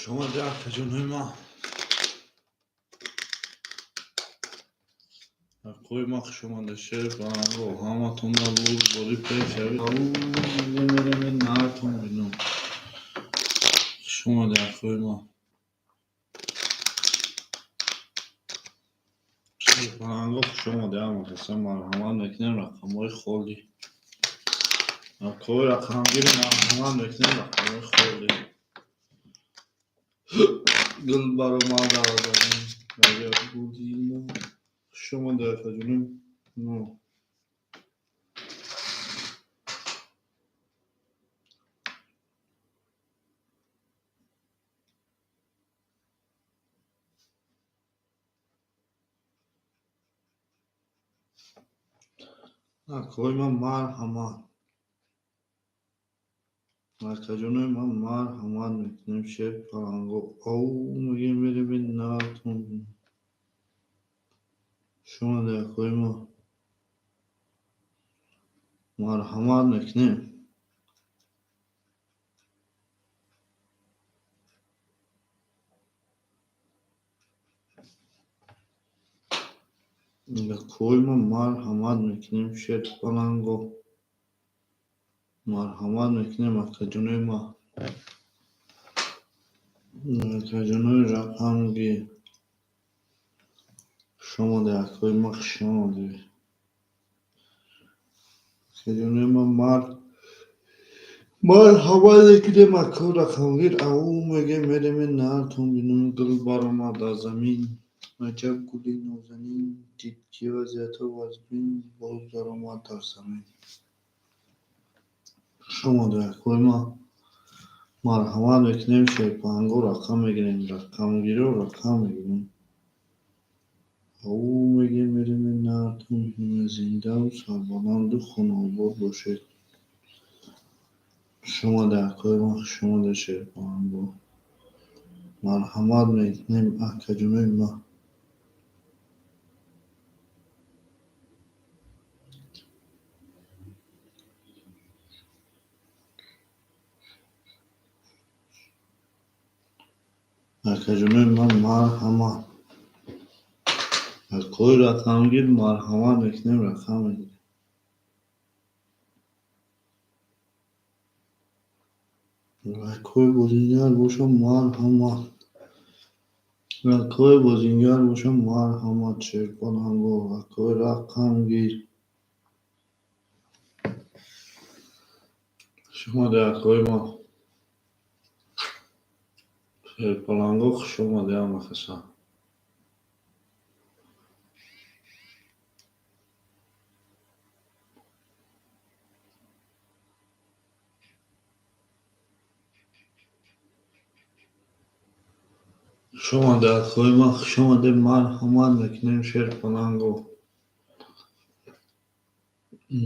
Шумо акаҷонои ман. Акои ман, хуш омада, шер баланго, ҳаматонро бурдборӣ пешавӣ. Мерем, нартон бинам. Хуш омада, акои ман. Шер баланго, хуш омада, ҳамакаса марҳамат мекунем, рақамҳои холӣ. Акои рақамгир, марҳамат мекунем, рақамҳои холӣ. Гул баромад аз агар будимо. Хуш омада, акаҷоним. Акои ман, марҳамат. Акаҷонои ман, марҳамат мекунем, шер паланго. Ау мегем, мерем, нартон. Хуш омада, акои ман. Марҳамат мекунем. Акои ман, марҳамат мекунем, шер паланго. Марҳамат мекунем, акаҷонои ман. Акаҷонои рақамгир. Хуш омада, акои ман, хуш омадед. Акаҷонои ман, марҳамат мекунем, акои рақамгир. Ау мегем, мерем, нартон бинам. Гул баромад аз замин. Аҷаб гули нозанин. Дид ки вазъиятро вазмин, боз даромад дар замин. Хуш омада, акои ман. Марҳамат мекунем, шерпаланго, рақам мегирем. Рақамгиро рақам мегирем. Ау мегем, мерем, нартон бинам. Зиндаву сарбаланду хонаобод бошед. Хуш омада, акои ман, хуш омада, шерпаланго. Марҳамат мекунем, акаҷонои ман. Акаҷонои ман, марҳамат. Акои рақамгир, марҳамат мекунем, рақам мегирем. Акои бозингар бошам, марҳамат. Акои бозингар бошам, марҳамат, шерпаланго, акои рақамгир. Хуш омада, акои ман. Шерпаланго, хуш омада, ҳамакаса. Хуш омада, акои ман, хуш омада, марҳамат мекунем, шерпаланго.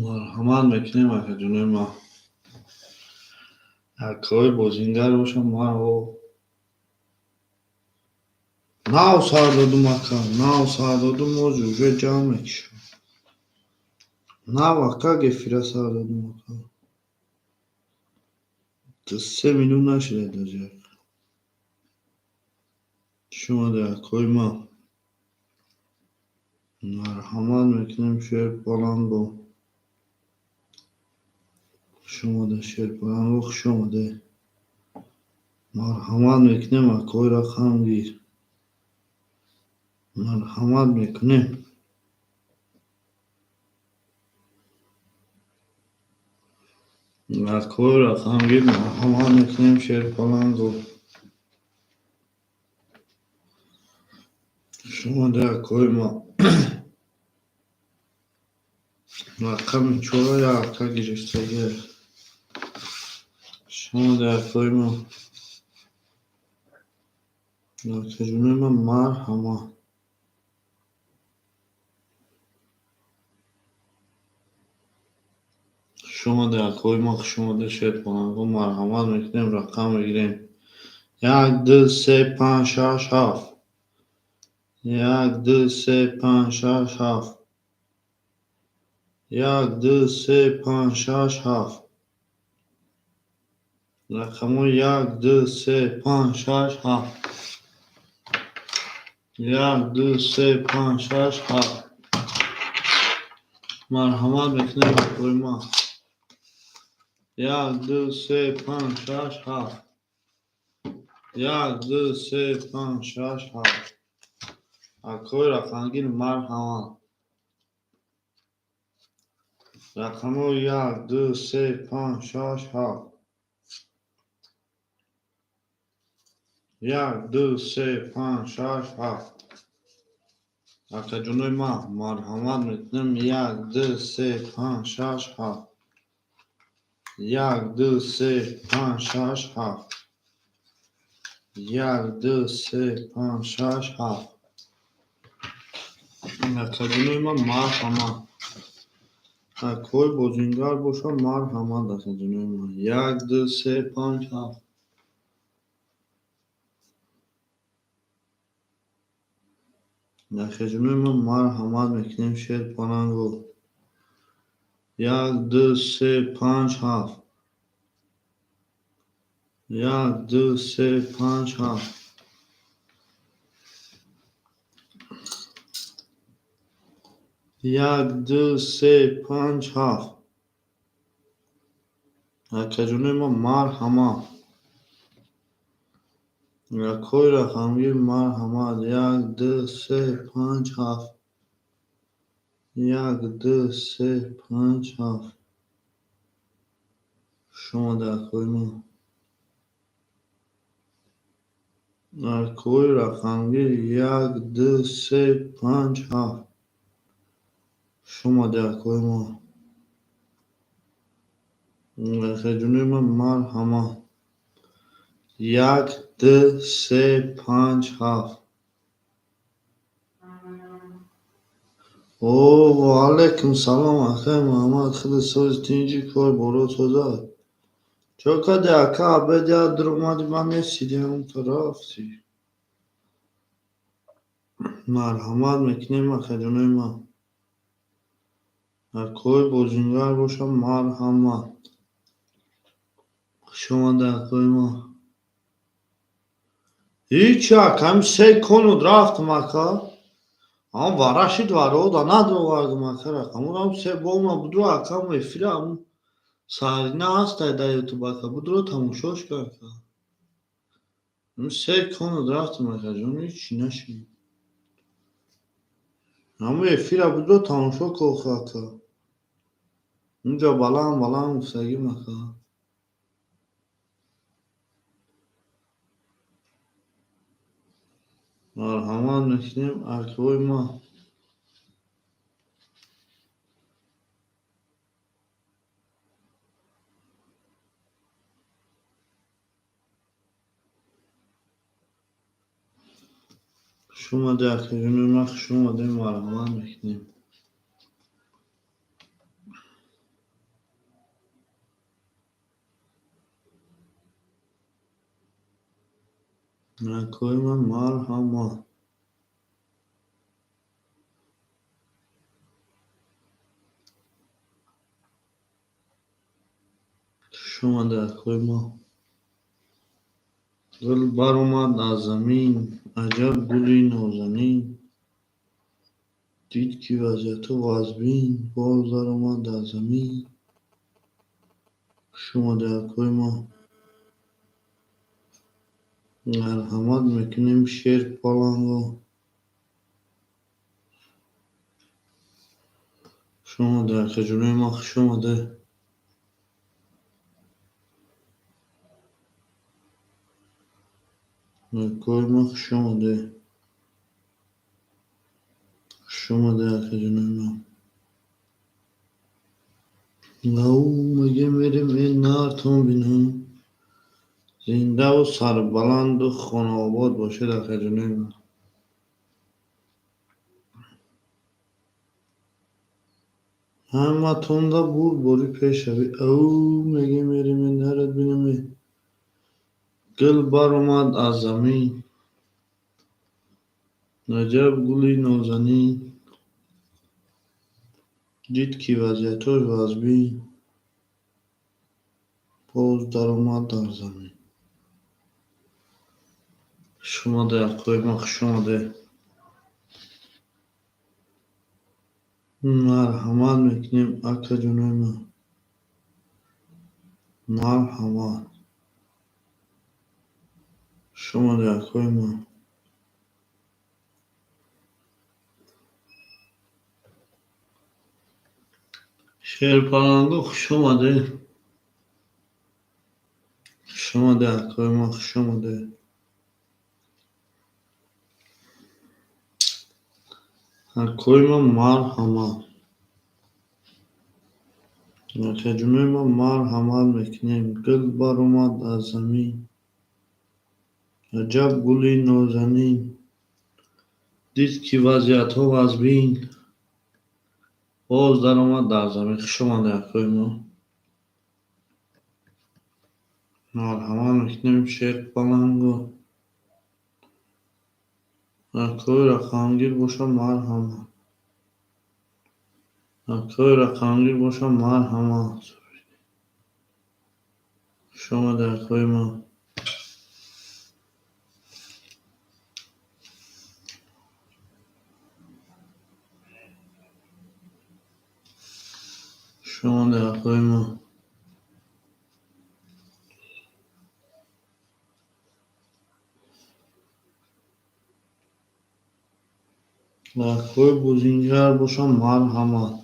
Марҳамат мекунем, акаҷонои ман. Акои бозингар бошам, марҳо. Нав сар додум, ака, нав сар додум, ози уже ҷамъ мекушам. Нав, ака, эфира сар додум, ака. 3 минут нашида даже. Хуш омада, акои ман. Марҳамат мекунем, шерпаланго. Хуш омада, шерпаланго, хуш омада. Марҳамат мекунем, акои рақамгир. Марҳамат мекунем. Акои рақамгир, марҳамат мекунем, шерпаланго. Хуш омада, акои ман. Рақами чора як ака гирифтагӣ. Хуш омада, акои ман. Акаҷонои ман, марҳамат. Хуш омада, акои ман, хуш омада, шерпаланго, марҳамат мекунем, рақам мегирем. Як, ду, се, панҷ, шаш, ҳафт. Як, ду, се, панҷ, шаш, ҳафт. Як, ду, се, панҷ, шаш, ҳафт. Рақамҳои як, ду, се, панҷ, шаш, ҳафт. Як, ду, се, панҷ, шаш, ҳафт. Марҳамат мекунем, акои ман. Як, ду, се, панҷ, шаш, ҳафт. Як, ду, се, панҷ, шаш, ҳафт. Акои рақамгир, марҳамат. Рақамҳои як, ду, се, панҷ, шаш, ҳафт. Як, ду, се, панҷ, шаш, ҳафт. Акаҷонои ман, марҳамат мекунем. Як, ду, се, панҷ, шаш, ҳафт. Як, ду, се, панҷ, шаш, ҳафт. Як, ду, се, панҷ, шаш, ҳафт. Акаҷонои ман, марҳамат. Акои бозингар бошад, марҳамат, акаҷонои ман. Як, ду, се, панҷ, ҳафт. Акаҷонои ман, марҳамат мекунем, шер паланго. Як, ду, се, панҷ, ҳафт. Як, ду, се, панҷ, ҳафт. Як, ду, се, панҷ, ҳафт. Акаҷонои ман, марҳамат. Акои рақамгир, марҳамат. Як, ду, се, панҷ, ҳафт. Як, ду, се, панҷ, ҳафт. Хуш омада, акои ман. Акои рақамгир, як, ду, се, панҷ, ҳафт. Хуш омада, акои ман. Акаҷонои ман, марҳамат. Як, ду, се, панҷ, ҳафт. О, ва алайкум салом, акаи Муҳаммад. Худи сози тинҷи, кор боро созад. Чо кади, ака, обед я дуромади, ман несидиам, рафти. Марҳамат мекунем, акаҷонои ман. Акои бозингар бошад, марҳамат. Хуш омада, акои ман. Ҳеҷ, ака, ҳами се конуд рафтам, ака. Ам варашид, варода надровардам, ака, рақамҳоро се бома будро, ака, ам эфира ам саҳарина ҳастай дар ютуб, ака, будро тамошош кар, ака. Ам се конуд рафтам, акаҷон, ҳечи нашид. Ҳамун эфира будро тамошо кох, ака. Унҷа баланд баланд гуфтагим, ака. Марҳамат мекунем, акои ман. Хуш омадед, акаҷонои ман, хуш омадед, марҳамат мекунем. Акои ман, марҳамат. Хуш омадед, акои ман. Гул баромад аз замин, аҷаб гули нозанин. Дид, ки вазъиятҳо вазбин, боз даромад дар замин. Хуш омадед, акои ман. Марҳамат мекунем, шер паланго. Хуш омадед, акаҷонои ман, хуш омадед. Акои ман, хуш омадед. Хуш омадед, акаҷонои ман. Ау, мегем, мерем, э нартон бинам. Зиндаву сарбаланду хонаобод бошед, акаҷонои ман. Ҳаматонда бурдборӣ пешравӣ. Ау, мегем, мерем, э нарад бинам. Гул баромад аз замин, аҷаб гули нозанин. Дид, ки вазъиятҳош вазбин, Боз даромад дар замин. Хуш омадед, акои ман, хуш омадед. Марҳамат мекунем, акаҷонои ман. Марҳамат. Хуш омадед, акои ман. Шерпаланго, хуш омадед. Хуш омадед, акои ман, хуш омадед. Акои ман, марҳамат. Акаҷонои ман, марҳамат мекунем. Гул баромад аз замин. Аҷаб гули нозанин. Дид, ки вазъиятҳо вазбин. Боз даромад дар замин. Хуш омадед, акои мо. Марҳамат мекунем, Шерпаланго. Акои рақамгир боша, марҳамат. Акои рақамгир боша, марҳамат. Хуш омадед, акои ман. Хуш омадед, акои ман. Акои бозингар боша, марҳамат.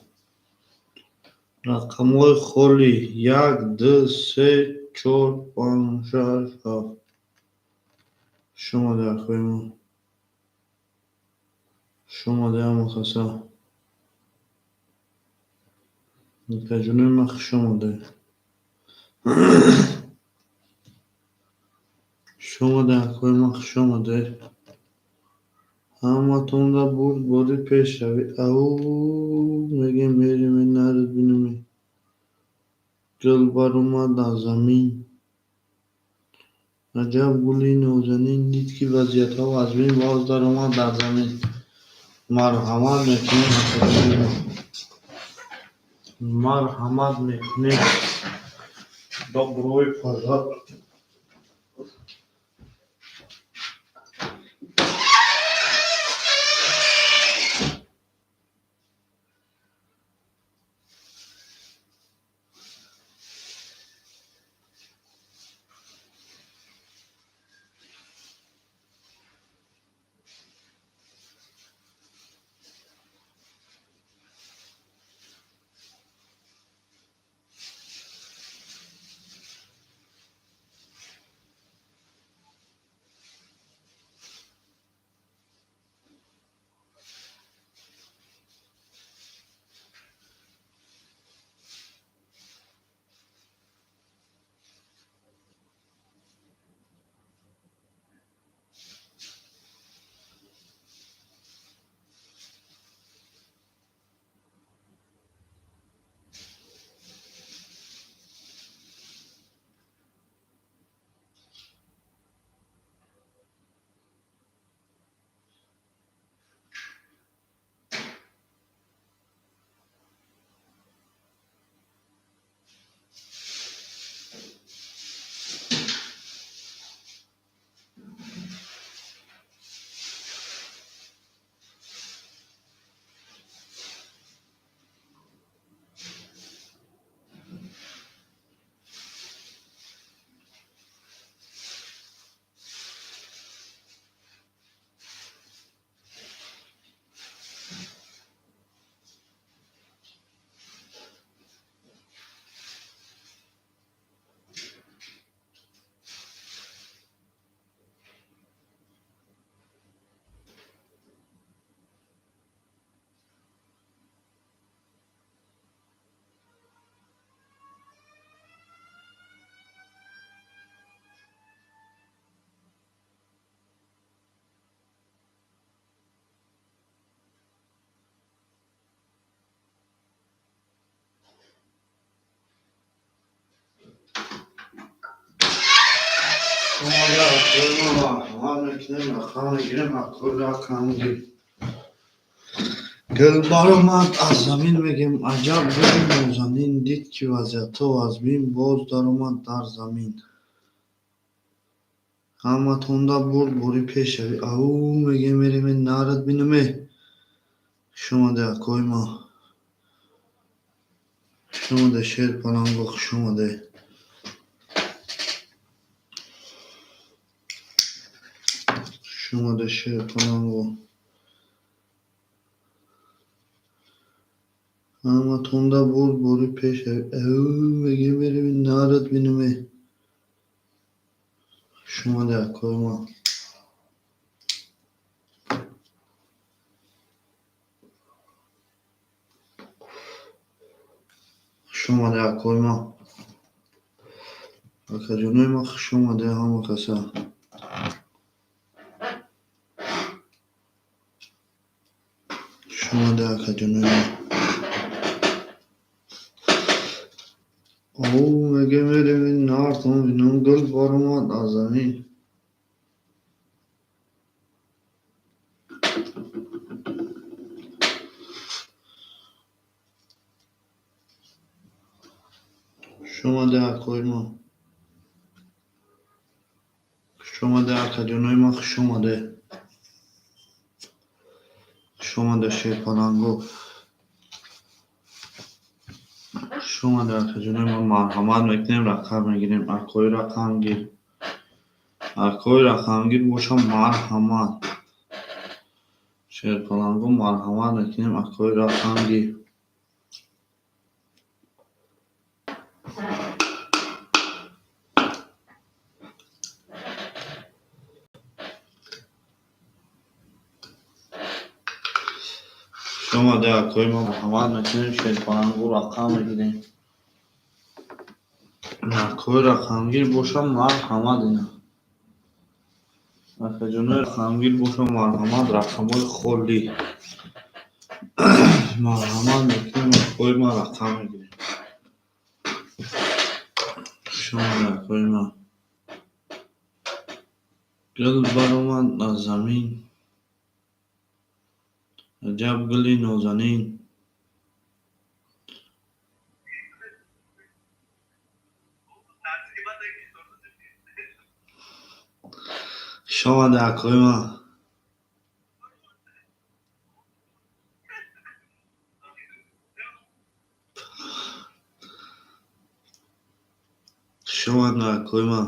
Рақамҳои холӣ: як, ду, се, чор, панҷ, шаш, ҳафт. Хуш омадед, акои ман. Хуш омадед, ҳама каса. Акаҷонои ман, хуш омадед. Хуш омадед, акои ман, хуш омадед. Ҳаматонда бурдборӣ пешравӣ. Ау, мегем, мерем, наред бинем. Гул баромад аз замин. Аҷаб гули нозанин. Дид, ки вазъиятҳо вазбин. Боз даромад дар замин. Марҳамат мекунем, акаҷонои ман. Марҳамат мекунем. Добро пожаловать. Марҳамат мекунем, рақам мегирем, акои рақамгир. Гул баромад аз замин, мегем, аҷаб гули нозанин, дид, ки вазъиятҳо вазмин, боз даромад дар замин. Ҳаматонда бурдборӣ пешавӣ. Ау, мегем, мереме нарад бинуме. Хуш омаде, акои ма. Хуш омаде, шер паланго, хуш омаде. Хуш омаде, шер паланго. Ҳаматонда бурдборӣ пешавӣ. Ау, мегем, мереме нарад бинуме. Хуш омаде, акои ма. Хуш омаде, акои ма. Акаҷонои ма, хуш омаде ҳама каса. Хуш омаде, акаҷонои ма. Ау, мегем, мереме нартон бинум, гул баромад аз замин. Хуш омаде, акои ма. Хуш омаде, акаҷонои ма, хуш омаде. Хуш омаде, шерпаланго. Хуш омаде, акаҷонои ма, марҳамат мекунем, рақам мегирем. Акои рақамгир. Акои рақамгир боша, марҳамат. Шерпаланго, марҳамат мекунем, акои рақамгир. Хуш омаде, акои ма, марҳамат мекунем, шерпаланго, рақам мегирем. Акои рақамгир боша, марҳамат ина. Акаҷонои рақамгир боша, марҳамат, рақамҳои холӣ. Марҳамат мекунем, акои ма, рақам мегирем. Хуш омаде, акои ма. Гул баромад аз замин. Аҷаб гули нозанин. Хуш омаде, акои ма. Хуш омаде, акои ма.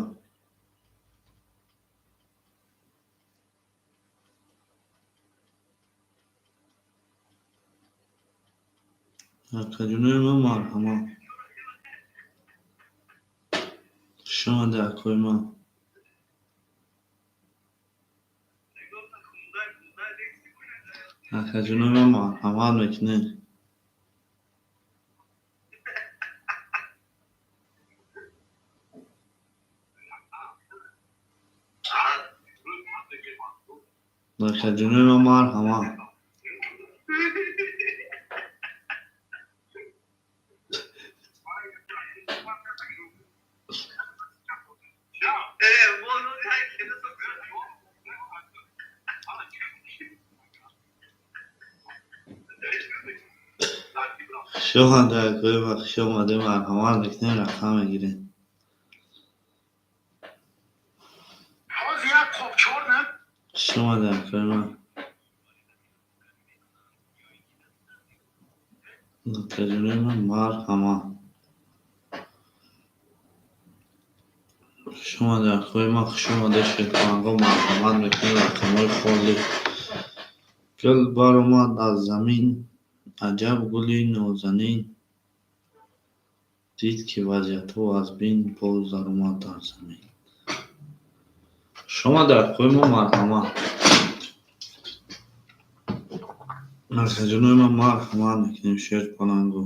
Акаҷонои ма, марҳамат. Хуш омаде, акои ма. Акаҷонои ма, марҳамат мекунем. Акаҷонои ма, марҳамат. Хуш омаде, акои ма, хуш омаде, марҳамат мекунем, рақам мегирем. Хуш омаде, акои ма. Акаҷонои ма, марҳамат. Хуш омаде, акои ма, хуш омаде, шерпаланго, марҳамат мекунем, рақамҳои холӣ. Гул баромад аз замин, аҷаб гули нозанин, дид, ки вазъиятҳо вазмин, боз даромад дар замин. Хуш омаде, акои ма, марҳамат. Акаҷонои ма, марҳамат мекунем, шерпаланго.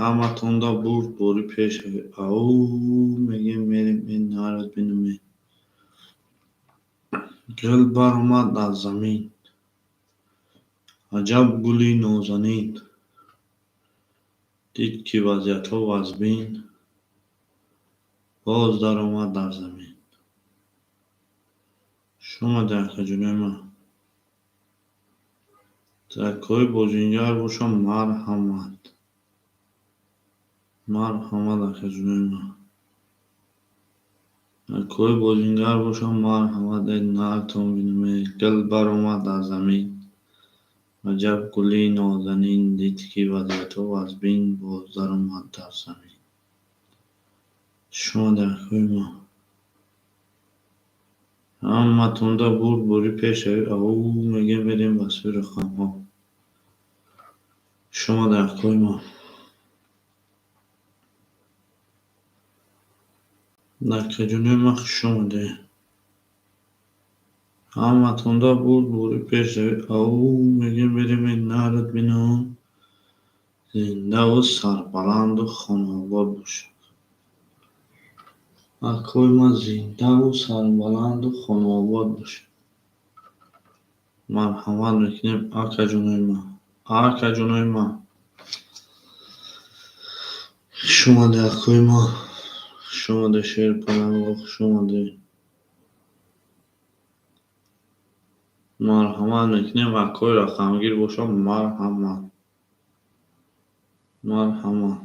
Ҳаматонда бурдборӣ пешавӣ. Ау, мегем, мерем, нарад бинуме. Гул баромад аз замин. Аҷаб гули нозанин. Дид, ки вазъиятҳо вазмин, боз даромад дар замин. Хуш омаде, акаҷонои ма. Акои бозингар бошам, марҳамат. Марҳамат, акаҷонои ман. Акои бозингар бошам, марҳамат. Э, нартон бинаме, гул баромад аз замин. Аҷаб гули нозанин, дид ки вазъиятҳо вазбин, боз даромад дар замин. Шумо дар акои ма. Ҳаматонда бурд бори пешравӣ, ау мегем, мерем ба сӯи рақамҳо. Шумо дар акои ма. Акаҷонои ман, хуш омадед. Ҳаматонда бурд бори пешравӣ, ау мегем, мерем, нарад бинон. Зиндаву сарбаланду хонаобод бошед. Акои ман, зиндаву сарбаланду хонаобод бошед. Марҳамат мекунем, акаҷонои ман. Акаҷонои ман. Хуш омадед, акои ман. Хуш омадед, шерпаланго, хуш омадед. Марҳамат мекунем, акои рақамгир бошам, марҳамат. Марҳамат.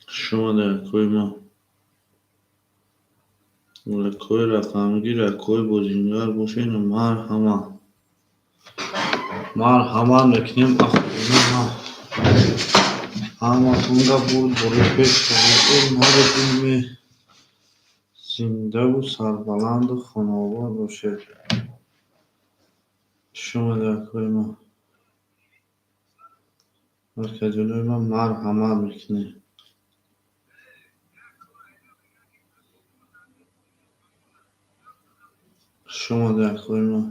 Хуш омадед, акои ман. Акои рақамгир, акои бозингар бошед, марҳамат. Марҳамат мекунем, акои ман. Ҳаматонда бурд бори пешравӣ, э, наред. Зиндаву сарбаланду хонаобод бошед. Хуш омадед, акои ман. Акаҷонои ман, марҳамат мекунем. Хуш омадед, акои ман.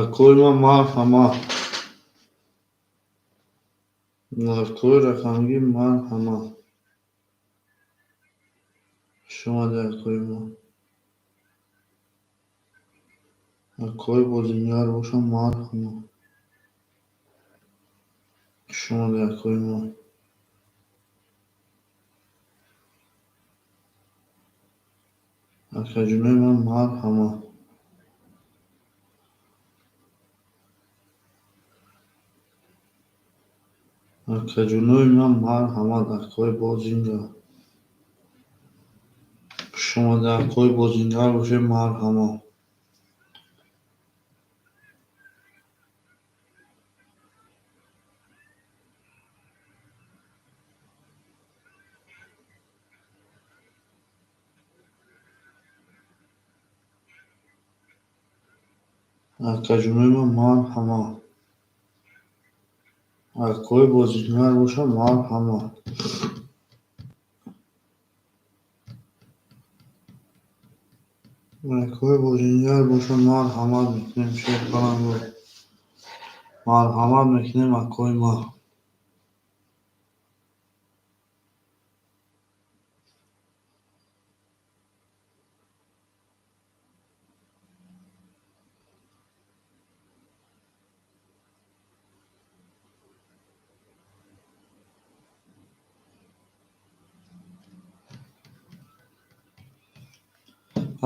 Акои ман, марҳамат. Акои рақамгир, марҳамат. Хуш омадед, акои ман. Акои бозингар бошам, марҳамат. Хуш омадед, акои ман. Акаҷонои ман, марҳамат. Акаҷонои ман, марҳамат, акои бозингар. Хуш омадед, акои бозингар бошед, марҳамат. Акаҷонои ман, марҳамат. Акои бозингар бошам, марҳамат. Акои бозингар бошам, марҳамат мекунем, шерпаланго. Марҳамат мекунем, акои ман.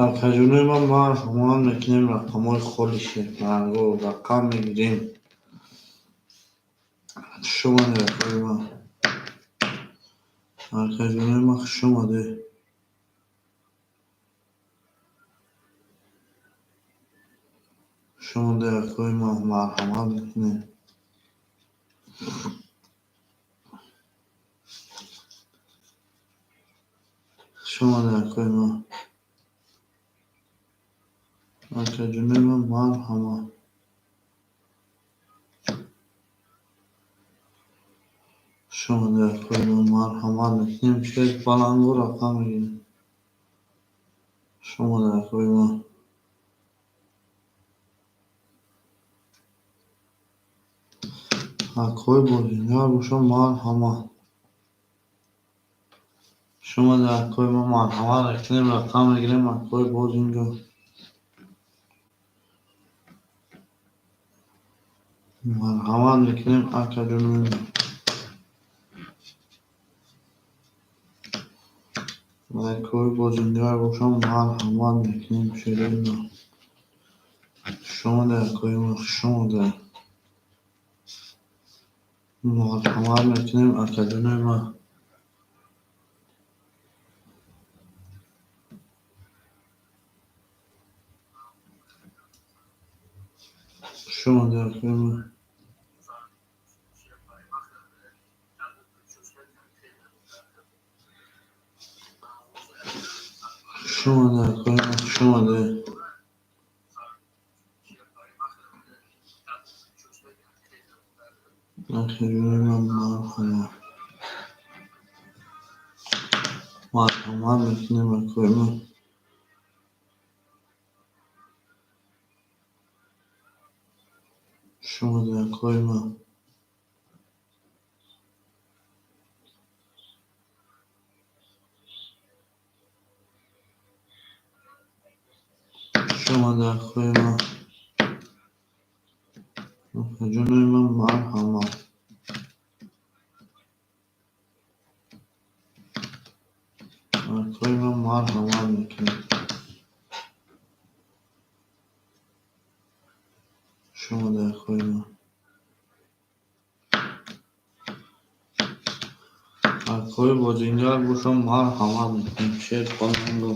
Акаҷонои ман, марҳамат мекунем, рақамҳои холи шерпаланго рақам мегирем. Хуш омадед, акои ман. Акаҷонои ман, хуш омадед. Хуш омадед, акои ман, марҳамат мекунем. Хуш омадед, акои ман. Акаҷонои ман, марҳамат. Хуш омадед, акои ман, марҳамат мекунем, шерпаланго рақам мегирем. Хуш омадед, акои ман. Акои бозингар бошам, марҳамат. Хуш омадед, акои ман, марҳамат мекунем, рақам мегирем, акои бозингар. Марҳамат мекунем, акаҷонои ман. Акои бозингар бошам, марҳамат мекунем, шерои ман. Хуш омада, акои ман, хуш омада. Марҳамат мекунем, акаҷонои ман. Хуш омада, акои ман. Хуш омада, акои ман, хуш омада. Акаҷонои ман, марҳамат. Марҳамат мекунем, акои ман. Хуш омада, акои ман. Хуш омада, акои ман. Акаҷонои ман, марҳамат. Акои ман, марҳамат мекунем. Хуш омада, акои ман. Акои бозингар бошам, марҳамат мекунем. Шер паланго.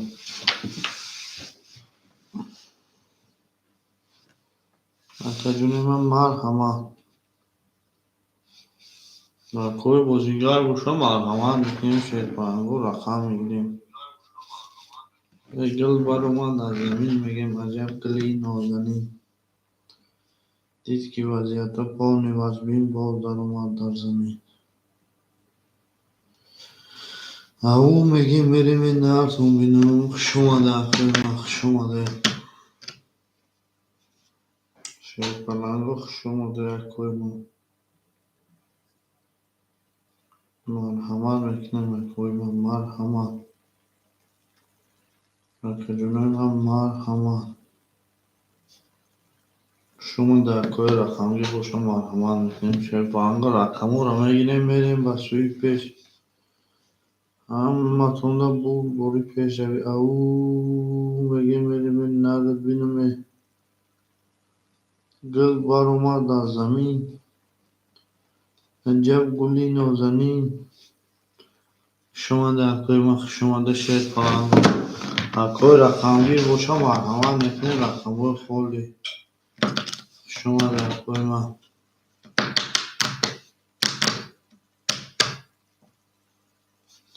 Акаҷони ман, марҳамат. Акои бозингар бошам, марҳамат мекунем, шер паланго рақам мегирем. Гул баромад аз замин, мегем, аҷаб гули нозанин. Дид, ки вазъиятҳо полный вазбин, боз даромад дар замин. Ау мегем, мерем нартон бинам. Хуш омада, акои ман, хуш омада. Шерпаланго, хуш омада, акои ман. Марҳамат мекунем, акои ман, марҳамат. Акаҷонои ман, марҳамат. Хуш омада, акои рақамгир бошам, марҳамат мекунем. Шерпаланго рақамҳоро мегирем, мерем ба сӯи пеш. Ҳаматонда бори пешравӣ. Ау мегем, мерем нард бинаме. Гул баромад аз замин. Аҷаб гули нозанин. Хуш омада, акои ман, хуш омада, шерпаланго. Акои рақамгир бошам, марҳамат мекунем, рақамҳои холӣ. Хуш омада, акои ман.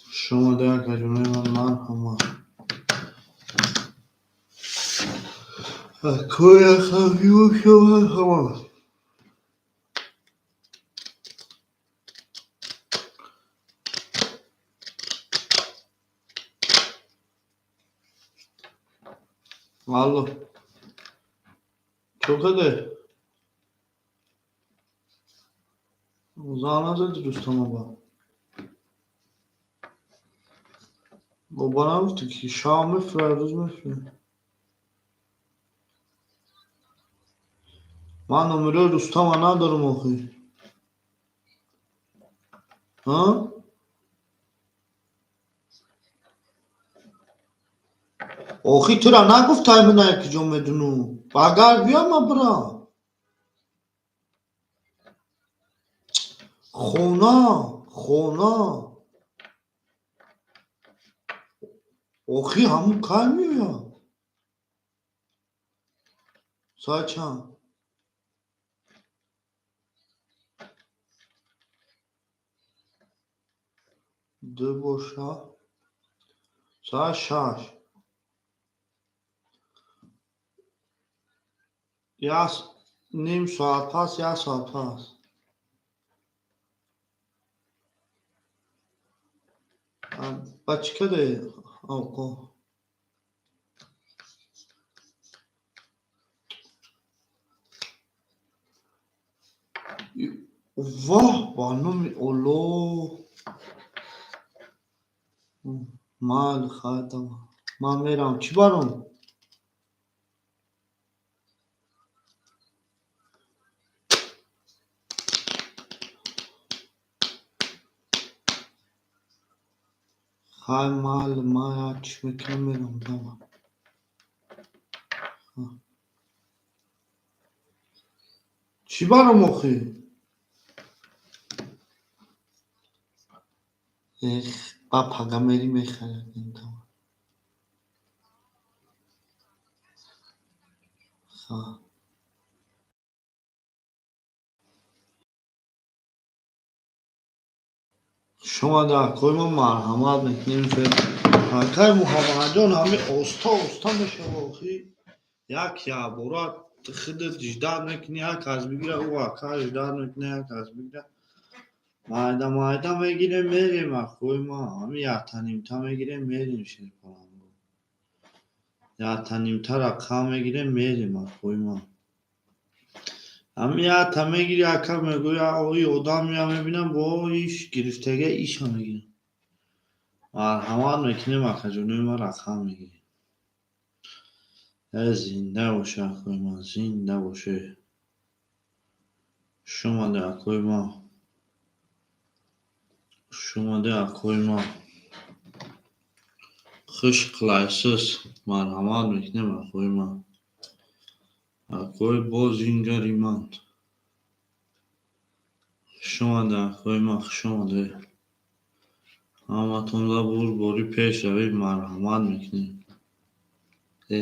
Хуш омада, акаҷонои ман, марҳамат. Акои рақамгир бошам, марҳамат. Алло. Чо каде? Занг назади Рустамова? Боба нагуфтӣ, ки шаб мефурад, рӯз мефурад? Ман номерои Рустама надорам охи. Ҳа? Охи тура нагуфтай, ман куҷо медунум? Агар биём, ман бирам. Хона, хона. Охи ҳамун кай меояд? Соат чанд? Ду боша. Соат 6. Ним соат пас, як соат пас. Ба чӣ каде овқо? Воҳ, ба номи Оллоҳ. Майли, хайр, давай. Ман меравам. Чӣ баром? Хай, майли, ман як чӣ мекунам, мерам дама. Чӣ барам охӣ? Эх, ба пага мери мехарӣ. Ха. Шумо дар акои мо марҳамат мекунем. Акай Муҳаммадҷон, ҳами оста оста мешава охӣ. Як якбора худат ждать мекунӣ, як кас бигира, ӯ ака ждать мекуна, як кас бигира. Майда майда мегирем, мерем акои ма. Ҳами якта нимта мегирем, мерем шерпаланго. Якта нимта рақам мегирем, мерем акои ма. Ҳами якта мегири, ака мегӯя, ои одам я мебинам, бо иш гирифтага иша мегирам. Марҳамат мекунем, акаҷонои ма, рақам мегирем. Э, зинда боше акои ма, зинда боше. Хуш омаде акои ма. Хуш омаде акои ма. Хуш қилайсиз. Марҳамат мекунем акои ма. Акои бозингари ман. Хуш омаде акои ма, хуш омаде. Ҳаматонда бурдборӣ пешравӣ марҳамат мекунем. Э,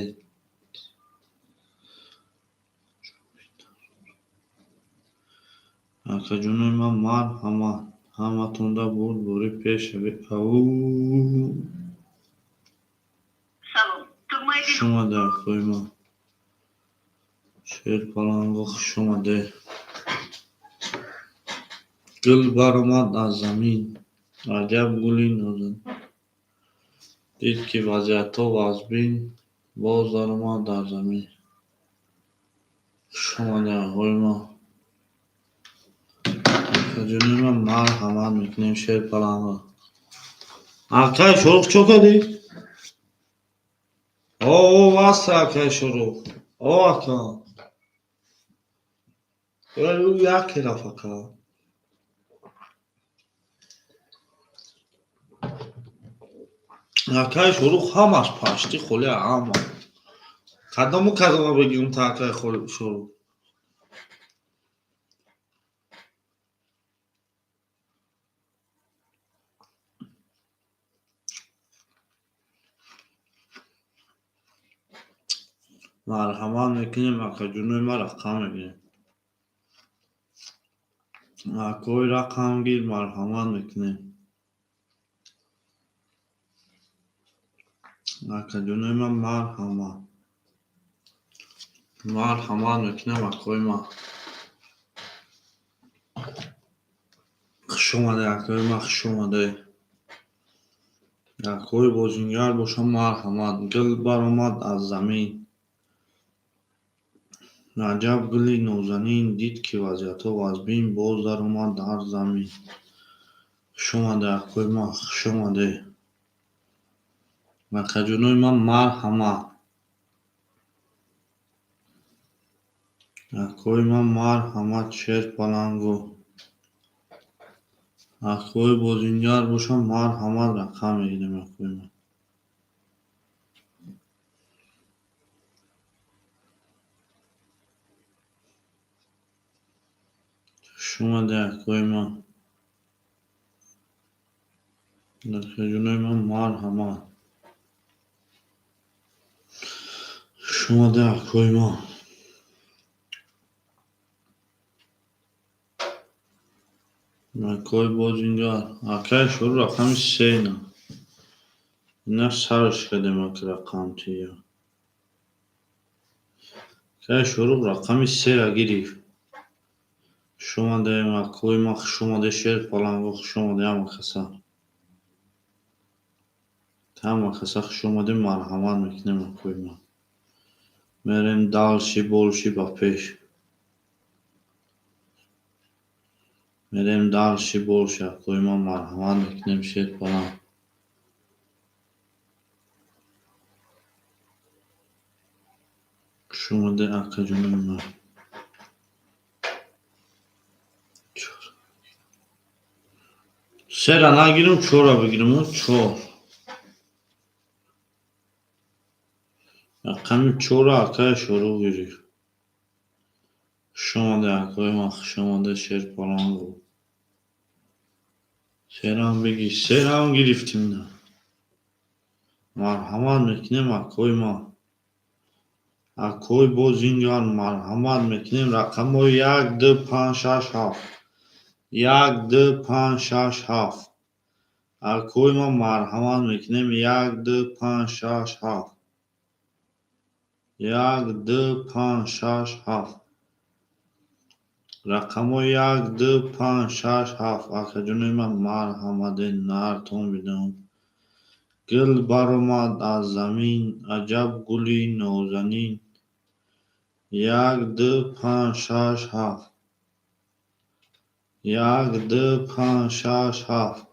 акаҷонои ман, марҳамат. Ҳаматонда бурдборӣ пешравӣ. Ау. Салом. Тугмаи Хуш омаде акои ма. Шерпаланго, хуш омаде. Гул баромад аз замин. Аҷаб гули нозанин. Дид, ки вазъиятҳо вазбин, боз даромад дар замин. Хуш омаде акои ма. Акаҷонои ман, марҳамат мекунем шерпаланго. Акай Шорух, чо кардӣ? О, аста акай Шорух. О, ака. Ӯ яке рафт ака. Акай Шорух ҳамаш пашти холи ҳама. Кадому кадома бигирем та акай Шорух? Марҳамат мекунем, акаҷонои ма, рақам мегирем. Акои рақамгир, марҳамат мекунем. Акаҷонои ман, марҳамат. Марҳамат мекунем акои ман. Хуш омаде акои ман, хуш омаде. Акои бозингар бошам, марҳамат. Гул баромад аз замин. Аҷаб гули нозанин. Дид, ки вазъиятҳо вазбин, боз даромад дар замин. Хуш омаде акои ман, хуш омаде. Акаҷонои ман, марҳамат. Акои ман, марҳамат, шерпаланго. Акои бозингар бошам, марҳамат, рақам мегирем акои ман. Хуш омаде акои ман. Акаҷонои ман, марҳамат. Хуш омаде акои ман. Акои бозингар. Акай Шорух рақами се на. Ина сарш кардем ака рақам тия. Акай Шорух рақами сера гирифт. Хуш омадем акои ман, хуш омаде шерпаланго, хуш омаде ҳама каса. Ҳама каса хуш омадем, марҳамат мекунем акои ман. Мерем дальше, больше, ба пеш. Мерем дальше, больше акои ман, марҳамат мекунем шерпаланг. Хуш омаде акаҷонои ман. Сера нагирам, чора бигирам, чор. Рақами чорро акай Шорух гирифт. Хушомадед, акои ман, хушомадед, Шерпалангу. Серам бигир, серам гирифтим на. Марҳамат мекунем, акои ман. Акои бозингар, марҳамат мекунем, рақамҳои як, ду, панҷ, шаш, ҳафт. Як, ду, панҷ, шаш, ҳафт. Акои ман, марҳамат мекунем, як, ду, панҷ, шаш, ҳафт. Як, ду, панҷ, шаш, ҳафт. Рақамҳои як, ду, панҷ, шаш, ҳафт. Акаҷонои ман, марҳамате, нартон бидам. Гул баромад аз замин, аҷаб гули нозанин. Як, ду, панҷ, шаш, ҳафт. Як, ду, панҷ, шаш, ҳафт.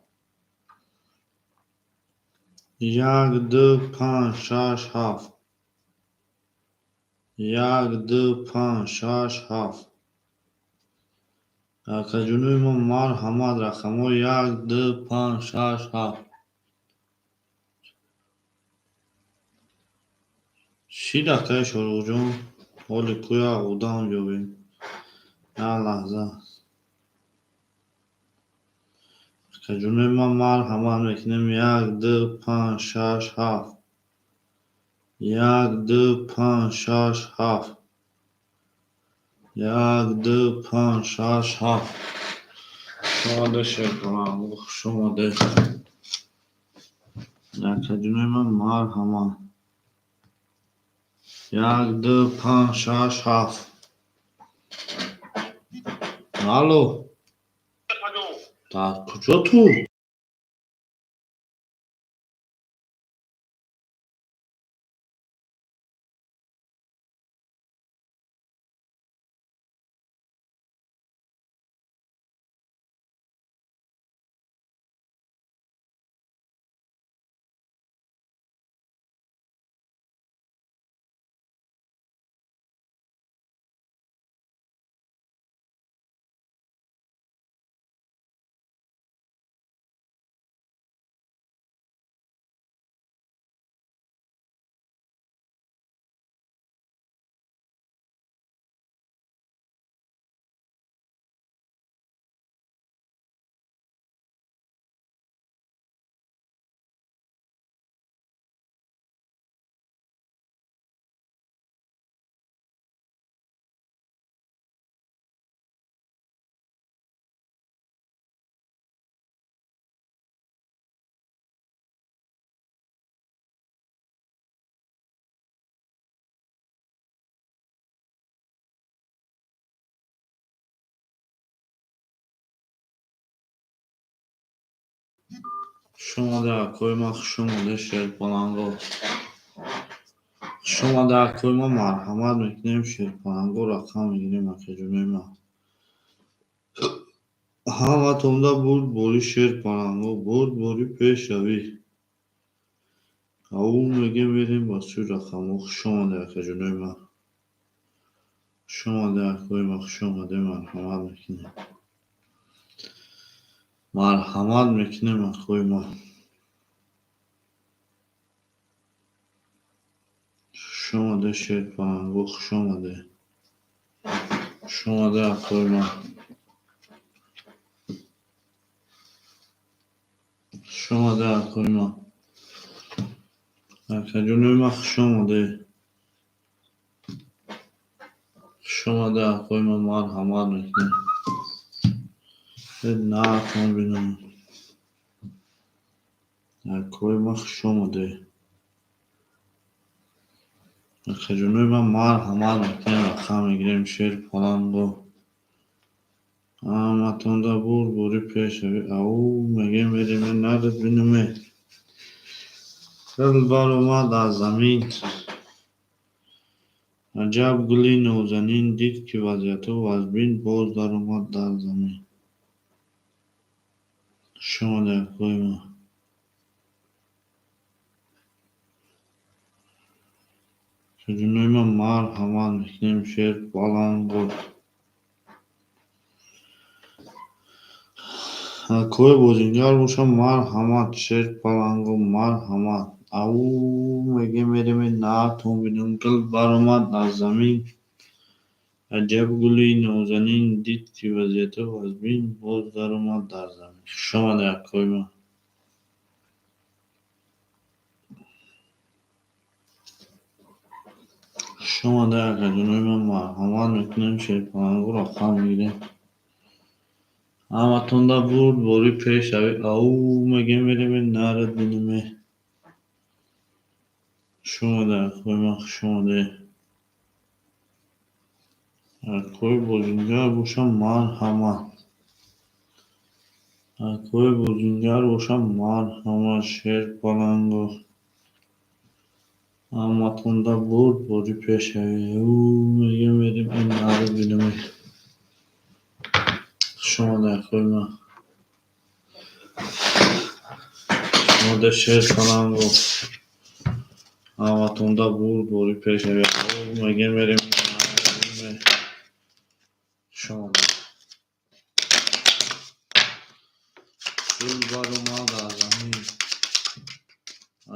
Як, ду, панҷ, шаш, ҳафт. Як, ду, панҷ, шаш, ҳафт. Акаҷонои ман, марҳамат, рақамҳои як, ду, панҷ, шаш, ҳафт. Шид, акаи Шоруҳҷон, ҳоли кӯя одам ёбем. Як лаҳза. Акаҷонои ман, марҳамат мекунем, як, ду, панҷ, шаш, ҳафт. Як, ду, панҷ, шаш, ҳафт. Як, ду, панҷ, шаш, ҳафт. Хушомадед, Шерпалангу, хушомадед. Акаҷонои ман, марҳамат. Як, ду, панҷ, шаш, ҳафт. Алло. Дар куҷо ту? Хушомадед, акои ман, хушомадед, Шерпаланго. Хушомадед, акои ман, марҳамат мекунем, Шерпаланго, рақам мегирем, акаҷонои ман. Ҳаматонда бурдбори, Шерпаланго, бурдбори пешравӣ. Ав мегем, мерем ба сӯи рақамҳо. Хушомадед, акаҷонои ман. Хушомадед, акои ман, хушомадед, марҳамат мекунем. Марҳамат мекунем, акои ман. Хушомадед, Шерпаланго, хушомадед. Хушомадед, акои ман. Хушомадед, акои ман. Акаҷонои ман, хушомадед. Хушомадед, акои ман, марҳамат мекунем. Натон бинам. Акои ман, хушомадед. Акаҷонои ман, марҳамат мекунем, рақам мегирем, Шерпаланго. Ҳаматонда бурдбори пешравӣ. Ав мегем, мерем, наред бинаме. Гул баромад аз замин. Аҷаб гули нозанин, дид ки вазъиятҳо вазмин, боз даромад дар замин. Хушомадед, акои ман. Акаҷонои ман, марҳамат мекунем, Шерпаланго. Акои бозингар бошам, марҳамат, Шерпаланго, марҳамат. Ау мегем, мерем, наатон бинам. Гул баромад аз замин, аҷаб гули нозанин. Дид, ки вазъията вазмин, боз даромад дар замин. Хушомаде, акои ман. Хушомаде, акаҷонои ман. Марҳамат мекунем, шерпалангу рақам мегирем. Ҳаматонда бурдборӣ, пешравӣ. Ау мегем, мерем, нарад биниме. Хушомаде, акои ман, хушомаде. Акои бозингар бошам, марҳамат. Акои бозингар бошам, марҳамат. Шерпаланго, ҳаматонда бурдборӣ, пешравӣ. Ау мегем, мерем, нарад биниме. Хушомаде, акои ман. Хушомаде, шерпаланго. Ҳаматонда бурдборӣ, пешравӣ. Ау мегем, мерем, нарад биниме. Хушомаде. Гул баромад аз замин,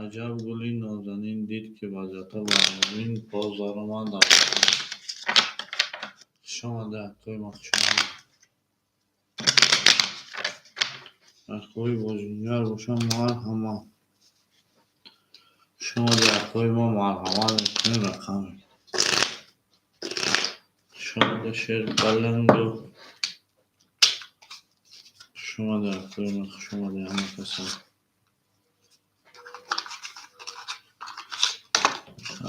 аҷаб гули нозанин. Дид, ки вазъията вазмин, боз даромад дар замин. Хушомаде, акои ман, хушомаде. Акои бозингар бошам, марҳамат. Хушомаде, акои ман. Марҳамат мекунем, рақам мегирем. Хушомаде, шерпаланго. Хушомаде, акои ман, хушомаде ҳама касан.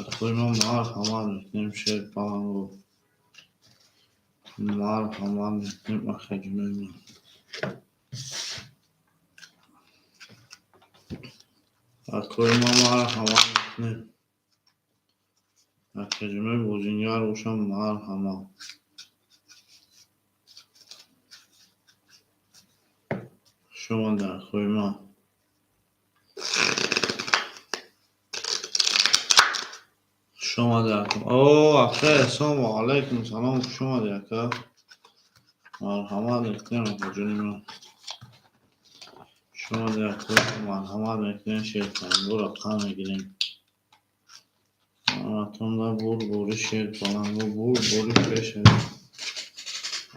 Акои ман, марҳамат мекунем, шерпаланго. Марҳамат мекунем, акаҷонои ман. Акои ман, марҳамат мекунем. Акаҷонои бозингар бошам, марҳамат. Хушомаде, акои ман. Хушомаде, ака. О, ака Эҳсон, ва алайкум салом, хушомаде, ака. Марҳамат мекунем, акаҷони ман. Хушомаде, акои ман. Марҳамат мекунем, шерпаланго рақам мегирем. Ҳаматонда бурдборӣ, шерпаланго, бурдборӣ, пешравӣ.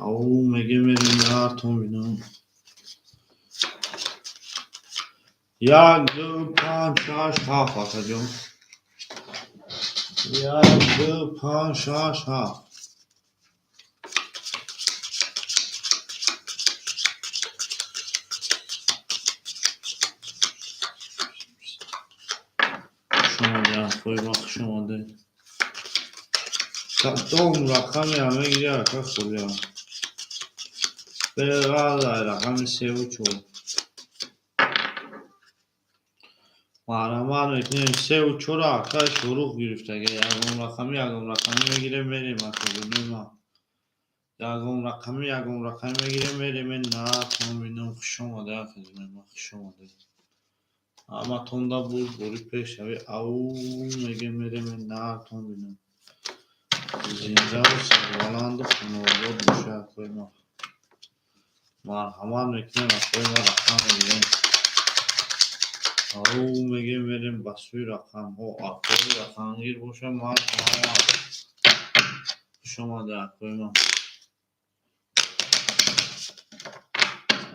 Ау мегем, мерем, наатон бинам. 1, 2, 5, 6, 7, акаҷон. 1, 2, 5, 6, 7. Хушомаде, акои ман, хушомаде. Кадом рақамеро мегирӣ, ака Хулия? Беғараз рақами севу чор. Марҳамат мекунем, севу чора ака Шоҳрух гирифтага. Ягон рақамӣ, ягон рақамӣ мегирем, мерем, акаҷонои ман. Ягон рақамӣ, ягон рақамӣ мегирем, мерем, наатон бинам. Хушомаде, акаҷонои ман, хушомаде. Ҳаматонда бурдборӣ, пешравӣ. Ау мегем, мерем, наатон бинам. Зиндаву сарбаланду хонаобод боша, акои ман. Марҳамат мекунем, акои ман, рақам мегирем. Ау мегем, мерем ба сӯи рақамҳо. Акои рақамгир боша, марҳамат. Хушомаде, акои ман.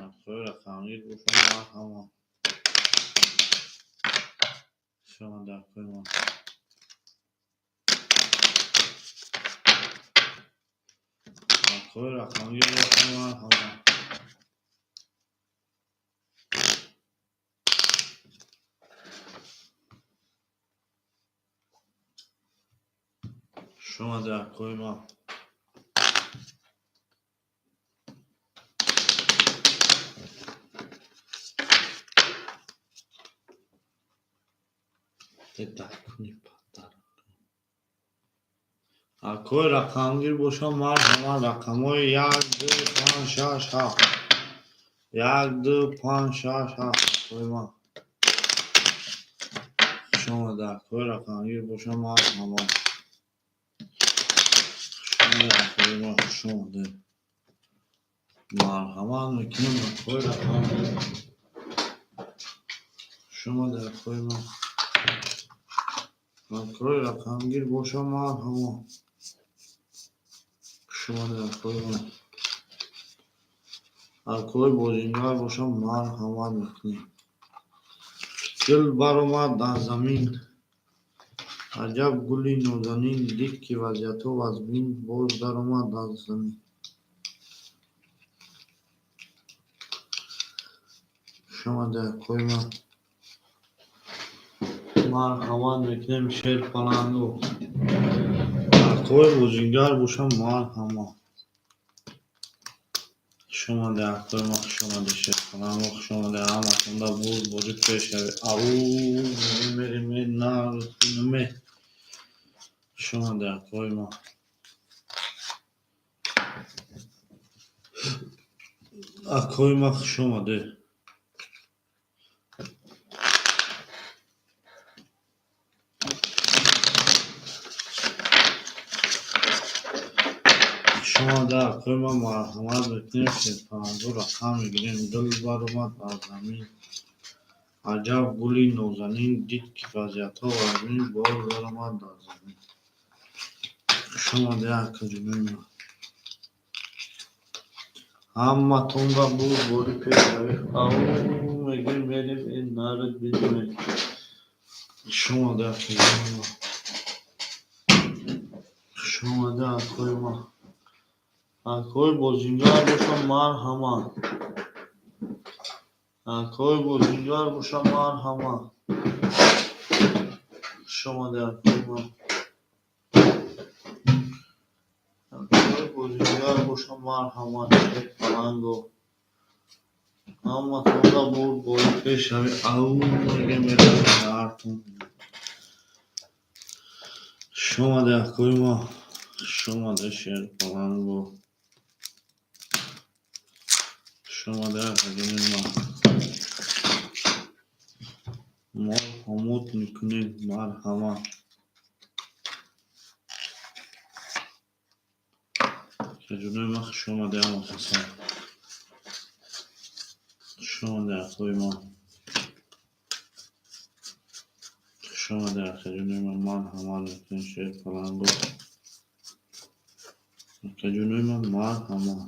Акои рақамгир боша, марҳамат. Хушомаде, акои ман. Акои рақамгир боша, марҳамат. Хушомаде, акои ман. Куни падар. Акои рақамгир боша, марҳамат. Рақамҳои 1, 2, 5, 6, 7. 1, 2, 5, 6, 7, акои ман. Хушомаде, акои рақамгир боша, марҳамат. Хушомаде, акои ман, хушомаде. Марҳамат мекунем, акои рақамгир. Хушомаде, акои ман. Акои рақамгир боша, марҳамо. Хуш омадед, акои ман. Акои бозингар боша, марҳамат мекунем. Гул баромад аз замин, аҷаб гули нозанин, дид ки вазъиятҳо вазмин, боз даромад аз замин. Хуш омадед, акои ман. Марҳамат мекунем, шерпаланго. Акои бозингар боша, марҳамат. Хуш омадед, акои ман, хуш омадед, шерпаланго, хуш омадед ҳаматонда бурдборӣ пешравӣ. Ау, мерем, мерем, хуш омадед, акои ман. Акои ман, хуш омадед. Хуш омадед, акои ман, марҳамат мекунем, шерпаланго рақам мегирем. Гул баромад аз замин, аҷаб гули нозанин, дид ки вазъиятҳо вазмин, боз даромад аз замин. Хуш омадед, акаҷонои ман. Ҳаматонга бурдборӣ пешравӣ. Ау, мегӯем, мерем, э наред бидонед. Хуш омадед, акаҷонои ман. Хуш омадед, акои ман. Акои бозингар боша, марҳамат. Акои бозингар боша, марҳамат. Хуш омадед, акои ман. Акои бозингар боша, марҳамат, шерпаланго. Ҳаматонда бурдборӣ пешравӣ. Ау, мегӯем, мерем, ҳартон. Хуш омадед, акои ман. Хуш омадед, шерпаланго. Хуш омадед, акаҷонои ман. Марҳамат мекунем, марҳамат. Акаҷонои ман, хуш омадед ҳамакасан. Хуш омадед, акои ман. Хуш омадед, акаҷонои ман, марҳамат мекунем, шерпаланго. Акаҷонои ман, марҳамат.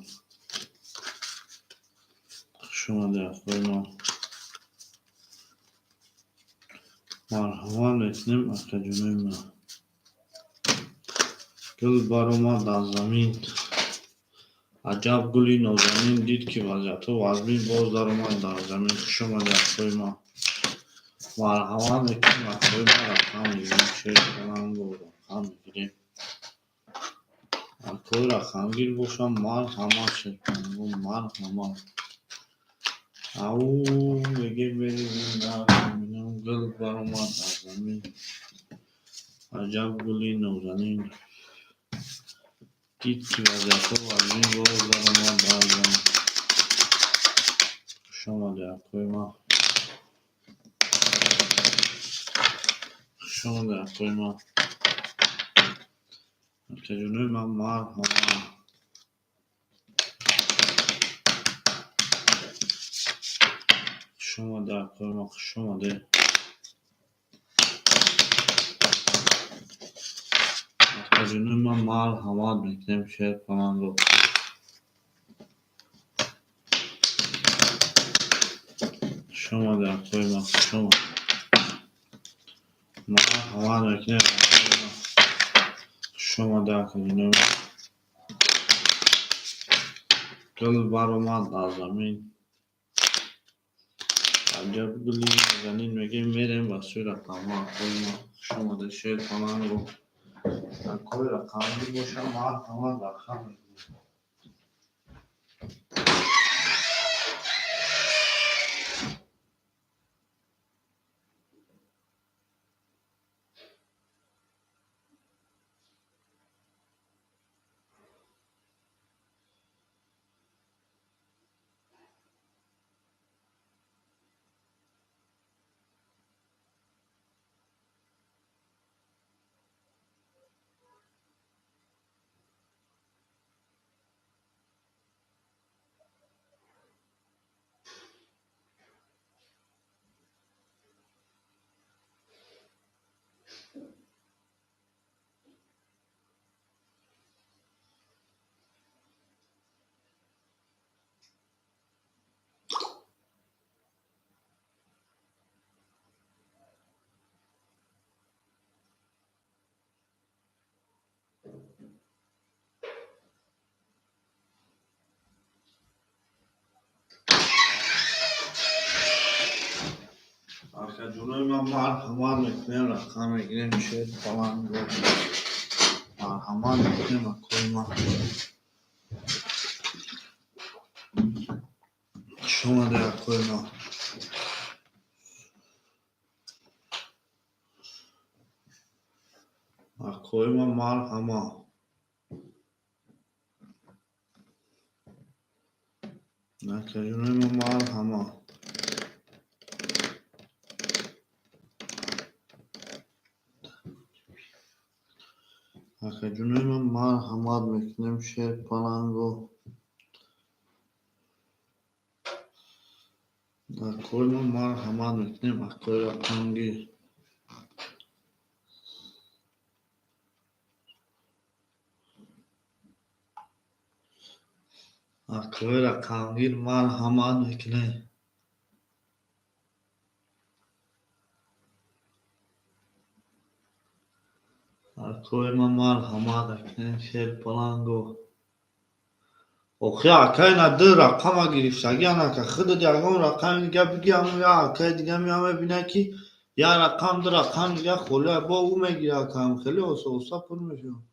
Хуш омадед, акои ман. Марҳамат мекунем, акаҷонои ман. Гул баромад аз замин, аҷаб гули нозанин, дид ки вазъиятҳо вазмин, боз даромад дар замин. Хуш омадед, акои ман. Марҳамат мекунем, акои ман, рақам мегирем, шерпаланго рақам мегирем. Акои рақамгир боша, марҳамат, шерпаланго, марҳамат. Ау, мегӯем, мерем, мебинам, гул баромад аз замин, аҷаб гули нозанин, дид ки вазъиятҳо вазмин, боз даромад дар замин. Хуш омадед, акои ман. Хуш омадед, акои ман. Акаҷонои ман, марҳамат. Хуш омадед, акои ман, хуш омадед. Акаҷонои ман, марҳамат мекунем, шерпаланго. Хуш омадед, акои ман, хуш омадед. Марҳамат мекунем, акои ман. Хуш омадед, акаҷонои ман. Гул баромад аз замин, аҷаб гули нозанин, мегӯем, мерем ба сӯи рақамҳо, акои ман. Хуш омадед, шерпаланго. Акои рақамгир боша, марҳамат, рақам мегирем. Акаҷонои ман, марҳамат мекунем, рақам мегирем, шер паланго. Марҳамат мекунем, акои ман. Хуш омадед, акои ман. Акои ман, марҳамат. Акаҷонои ман, марҳамат. Акаҷонои ман, марҳамат мекунем, шер паланго. Акои ман, марҳамат мекунем, акои рақамгир. Акои рақамгир, марҳамат мекунем. Акои ман, марҳамат мекунем, шер паланго. Охи, акай, на ду рақама гирифтагӣ, анака худат ягон рақами дига биги, ҳамун як акаи дига мея, мебина, ки як рақам, ду рақам дига холия, бо ӯ мегира, акам, хеле оса оса пур мешавад.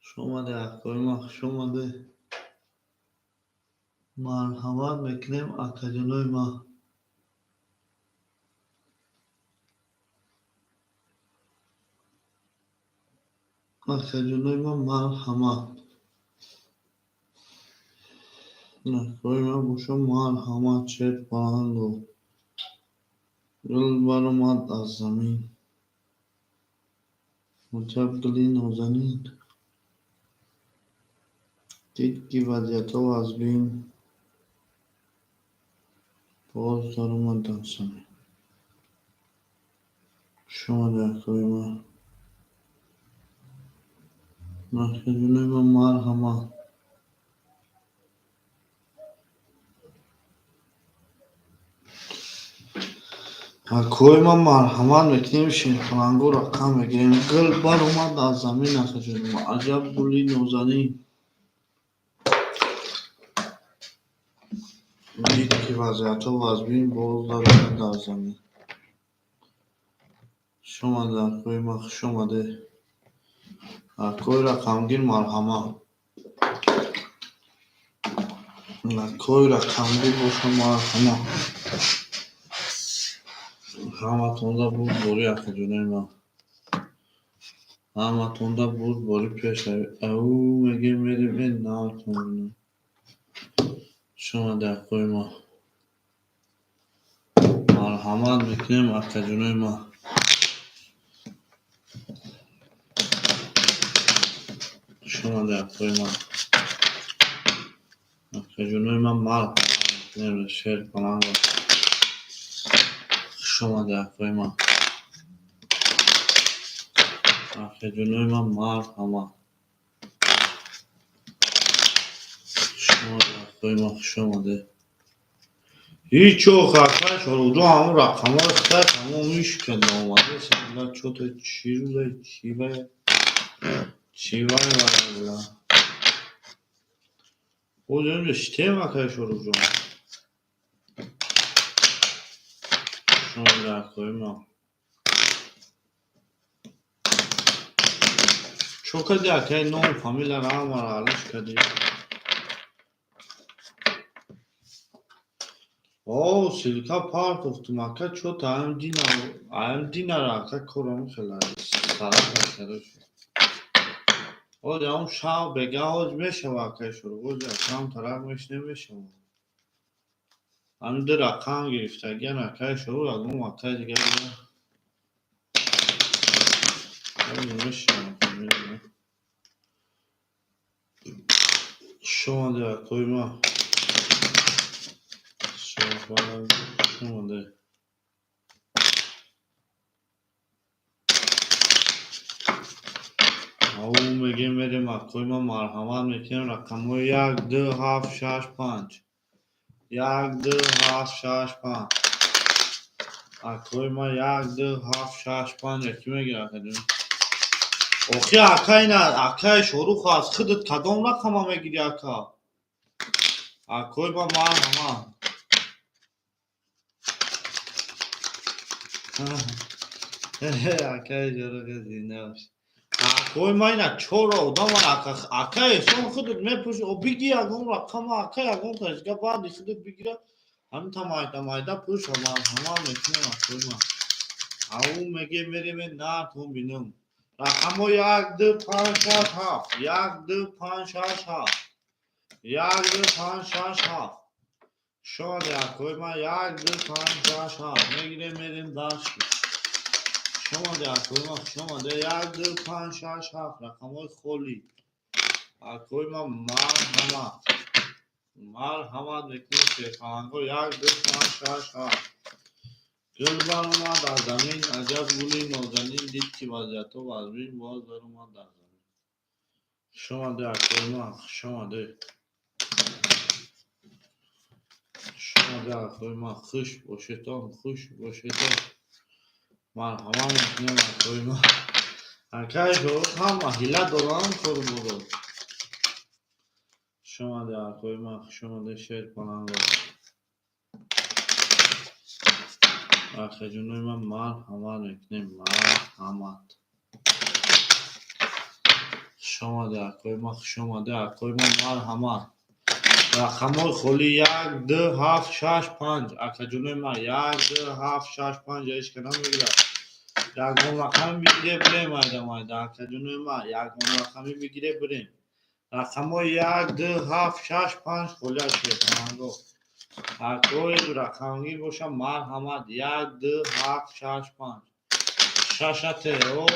Хуш омадед, акои ман, хуш омадед. Марҳамат мекунем, акаҷонои ман. Акаҷонои ман, марҳамат. Акои ман боша, марҳамат, шер паланго. Гул баромад аз замин. Аҷаб гули нозанин. Дид, ки вазъиятҳо вазбин. Боз даромад дар замин. Хуш омадед, акои ман. Акаҷонои ман, марҳамат. Акои ман, марҳамат мекунем, шерпаланго, рақам мегирем. Гул баромад аз замин, акаҷони ман. Аҷаб гули нозанин. Дид, ки вазъиятҳо вазбин, боз даромад дар замин. Хуш омадед, акои ман, хуш омадед. Акои рақамгир, марҳамат. Акои рақамгир боша, марҳамат. Ҳаматонда бурдборӣ, акаҷонои ман. Ҳаматонда бурдборӣ, пешравӣ. Ау мегем, мерем, э наатон. Хуш омадед, акои ман. Марҳамат мекунем, акаҷонои ман. Хуш омадед, акои ман. Акаҷонои ман, марҳамат мекунем, шер паланго. Хуш омадед, акои ман. Акаҷонои ман, марҳамат. Хуш омадед, акои ман, хуш омадед. Ҳеҷ ох, акай Шоҳруҷон, ҳамун рақамҳоро хай тамом ишкада омада. Бла, чё-то чӣ рӯза, чӣ вай, чӣ вай вай, бла. Боз инҷо шитем, акай Шоҳруҷон. Хуш омадед, акои ман. Чо кардӣ, акай, ном, фамилияро ҳамаро алиш кардӣ? О, ссылка партофтум, ака, чё-то ам дина, ам динара, ака, корам хела сарака, короче. Оз ам шаб бега оз мешава, акай Шоҳрух, оз акам тараф мешинем, мешава. Ҳамин ду рақам гирифтагиан, акай Шоҳрух, ягон акай дига дига. Мешава. Хуш омадед, акои ман. Хуш омадед. Ау мегем, мерем, акои ман, марҳамат мекунем, рақамҳои як, ду, ҳафт, шаш, панҷ. Як, ду, ҳафт, шаш, панҷ. Акои ман, як, ду, ҳафт, шаш, панҷ, якӣ мегирад, акаҷон. Охи, ака, ина акаи Шоҳрух, аз худат кадом рақама мегирӣ, ака? Акои ма марҳамат. Акаи ҷорага зинда бош. Акои ма ина чора одам ака Эҳсон худат мепурси, о биги ягон рақама ака ягон касига баъди худат бигира. Ҳамин та майда майда пурса марҳамат мекунем акои ма. Ау меге мереме нартон бинам. Рақамҳо як, ду, панҷ, шаш, ҳафт. Як, ду, панҷ, шаш, ҳафт. Як, ду, панҷ, шаш, ҳафт. Шоди акои ма як, ду, панҷ, шаш, ҳафт. Мегирем мерем дальше. Шомаде акои ма, хушомаде. Як, ду, панҷ, шаш, ҳафт. Рақамҳои холӣ. Акои ма марҳамат. Марҳамат мекунем шерпалангҳо. Як, ду, панҷ, шаш, ҳафт. Гул баромад аз замин, аҷаб гули нозанин, дид ки вазъиятҳо вазмин, боз баромад дар замин. Хушомаде акои ма, хушомаде. Хушомаде акои ма, хуш бошедон, хуш бошедон. Марҳамат мекунем акои ма. Акаи Шорух ҳама ҳила доранд корборо. Хушомаде акои ма, хушомаде шерпаланго. Акаҷонои ман марҳамат мекунем, марҳамат. Хушомаде акои ма, хушомаде акои ма, марҳамат. Рақамҳои холӣ як, ду, ҳафт, шаш, панҷ. Акаҷонои ман як, ду, ҳафт, шаш, панҷ ҳеч ка намегирад. Ягон рақаме бигире бирем майда майда. Акаҷонои ман ягон рақаме бигире бирем. Рақамҳои як, ду, ҳафт, шаш, панҷ холӣ аст шерпаланго. Акои рақамгир боша марҳамат. Як, ду, ҳафт, шаш, панҷ. Шашате о.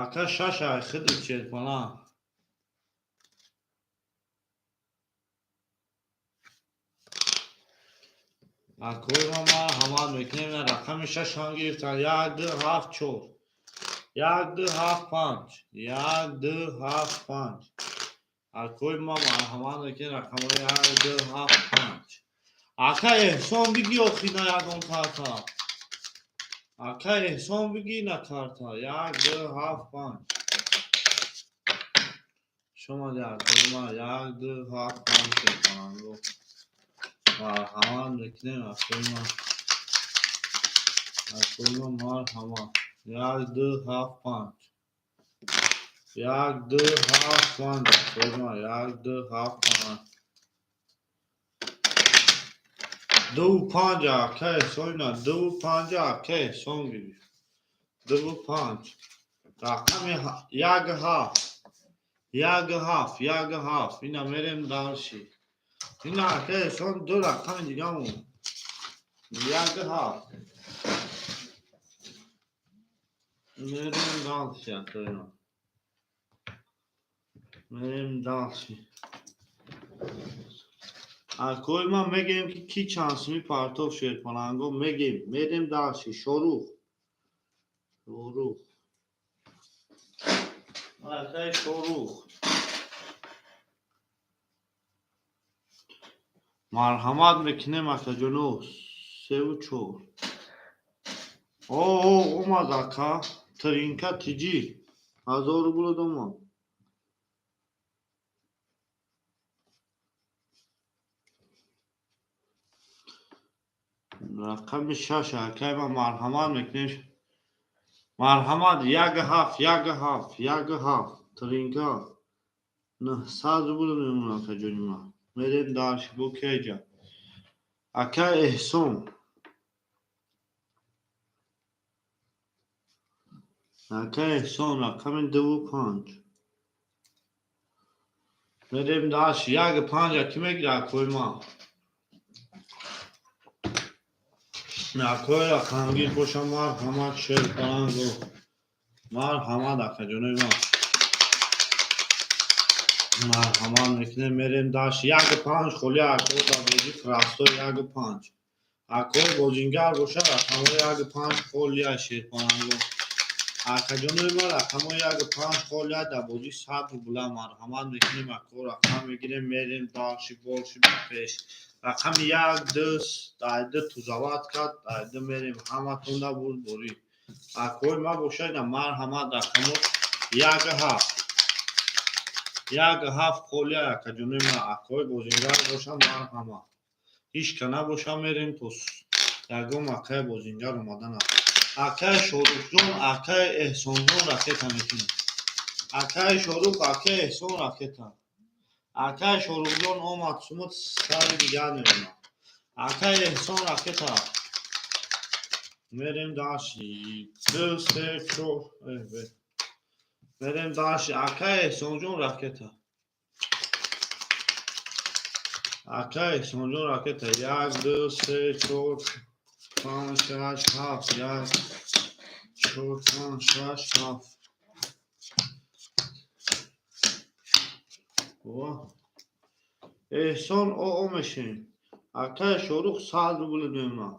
Ака шаша худат шерпаланг. Акои ма марҳамат мекунем. Рақами шашам гирифтан. Як, ду, ҳафт, чор. Як, ду, ҳафт, панҷ. Як, ду, ҳафт, панҷ. Акои ма марҳамат мекунем рақамҳои як, ду, ҳафт, панҷ. Ака Эҳсон биги охи на ягон карта. Ака Эҳсон биги на карта. Як, ду, ҳафт, панҷ. Шомаде акои ма як, ду, ҳафт, панҷ шерпаланго. Марҳамат мекунем акои ма. Акои ма марҳамат. Як, ду, ҳафт, панҷ. Як, ду, ҳафт, панҷ. Акои ма як, ду, ҳафт, панҷ. Дуву панҷ ака Эҳсон ина дуву панҷ ака Эҳсон гирифт. Дуву панҷ. Рақами як ҳафт. Як ҳафт, як ҳафт. Ина мерем дальше. Ина ака Эҳсон ду рақами дигамон. Як ҳафт. Мерем дальше акои ма. Мерем дальше. Акои ма мегӯем ки ки чанд суми партов шерпаланго мегӯем. Мерем дальше. Шорух. Шорух. Акаи Шорух. Марҳамат мекунем акаҷоно. Севу чор. О, о, омад ака. Тринка тиҷи. Ҳазор рубл омад. Рақами шаш акаи ман марҳамат мекунем. Марҳамат як ҳафт, як ҳафт, як ҳафт. Тринка. Нӯҳсад рубл мемонад акаҷони ман. Мерем дальше бо кеҷа. Ака Эҳсон. Ака Эҳсон рақами дуву панҷ. Мерем дальше. Як панҷа кӣ мегирад акои ман? Акои рақамгир боша марҳамат шерпаланго. Марҳамат акаҷонои ман. Марҳамат мекунем мерем дальше. Як панҷ холӣ акои дар бозӣ простой як панҷ. Акои бозингар боша рақамҳои як панҷ холия шерпаланго. Акаҷонои ман рақамҳои як панҷ холия дар бозӣ сад рубла. Марҳамат мекунем ако рақам мегирем мерем дальше больше ба пеш. Рақами як, ду, ду тузават кард, ду мерем ҳаматонда бурдборӣ. Акои ман боша ина марҳамат рақамҳо як ҳафт. Як ҳафт холия, акаҷонои ма, акои бозингар бошам, марҳама. Ҳичка набоша, мерем то ягон акаи бозингар омадана. Акаи Шорухҷон, акаи Эҳсонҷон ракета мекунем. Акаи Шорух, акаи Эҳсон ракета. Акаи Шорухҷон омад, сумут сари дигар мемонад. Акаи Эҳсон ракета. Мерем даши. Ду, се, чор. Мерем даши. Акаи Эҳсонҷон ракета. Акаи Эҳсонҷон ракета. Як, ду, се, чор, панҷ, шаш, ҳафт. Як, чор, панҷ, шаш, ҳафт. Эҳсон оо мешем. Акаи Шорух 100 рубл мемонад.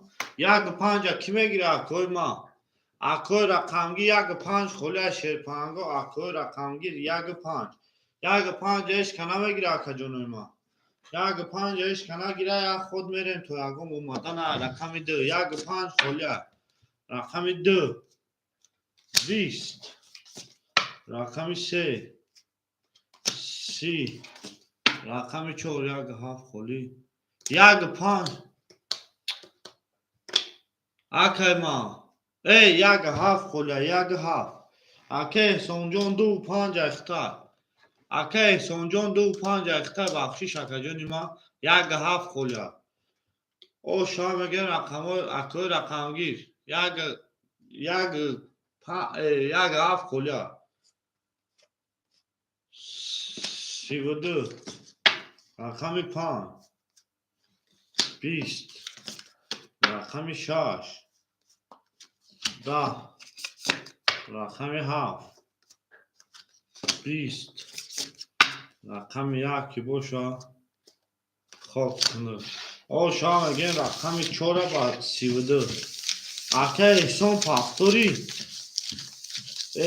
Як панҷа кӣ мегира, акои ма? Акои рақамгир як панҷ холия, шерпанго, акои рақамгир як панҷ. Як панҷ ҳеч ка намегира, акаҷонои ма. Як панҷ ҳеч ка нагира, як худ мерем то ягон омадана. Рақами ду, як панҷ холия. Рақами ду, 20. Рақами се, 30. Рақами чор, як ҳафт холӣ. Як панҷ. Акай ма. Эй, як ҳафт холия, як ҳафт. Ака Эҳсонҷон ду панҷ ахта. Ака Эҳсонҷон ду панҷ ахта, бахшиш, акаҷони ма, як ҳафт холия. О, шоя мегӯям рақамҳои акои рақамгир. Як як як ҳафт холия. 32. Рақами панҷ. 20. Рақами шаш. 10. Рақами ҳафт. 20. Рақами як ки боша, хок кунад. О, шоя мегӯем рақами чора ба 32. Ака Эҳсон пафтори.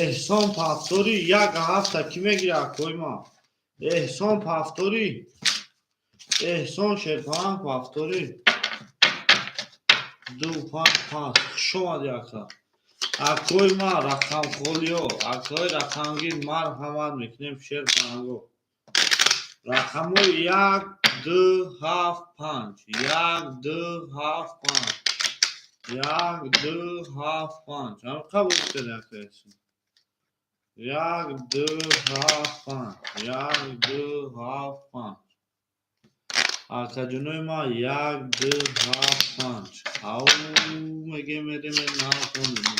Эҳсон пафтори як ҳафта кӣ мегира, акои ма? Эҳсон пафтори. Эҳсон шерпаҳанг пафтори. Ду панҷ панҷ. Хуш омадӣ, ака. Акои ма рақамхолиё, акои рақамгир, марҳамат мекунем шерпаҳанго. Рақамҳои як, ду, ҳафт, панҷ. Як, ду, ҳафт, панҷ. Як, ду, ҳафт, панҷ. Ҳам қабул кардем, ака Эҳсон. Як, ду, ҳафт, панҷ. Як, ду, ҳафт, панҷ. Акаҷонои ма, як, ду, ҳафт, панҷ. Ау мегем, мерем, нахонем.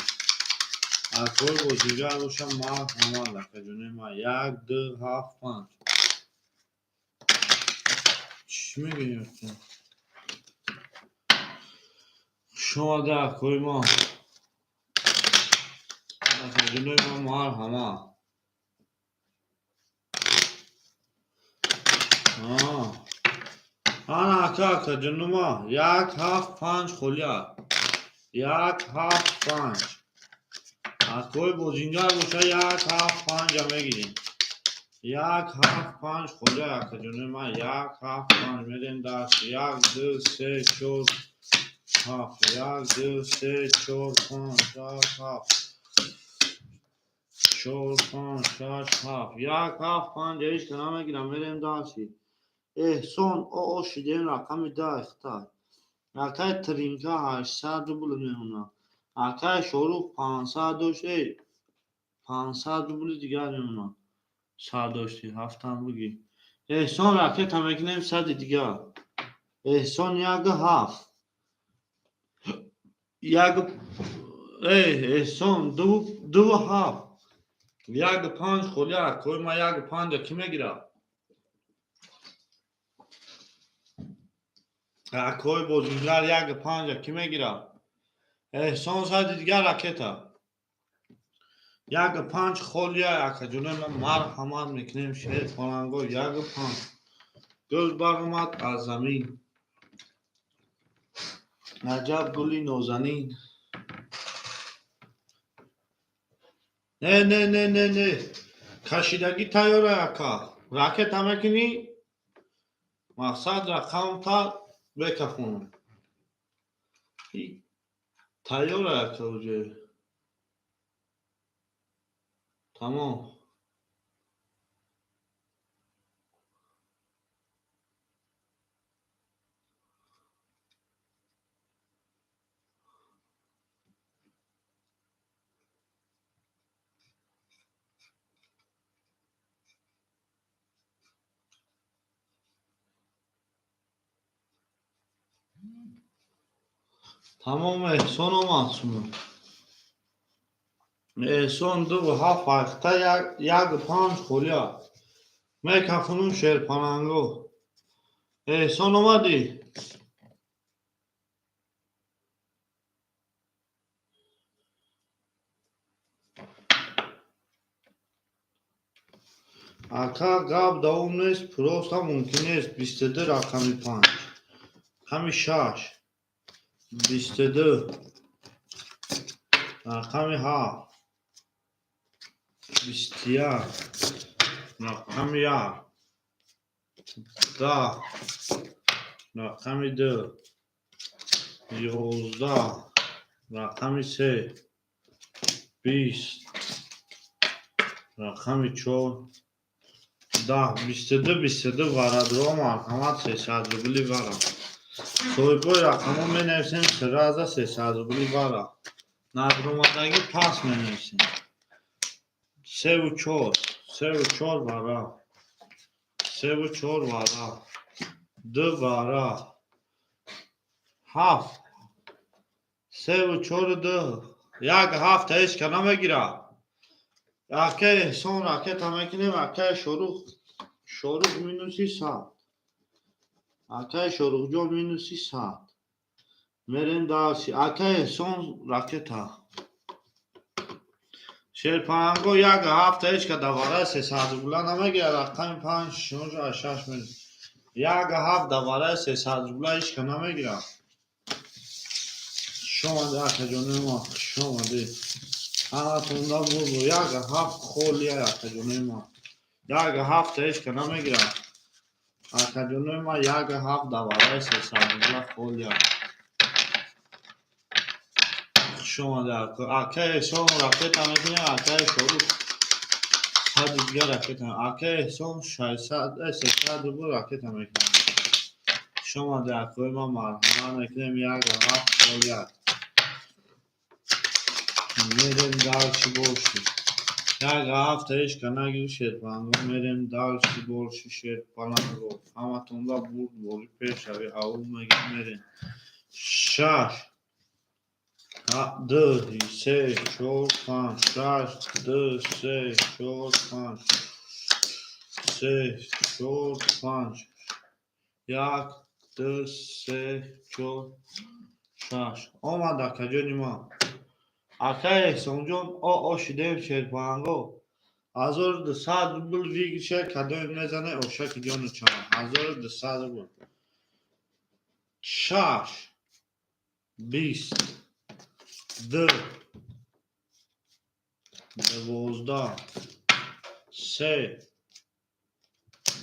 Акои бозингар бошам, марҳамат, акаҷонои ма. Як, ду, ҳафт, панҷ. Чӣ мегӯем? Хуш омада, акои ма. Акаҷонои ма, марҳамат. Ана ака, акаҷонума, як ҳафт панҷ холия. Як ҳафт панҷ. Акои бозингар боша, як ҳафт панҷа мегирем. Як ҳафт панҷ холия, акаҷонои ма, як ҳафт панҷ мерем даст. Як, ду, се, чор, ҳафт. Як, ду, се, чор, панҷ, шаш, ҳафт. Чор, панҷ, шаш, ҳафт. Як ҳафт панҷ ҳеч ка намегирам, мерем дасти. Эҳсон оо шидем, рақами даҳ ихта. Акаи Тринка 800 рубл мемонад. Акаи Шорух 500 дошт, эй, 500 рубли дигар мемонад. Сар дошти, ҳафтам бигир. Эҳсон ракета мекунем сади дигар. Эҳсон як ҳафт. Як, эй, Эҳсон ду ду ҳафт. Як панҷ холия, акои ма, як панҷа кӣ мегирад? Акои бозингар як панҷа кӣ мегирад? Эҳсон сади дигар ракета. Як панҷ холия, акаҷонои ма, марҳамат мекунем шерпаланго, як панҷ. Гул баромад аз замин. Аҷаб гули нозанин. Не, не, не, не, не. Кашидагӣ тайёра, ака. Ракета мекунӣ? Мақсад рақамта бекафонам. Тайёра, ака, уже. Тамом. Тамом, Эҳсон омад шумо. Эҳсон дуву ҳафт ҳашта яку панҷ холия. Мекафунум шерпаланго. Эҳсон омадӣ? Ака, гап давом нест, просто мумкин нест. 22 рақами панҷ. Рақами шаш. 22. Рақами ҳафт. 21. Рақами як. 10. Рақами ду. 11. Рақами се. 20. Рақами чор. 10. 22, 22 варадро марҳамат 300 рубли вара. Соҳибои рақамҳо менависем сразу 300 рубли вара. Надромадагӣ пас менависем. Севу чор. Севу чор вара. Севу чор вара. Ду вара. Ҳафт. Севу чору ду. Як ҳафта ҳеч ка намегирад. Акаи Эҳсон ракета мекунем, акаи Шорух Шорух минуси 100. Акаи Шорухҷон минуси 100. Мерем дальше. Акаи Эҳсон ракета. Шерпаанго як ҳафта ҳеч ка давараи 300 рубла намегирад. Рақами панҷ шаш минус. Як ҳафт давараи 300 рубла ҳеч ка намегирад. Хуш омадӣ, акаҷонои ма, хуш омадӣ. Ҳаматонда бурду. Як ҳафт холия, акаҷонои ма. Як ҳафта ҳеч ка намегирад. Акаҷонои ма, як ҳафт давараи 300 рубла холия. Хуш омадӣ, ака. Акаи Эҳсон ракета мекунем, акаи Шорух сади дигар ракета. Акаи Эҳсон 600, 300 рубл ракета мекунем. Хуш омадӣ, акои ма, марҳамат мекунем, як ҳафт холия. Мерем дальше больше. Як ҳафта ҳеч ка нагирифт шерпаланго. Мерем дальше больше шерпаланго. Ҳаматонда бурд бори пешравӣ. Аввал мегем мерем. Шаш. Ду, се, чор, панҷ. Шаш, ду, се, чор, панҷ. Се, чор, панҷ. Як, ду, се, чор, шаш. Омад, акаҷони ман. Акаи Эҳсонҷон, о о шидем шерпаланго. 1200 рубл выигрыша кадоме мезане ошаки ҷону чама. 1200 рубл. Шаш. 20. Ду. 12. Се.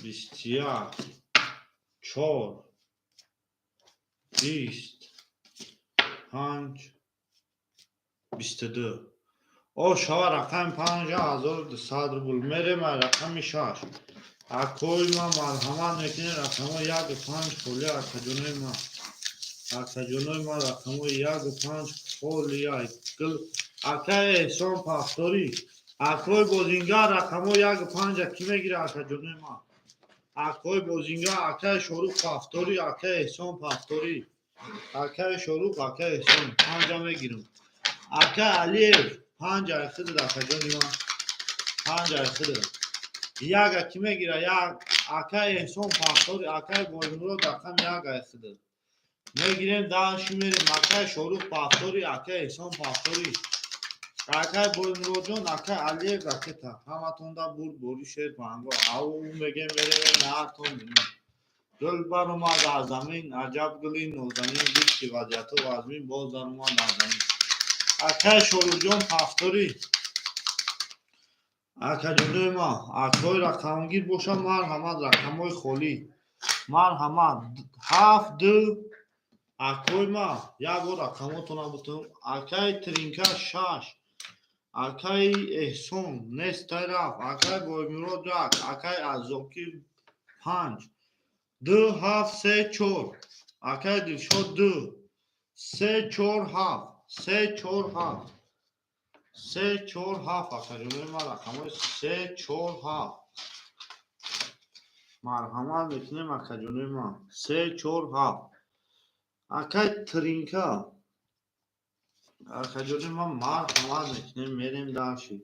21. Чор. 20. Панҷ. 22. О шава рақами панҷа 1200 рубл. Мерем рақами шаш. Акои ма, марҳамат мекунем рақамҳои яку панҷ холия, акаҷонои ма. Акаҷонои ма, рақамҳои яку панҷ холия. Гул акаи Эҳсон пафторӣ. Акои бозингар рақамҳои яку панҷа кӣ мегирад, акаҷонои ма? Акои бозингар, акаи Шорух пафторӣ, акаи Эҳсон пафторӣ. Акаи Шорух, акаи Эҳсон панҷа мегирам. Ака Алиев панҷ айхидр, акаҷони ман. Панҷ айхидр. Яга кӣ мегира? Як акаи Эҳсон пафтори, акаи Боймурод рақами як айхидр. Мегирем дальше мерем. Акаи Шорух пафтори, акаи Эҳсон пафтори. Акаи Боймуродҷон, акаи Алиев ракета. Ҳаматонда бурд бори шер панго. Ау мегем мерем наартон. Гул баромад аз замин, аҷаб гули нозанин, дид ки вазъияту вазмин, боз даромад аз замин. Акаи Шоруҳҷон пафторӣ. Акаҷонои ма, акои рақамгир бошад, марҳамат рақамҳои холӣ. Марҳамат ҳафт ду акои ма, як бор рақамотонам бутум. Акаи Тринка шаш. Акаи Эҳсон нестай рафт. Акаи Боймурод як. Акаи Азокир панҷ. Ду ҳафт се чор. Акаи Дилшод ду. Се чор ҳафт. Се чор ҳафт. Се чор ҳафт, акаҷонои ма, рақамҳои се чор ҳафт. Марҳамат мекунем, акаҷонои ма. Се чор ҳафт. Акаи Тринка. Акаҷони ман, марҳамат мекунем, мерем дальше.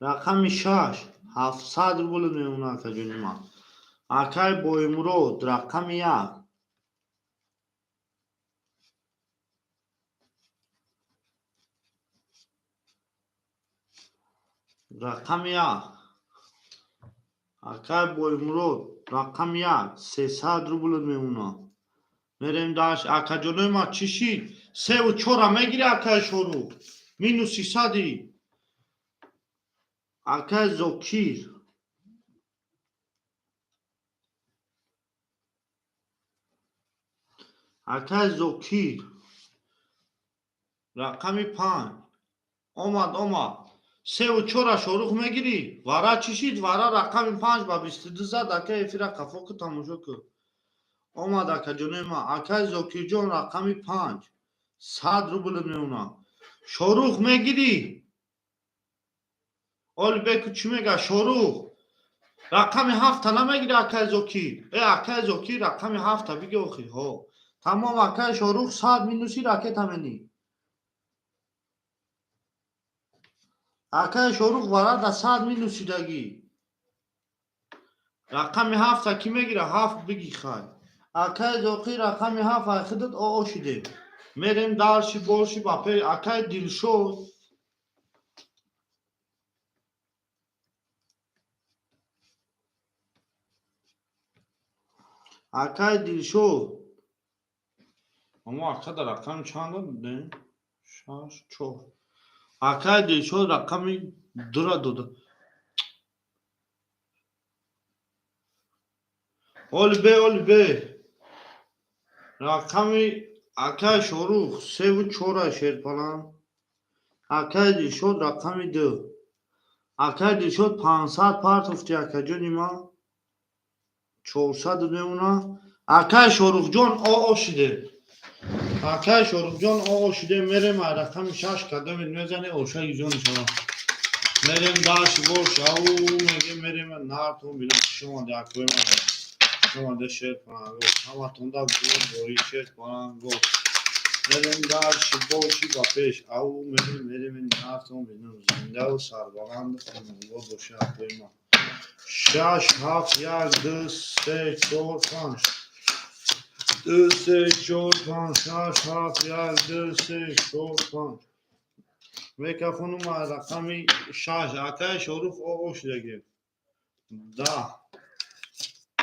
Рақами 6 700 рубл мемонад, акаҷони ман. Акай Боимурод, рақами 1. Рақами 1. Акай Боимурод, рақами 1, 300 рубл мемонад. Мерем дальше. Акаҷонои ман, чӣ шид? Севу чора мегири, акай Шорух? Минуси сади. Акай Зокир. Акай Зокир. Рақами 5. Омад, омад. Севу чора, Шорух, мегирӣ? Вара чӣ шид? Вара рақами 5 ба 22 зад, ака, эфира қафо ку, тамошо кун. Омад, акаҷонои ман. Акай Зокирҷон, рақами 5. 100 рубл мемонад. Шорух, мегирӣ? Оли беку чӣ мега Шорух? Рақами ҳафта намегири, акай Зокир? Э, акай Зокир, рақами ҳафта биги охи. Ҳо. Тамом, акай Шорух, 100 минуси ракета менӣ. Акай Шорух, варада 100 минусидагӣ. Рақами ҳафта кӣ мегира? Ҳафт биги, хай. Акай Зокир, рақами ҳафт айхидат оо шидем. Мерем дальше больше ба пеш. Акай Дилшод. Акай Дилшод. Амо ака дар рақами чанд дод? Шаш, чор. Акай Дилшод рақами дура дода. Оли бе, оли бе. Рақами акай Шорух севу чора, Шерпалан. Акай Дилшод, рақами 2. Акай Дилшод, 500 партофти, акаҷони ман. 400 мемонад. Акай Шорухҷон, оо шиде. Акай Шорухҷон, оо шиде, мерем ай рақами 6 кадомед мезане, ошаги ҷони шава. Мерем дальше больше, ау мегем, мерем нартон бинам. Хуш омаде, акои ман. Хуш омаде, Шерпаланго. Ҳаматонда бои Шерпаланго. Мерем дальше больше ба пеш. Ау мерем, мерем нартон бинам. Зиндаву сарбаланду хонавод боша, акои ман. Шаш, ҳафт, як, ду, се, чор, панҷ. Ду, се, чор, панҷ, шаш, ҳафт, як, ду, се, чор, панҷ. Мекафонум рақами 6. Акай Шорух, оо шудагем. 10,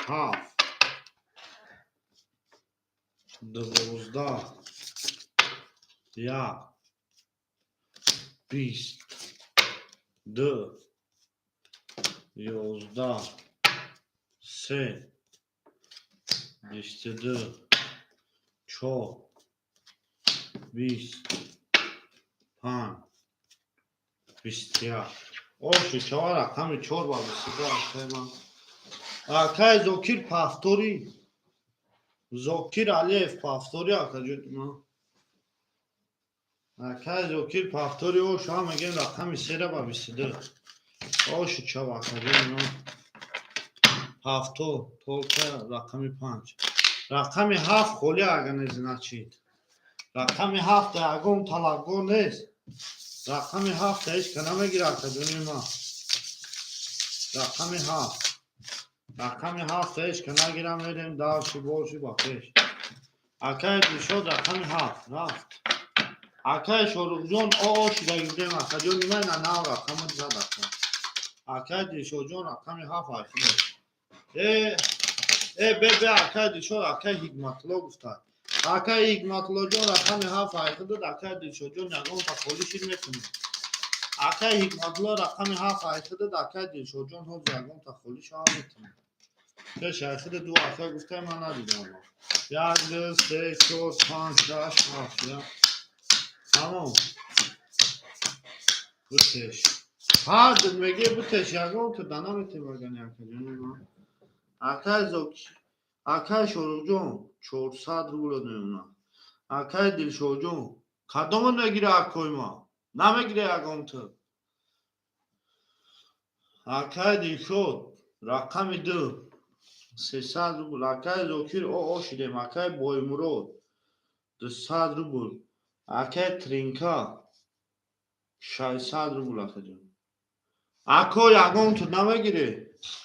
ҳафт, 12, як, 20, ду, 11, се, 22, чор, 20, панҷ, 21. Оши чава рақами 4 ба 22, акай ман. Акай Зокир, повтори. Зокир Алиев, повтори, акаҷони ман. Акай Зокир, повтори, ош ҳам мегем рақами сера ба 22. Оши чава, акаҷони ман. Повтор, только рақами 5. Рақами 7 холӣ, ага не, значит. Рақами ҳафта ягон талабгор нест. Рақами ҳафта ҳеҷ ка намегира, акаҷони ман. Рақами 7. Рақами ҳафта ҳеҷ ка нагира, мерем дальше больше ба пеш. Акай Дилшод, рақами 7 рафт. Акай Шорухҷон, оо шидаги будем, акаҷони ман, на нав рақами зад ака. Акай Дилшодҷон, рақами 7 айхидо. Э, э, бе, бе, акай Дилшод, акай Ҳикматулло гуфта. Акай Ҳикматуллоҷон, рақами 7 айхидод, акай Дилшодҷон, ягон та холӣ шид мекунем. Акай Ҳикматулло, рақами 7 айхидод, акай Дилшодҷон, ҳозир ягон та холӣ шава метавонем. Пеш айхида ду ака гуфта, ман надидам. Як, ду, се, чор, панҷ, шаш, ҳафт. Як. Тамом. Бутеш. Ҳар меге бутеш, ягон та дана метем агани, акаҷони ман. Акай Зоки, акай Шоруқҷон, 400 рубл мемонад. Акай Дилшодҷон, кадомо мегира, акои ман? Намегира ягон та. Акай Дилшод, рақами 2. 300 рубл. Акай Зокир, оо шидем. Акай Боймурод, 200 рубл. Акай Тринка, 600 рубл. Акаҷон, ако ягон ту намегирӣ.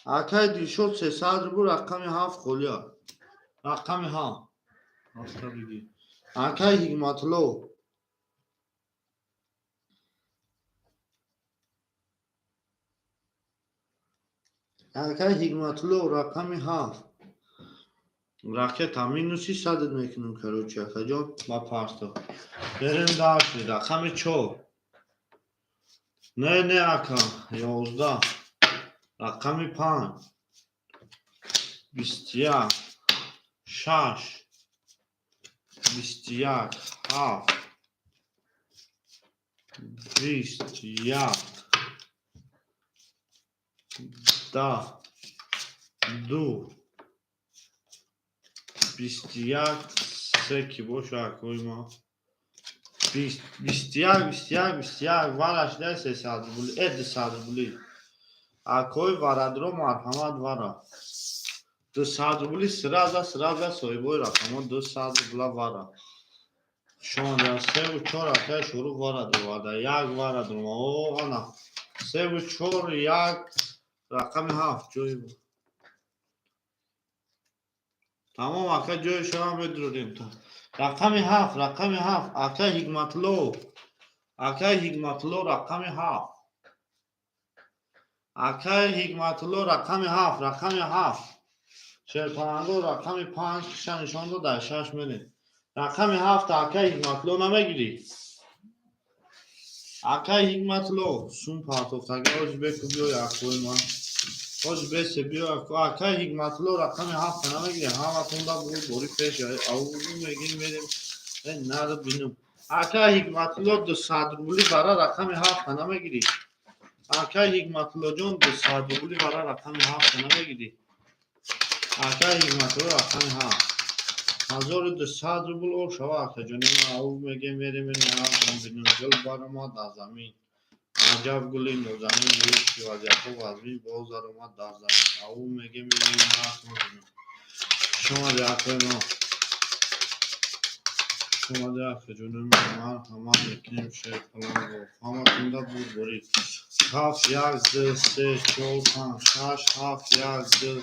Акай Дилшод, 300 рубл. Рақами 7 холия, рақами 7 ҳафта бигир. Акай Ҳикматулло, акай Ҳикматулло, рақами 7. Ракета минуси садат мекунем, короче, акаҷон, ба парто. Берем дальше. Рақами 4. Не, не, ака, 11. Рақами 5, 21, 6, 21, 7, 21, 10, 2, 21, 3 ки боша, акои ма. 21, 21, 21 вара шидай, 300 рубли, 200 рубли. Акои варадро, марҳамат, вара. 200 рубли сразу, сразу соҳибои рақамҳо 200 рубла вара. Шонда севу чор, акай Шорух вара дровада, як вара дрома. О, ана. Севу чор, як, рақами 7 ҷои. Тамом, ака, ҷои шумо медурем. Рақами 7, рақами 7, акай Ҳикматулло. Акай Ҳикматулло, рақами 7. Акай Ҳикматулло, рақами 7, рақами 7. Шерпаланго рақами 5 киша нишон дод, дар 6 мерем. Рақами 7, акай Ҳикматулло, намегирӣ? Акай Ҳикматулло, сум партофт. Ака, ози беку биё, якои ман. Ози бесе биё, акай Ҳикматулло, рақами 7 намегирӣ? Ҳаматонда буд бори пеш. Ау мегирем, мерем. Надо бинум. Акай Ҳикматулло, 200 рубли бара, рақами 7 намегирӣ? Акай Ҳикматуллоҷон, 200 рубли бара, рақами 7 намегирӣ? Акай Ҳикматулло, рақами 7. 1200 рубл о шава, акаҷони ман. Ау мегем, мерем, бинум. Гул баромад аз замин. Аҷаб гули нозанин, ки вазъиятҳо вазмин, боз даромад дар замин. Ау мегем, мерем. Шумо акои ма. Шумо акаҷони ман, марҳамат мекунем, шерпаланго. Ҳаматонда бурдборӣ. Ҳафт, як, ду, се, чор, панҷ, шаш, ҳафт, як, ду,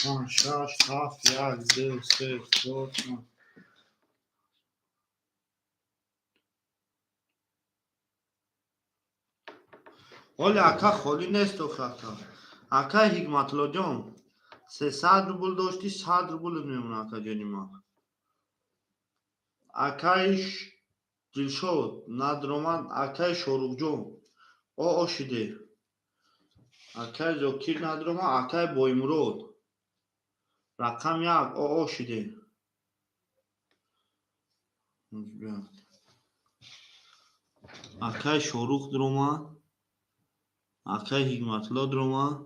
панҷ, шаш, ҳафт, як, ду, се, чор, панҷ. Ҳоли ака холӣ нест охи, ака. Акай Ҳикматуллоҷон, 300 рубл доштӣ, 100 рублат мемонад, акаҷони ман. Акай Дилшод надромад, акай Шоруҳҷон. О шиде. Акай Зокир надромад, акай Боймурод. Рақам 1, о шиде. Акай Шорух дромад. Акай Ҳикматулло дромад.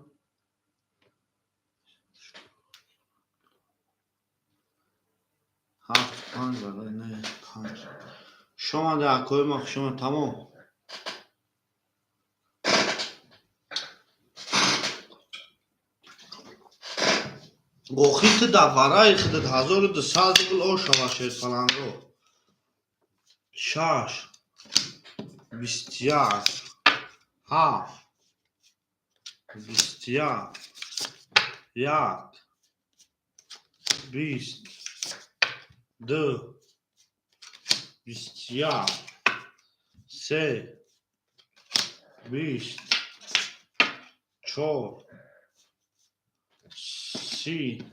Ҳафт, панҷ, не, панҷ. Шомада, акои ма, хушомад, тамом. Охи ту дар вараи худат 1200 рубл о шава, шерпаланго. Шаш, 21, ҳафт, 21, як, 20, 2, 21, 3, 20, 4, 30,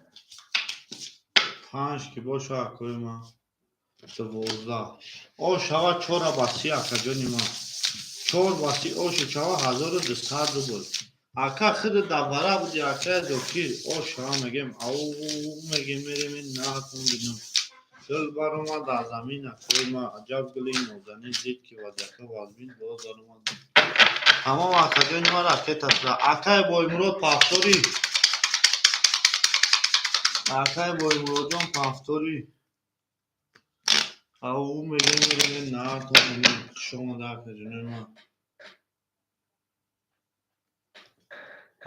5 ки боша, акои ман, 12. О шава чора ба 30, акаҷони ман. Чор ба 30 оши шава, 1200 рубл. Ака, худат дар вара буди, акай Зокир. О шава мегем, ау мегем, мерем, наҳатон бинам. Гул баромад аз замин, акои ман, аҷаб гули нозанин, дид ки вазъиятҳо вазмин, боз даромад. Тамом, акаҷони ман, ракета шуда. Акай Боймурод, повтори. Акай Боймуродҷон, повтори. Ау мегем, мерем, наҳатон бинам. Хуш омада, акаҷони ман.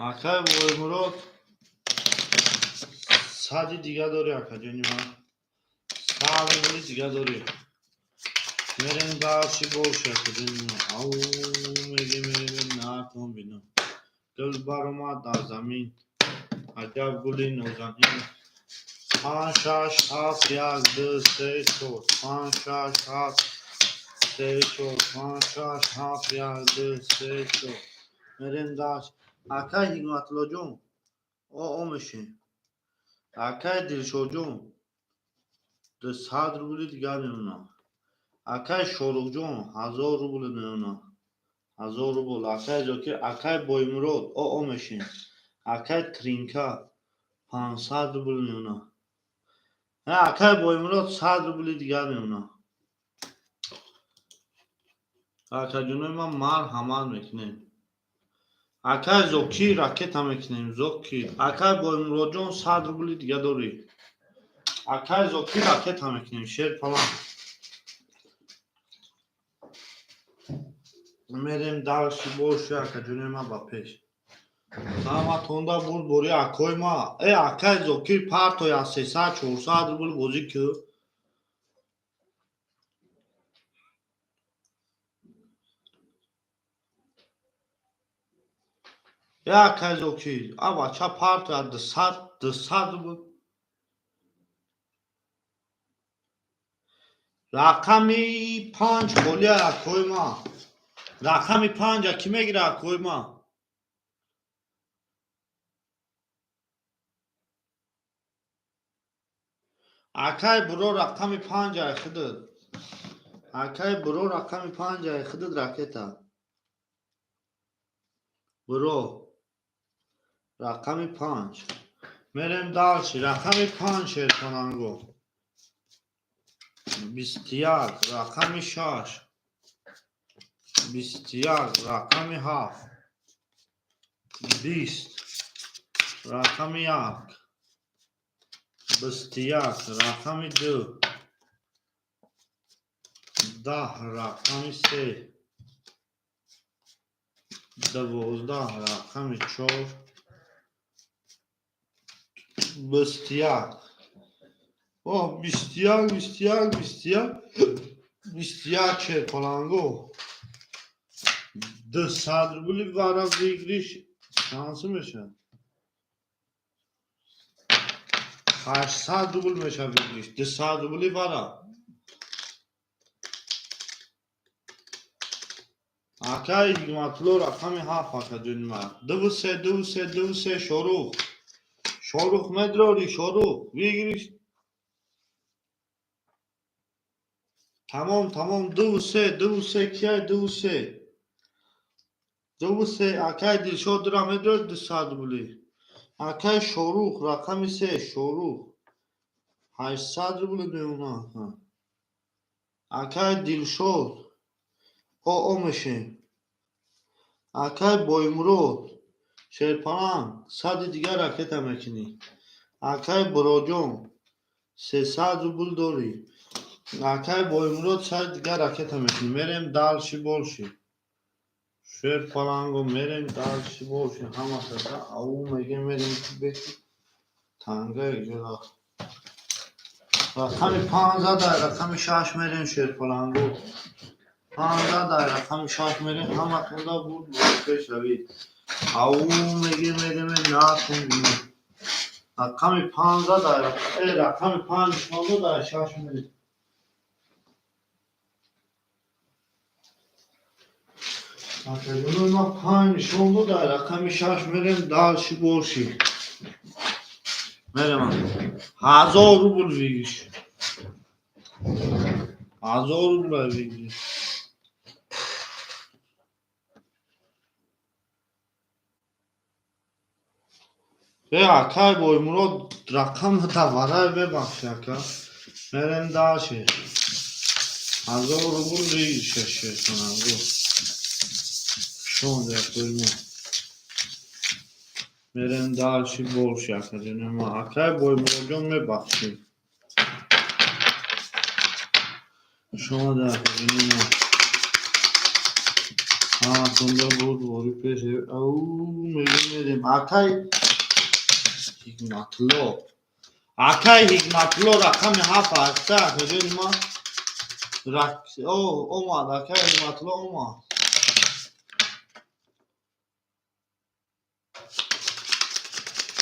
Акай Боймурод. Сади дига дорӣ, акаҷони ман. 100 рубли дига дорӣ. Мерем дальше больше, акаҷони ман. Ау, меге, мерем, натон бинам. Гул баромад аз замин. Аҷаб гули нозанин. Панҷ, шаш, ҳафт, як, ду, се, чор. Панҷ, шаш, ҳафт, се, чор. Панҷ, шаш, ҳафт, як, ду, се, чор. Мерем дальше. Акай Ҳикматуллоҷон, о мешем. Акай Дилшодҷон, 200 рубли дигар мемонам. Акай Шоруҳҷон, 1000 рубл мемонам. 1000 рубл. Акай Зокир, акай Боймурод, о мешем. Акай Тринка, 500 рубл мемонам. Акай Боймурод, 100 рубли дигар мемонам. Акаҷонои ман, марҳамат мекунем. Акай Зокир, ракета мекунем. Зокир. Акай Боймуродҷон, 100 рубли дига дорӣ. Акай Зокир, ракета мекунем. Шер палан. Мерем дальше больше, акаҷонои ман, ба пеш. Ҳаматонда бурд бори, акои ма. Э, акай Зокир, партой аз 300, 400 рубл бозӣ кӯ. Э, акай Зокир, а бача партой аз 200, 200 рубл. Рақами 5 холия, акои ма. Рақами 5-а кӣ мегира, акои ма? Акай буро, рақами 5-ай худат. Акай буро, рақами 5-ай худат, ракета. Буро. Рақами 5. Мерем дальше. Рақами 5, шерпаланго. 21, рақами 6. 21, рақами 7. 20, рақами 1. 21, рақами 2. 10, рақами 3. 12, рақами 4. 21. О, 21, 21, 21. 21, шерпаланго. 200 рубли вара выигрыш шансы мешавад. 800 рубл мешавад выигрыш. 200 рубли вара. Акай Ҳикматулло, рақами 7, акаҷони ман. Дуву се, дуву се, дуву се, Шорух. Шорух медрори, Шорух. Выигрыш. Тамом, тамом, дуву се, дуву се, кияй дуву се? Дуву се, акай Дилшод дура медрори 200 рубли. Акай Шорух, рақами 3, Шорух. 800 рубли мемонад. Акай Дилшод, о мешем. Акай Боймурод, шерпаланг, 100-и дигар ракета мекунӣ. Акай Буроҷон, 300 рубл дорӣ. Акай Боймурод, 100-и дигар ракета мекунӣ. Мерем дальше больше. Шерпаланго, мерем дальше больше. Ҳамасада ау меге, мерем ки беки танга ҷура. Рақами 5 зада, рақами 6 мерем, шерпаланго. 5 зада, рақами 6 мерем, ҳаматонда бурд пешравӣ. Ау меге, мерем, натон бинем. Рақами 5 зада, рақами 5 нишон дода, 6 мерем. Акаҷонои ман, 5 нишон дода, рақами 6 мерем, дальше больше. Мерем. 1000 рубл выигрыш. 1000 рубл выигрыш. Э, акай Боймурод, рақам даварай, бебахши, ака. Мерем дальше. 1000 рубл выигрыш, шерпаланго. Шонда акои. Мерем дальше больше, акаҷони ман. Акай Боймуродҷон, мебахшед. Шонда, акаҷони ман. Ҳаматонда буд бори пеш. Ау мегем, мерем. Акай Ҳикматулло. Акай Ҳикматулло рақами ҳафт ҳашта акаҷони ман омад. Акай Ҳикматулло омад.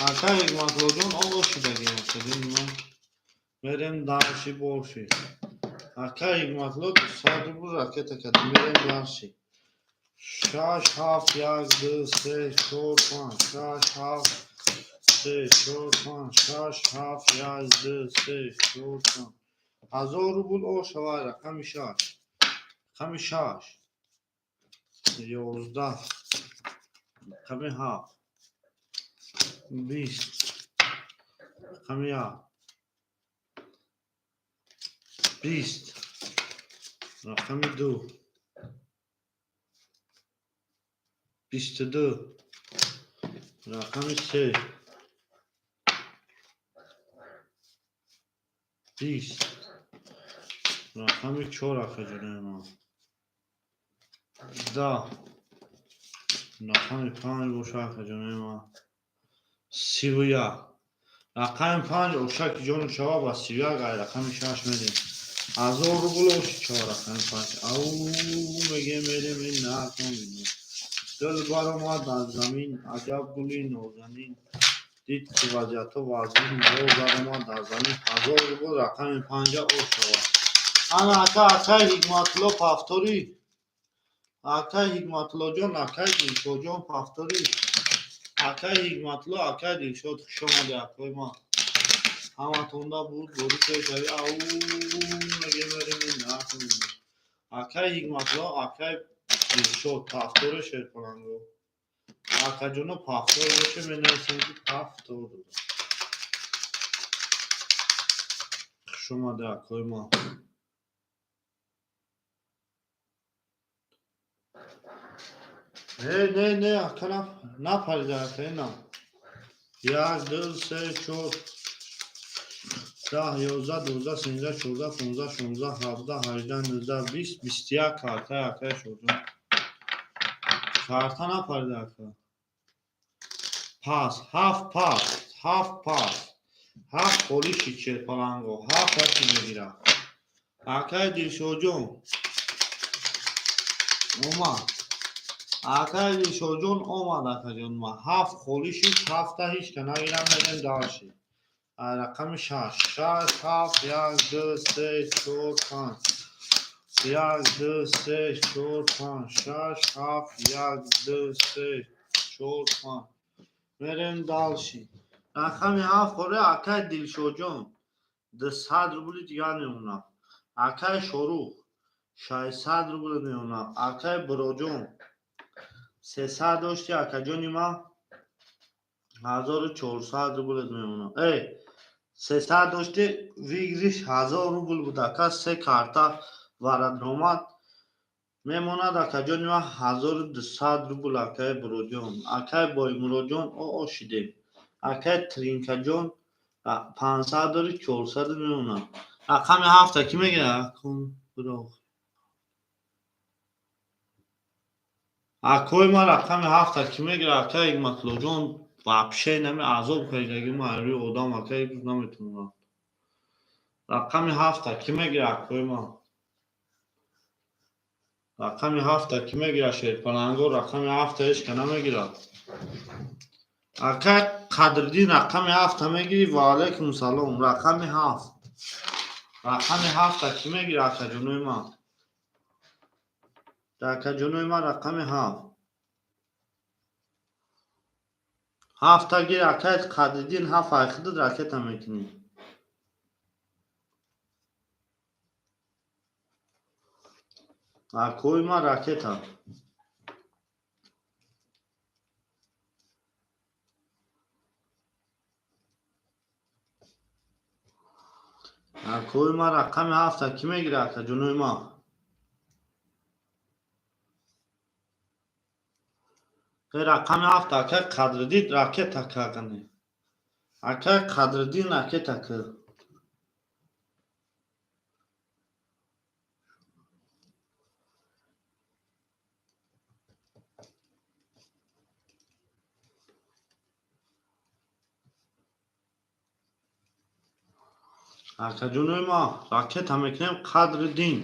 Акай Ҳикматуллоҷон оғоз шудагӣ акаҷони ман. Мерем дарши борши. Акай Ҳикматулло 200 рубл ракета кард. Мерем дарши. 6 7 1 2 3 4 5 6 7 3 4 5 6 7 1 2 3 4 5. 1000 рубл о шавай рақами 6. Рақами 6. 11. Рақами 7. 20. Рақами 1. 20. Рақами 2. 22. Рақами 3. 20. Рақами 4 акаҷонаи ман. 10. Рақами 5 боша акаҷонаи ман. 31. Рақами 5 ошаки ҷону шава ба 31 ай рақами 6 медем. 1000 рубл оши чава рақами 5. Ау мегем мерем ин накун. Дил баромад аз замин, аҷаб гули нозанин. Дид ки вазъиятҳо вазнин, боз баромад аз замин. 1000 рубл рақами 5 ош шава. Ана ака акай Ҳикматулло пафторӣ. Акай Ҳикматуллоҷон, акай Дилшодҷон пафторӣ. Акай Ҳикматулло, акай Дилшод, хуш омадед акои ман. Ҳаматонда буд, борӣ пешавӣ. Ау мегем мерем ин накун. Акай Ҳикматулло, акай Дилшод пафтори шерпаланго. Акаҷоно пафтор боше менависем ки пафтор. Хуш омадед акои ман. Не, не, не, ака напарида ака, ина. 1 2 3 4 10 11 12 13 14 15 16 17 18 19 20 21 карта акай шоҷон. Карта напарида ака. Пас, 7 пас, 7 пас. 7 холӣ шид шерпаланго, 7 ҳашти мегирад. Акай Дилшодҷон омад. Акай Дилшодҷон омад акаҷон ман. 7 холӣ шид, 7-та ҳеч ка нагирам, мерем дарши. Рақами 6. 6 7 1 2 3 4 5. 1 2 3 4 5 6 7 1 2 3 4 5. Мерем дальше. Рақами 7 хоре акай Дилшодҷон. 200 рубли дигар мемонад. Акай Шорух 600 рубл мемонад. Акай Бироҷон 300 дошти акаҷони ман 1400 рубл мемонад. Эй 300 дошти выигрыш 1000 рубл буд ака, се карта варадромад мемонад акаҷони ман 1200 рубл акай Бироҷон. Акай Боймуроҷон о шидем. Акай Тринкаҷон 500 дори 400 мемонад. Рақами 7 ки мегирад? Акои ман рақами 7 ки мегирад? Акай Ҳикматуллоҷон вообще нами азоб кашидаги ман рӯи одам акай наметавонам. Рақами 7 ки мегирад акои ман? Рақами 7 ки мегирад шерпаланго? Рақами 7 ҳеч ка намегирад. Акай Қадриддин рақами 7 мегирӣ? Ва алайкум салом. Рақами 7. Рақами 7 ки мегирад акаҷонои ман? Акаҷонои ман рақами 7. 7 гир акай Қадриддин, 7 айхидид ракета мекунӣ. Акои ман ракета. Акои ман рақами 7 ки мегирад акаҷонои ман? Рақами 7 акай Қадриддин ракета кардани. Акай Қадриддин ракета кард. Акаҷонои ма, ракета мекунем. Қадриддин,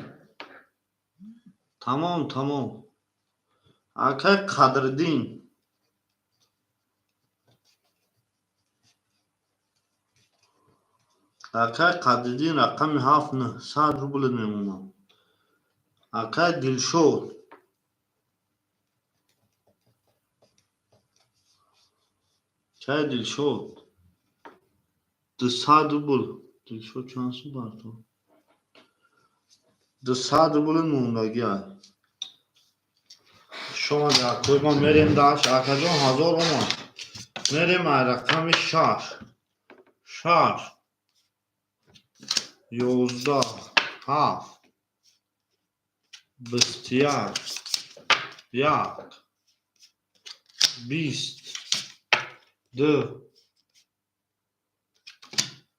тамом, тамом. Акай Қадриддин, акай Қадриддин, рақами ҳафт, 900 рубль мемонам. Акай Дилшод, чай Дилшод, 200 рубл. Дилшод, чанд сум бар ту? 200 рубли мондагиа. Шомади, акои ма, мерем даш. Акаҷон, 1000 омад. Мерем ай рақами шаш. Шаш, 11, ҳафт, 21, як, 20, ду,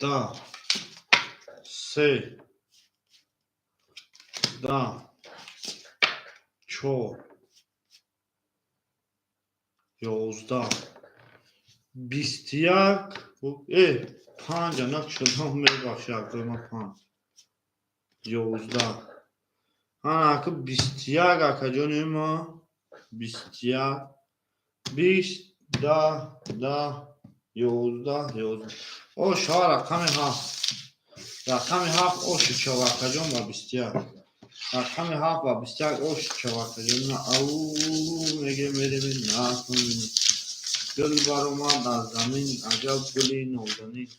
10, се, 10, чор, 11, 21, э, панҷа накшудам, мебахши, акои ма, панҷ, 11. Ана ака, 21, акаҷони ма, 21, 20, 10, 10, 11, 11. О, шава рақами ҳафт, рақами ҳафт оши шава, акаҷон, ба 21. Рақами ҳафт ба 21 оши шава, акаҷон. Ау меге, мерем, накун. Гул баромад аз замин, аҷаб гули нозанин.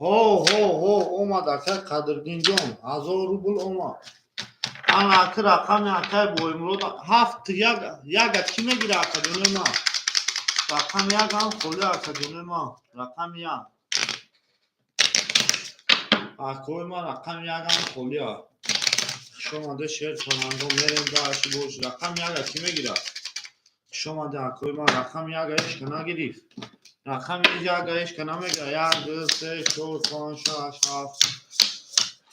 Ҳо, ҳо, ҳо, омад, акай Қадриддинҷон, 1000 рубл омад. Ана аки рақами акай Боимурод ҳафт, як, яга чӣ мегира, акаҷони ма? Рақами як ҳам холи, акаҷони ма. Рақами як, акои ма, рақами як ҳам холия. Хушомаде, шер паланго. Мерем даши бош. Рақами яга чӣ мегирад? Хушомаде, акои ма. Рақами яга ҳечка нагирифт. Рақами яга ҳечка намегирад. Як, ду, се, чор, панҷ, шаш, ҳафт,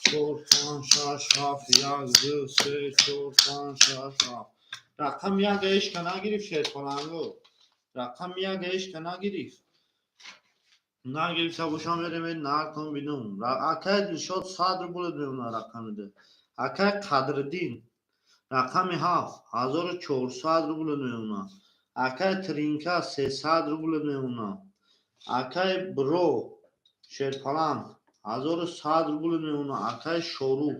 чор, панҷ, шаш, ҳафт. Як, ду, се, чор, панҷ, шаш, ҳафт. Рақами яга ҳечка нагирифт, шерпаланго. Рақами яга ҳечка нагирифт. Нагирифта бошам, мерем наркон бинум. Акай Дилшод, 100 рубл мемонад рақами ду. Акай Қадриддин, рақами ҳафт, 1400 рубл мемонад. Акай Тринка, 300 рубл мемонад. Акай Бро шерпаланг, 1100 рубл мемонад. Акай Шорух,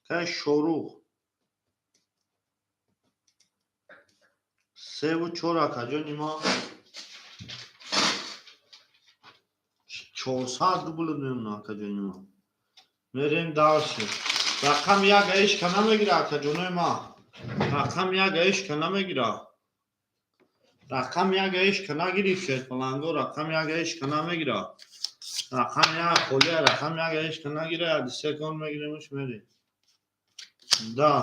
акай Шорух, севу чор, акаҷони ма, 400 рубл мемонад, акаҷони ма. Мерем дальше. Рақами як ҳечка намегира, акаҷонои ма. Рақами як ҳечка намегира. Рақами як ҳечка нагирифт, шерпаланго. Рақами як ҳечка намегира. Рақами як холия. Рақами як ҳечка нагира. Яди секунд мегиремш, мерем. Да,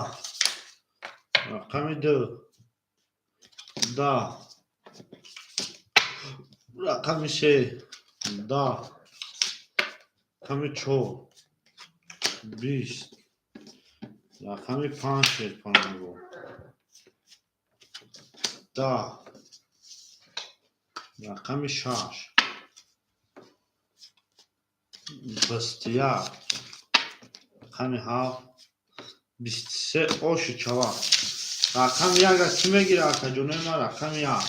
рақами ду, 10, рақами се, 10, рақами чор, 20, рақами панҷ, шерпаланго, 10, рақами шаш, 21, рақами ҳафт, 23. Оши чава. Рақами яга кӣ мегира, акаҷонои ма? Рақами як.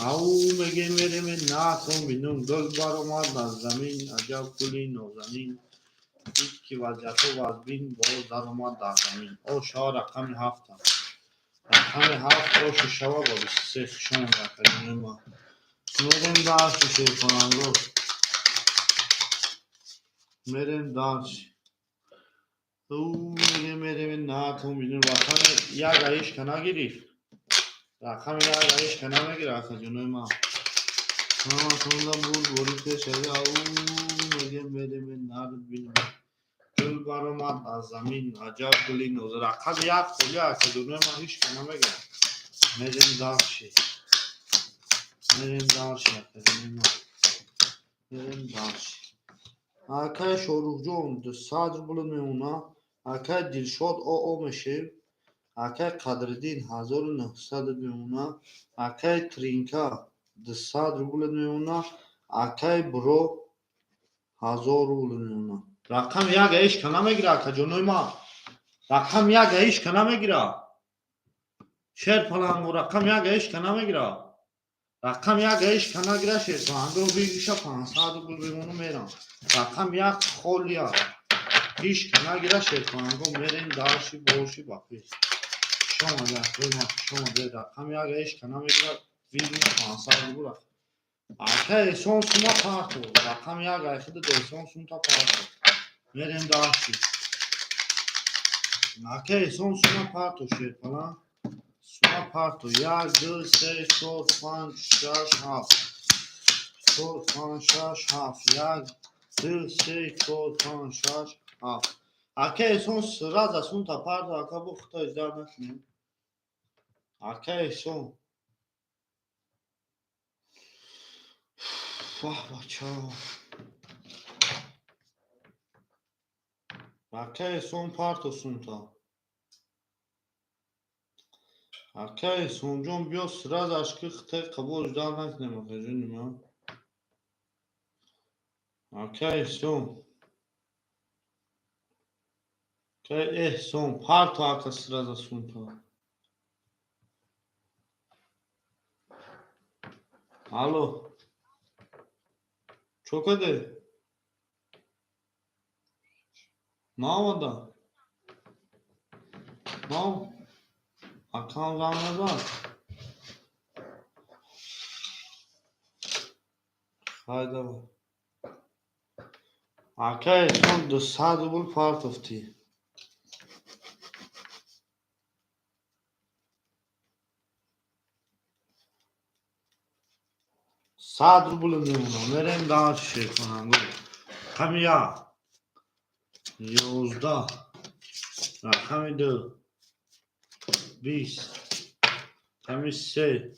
Ау меге, мереме, накун бинум. Гул баромад аз замин, аҷаб гули нозанин. Дид ки вазъиятҳо вазбин, боз даромад дар замин. О шава рақами ҳафта. Рақами ҳафт оши шава ба 23. Хушомад, акаҷонои ма. Мерем дальше, шерпаланго. Мерем дальше. Мерем, мерем, накун бинум. Рақами яга ҳечка нагирифт. Рақами яга ҳечка намегира, акаҷонои ма. Ҳаматонда буд бори пешави. Ау мегем, мерем, нард бинем. Гул баромад аз замин, аҷаб гули ноз. Рақами як холи, акаҷонои ма, ҳечка намегирад. Мерем дальше. Мерем дальше, акаҷонои ма. Мерем дальше. Акай Шоруҳҷон, 200 рубл мемонад. Акай Дилшод, оо мешем. Акай Қадриддин, 1900 мемонад. Акай Тринка, 200 рубл мемонад. Акай Бро, 1000 рубл мемонам. Рақами як ҳечка намегира, акаҷонои ман. Рақами як ҳечка намегира. Шерпалангу, рақами як ҳечка намегира. Рақами як ҳечка нагира, шерпалангу, бигиша 500 рубл мемону мерам. Рақами як холия. Ҳечка нагира, шерпалангу, мерем дальше боши ба пеш. Шомада, шомада, рақами як ҳечка намегира, бигиш 500 рубл. Ака Эҳсон, сума парто. Рақами як айхида Эҳсон сумта парто. Мерем дальше. Ака Эҳсон, сума парто, шерпаланг. Сума парто. Як, ду, се, чор, панҷ, шаш, ҳафт. Чор, панҷ, шаш, ҳафт. Як, ду, се, чор, панҷ, шаш, ҳафт. Ака Эҳсон, сразу сумта парто, ака, бо хута издар накунем. Ака Эҳсон. Ваҳ, бачаҳо. Ака Эҳсон, парто сумта. Ака Эҳсонҷон, биё сразу ашки хитаи қабул ждать накунем, акаҷони ман. Ака Эҳсон. Ака Эҳсон, парто, ака, сразу сумта. Алло. Чо каде? Наомада? Нав? Акам занг назад? Хай, давай. Ака Эҳсон, 200 рубл партофтӣ. 100 рубл мемонам. Мерем дальше, шерпалангу. Рақами як. 11. Рақами ду. 20. Рақами се.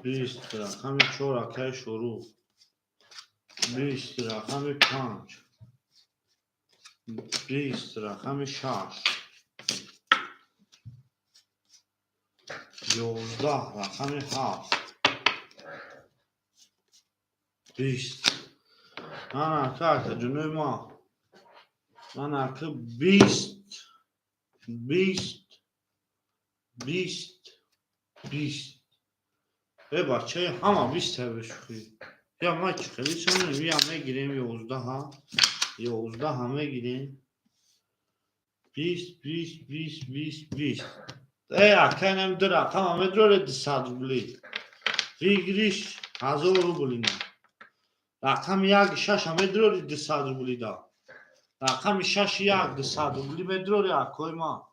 20. Рақами чор, акаи Шорух. 20. Рақами панҷ. 20. Рақами шаш. 11. Рақами ҳафт. 20. Ана, ака, акаҷонои ман. Ана, ака, 20. 20. 20. 20. Э, бачаи ҳама 20 бешӯхӣ. Я ма чӣ хеле сонем, я мегирем 11-ҳа. 11-ҳа мегирем. 20, 20, 20, 20, 20. Э, ака, инам ду рақама медроре 200 рубли. Выигрыш 1000 рубл ина. Рақами як шаша медрори 200 рубли да. Рақами шаши як 200 рубли медрори, акои ман.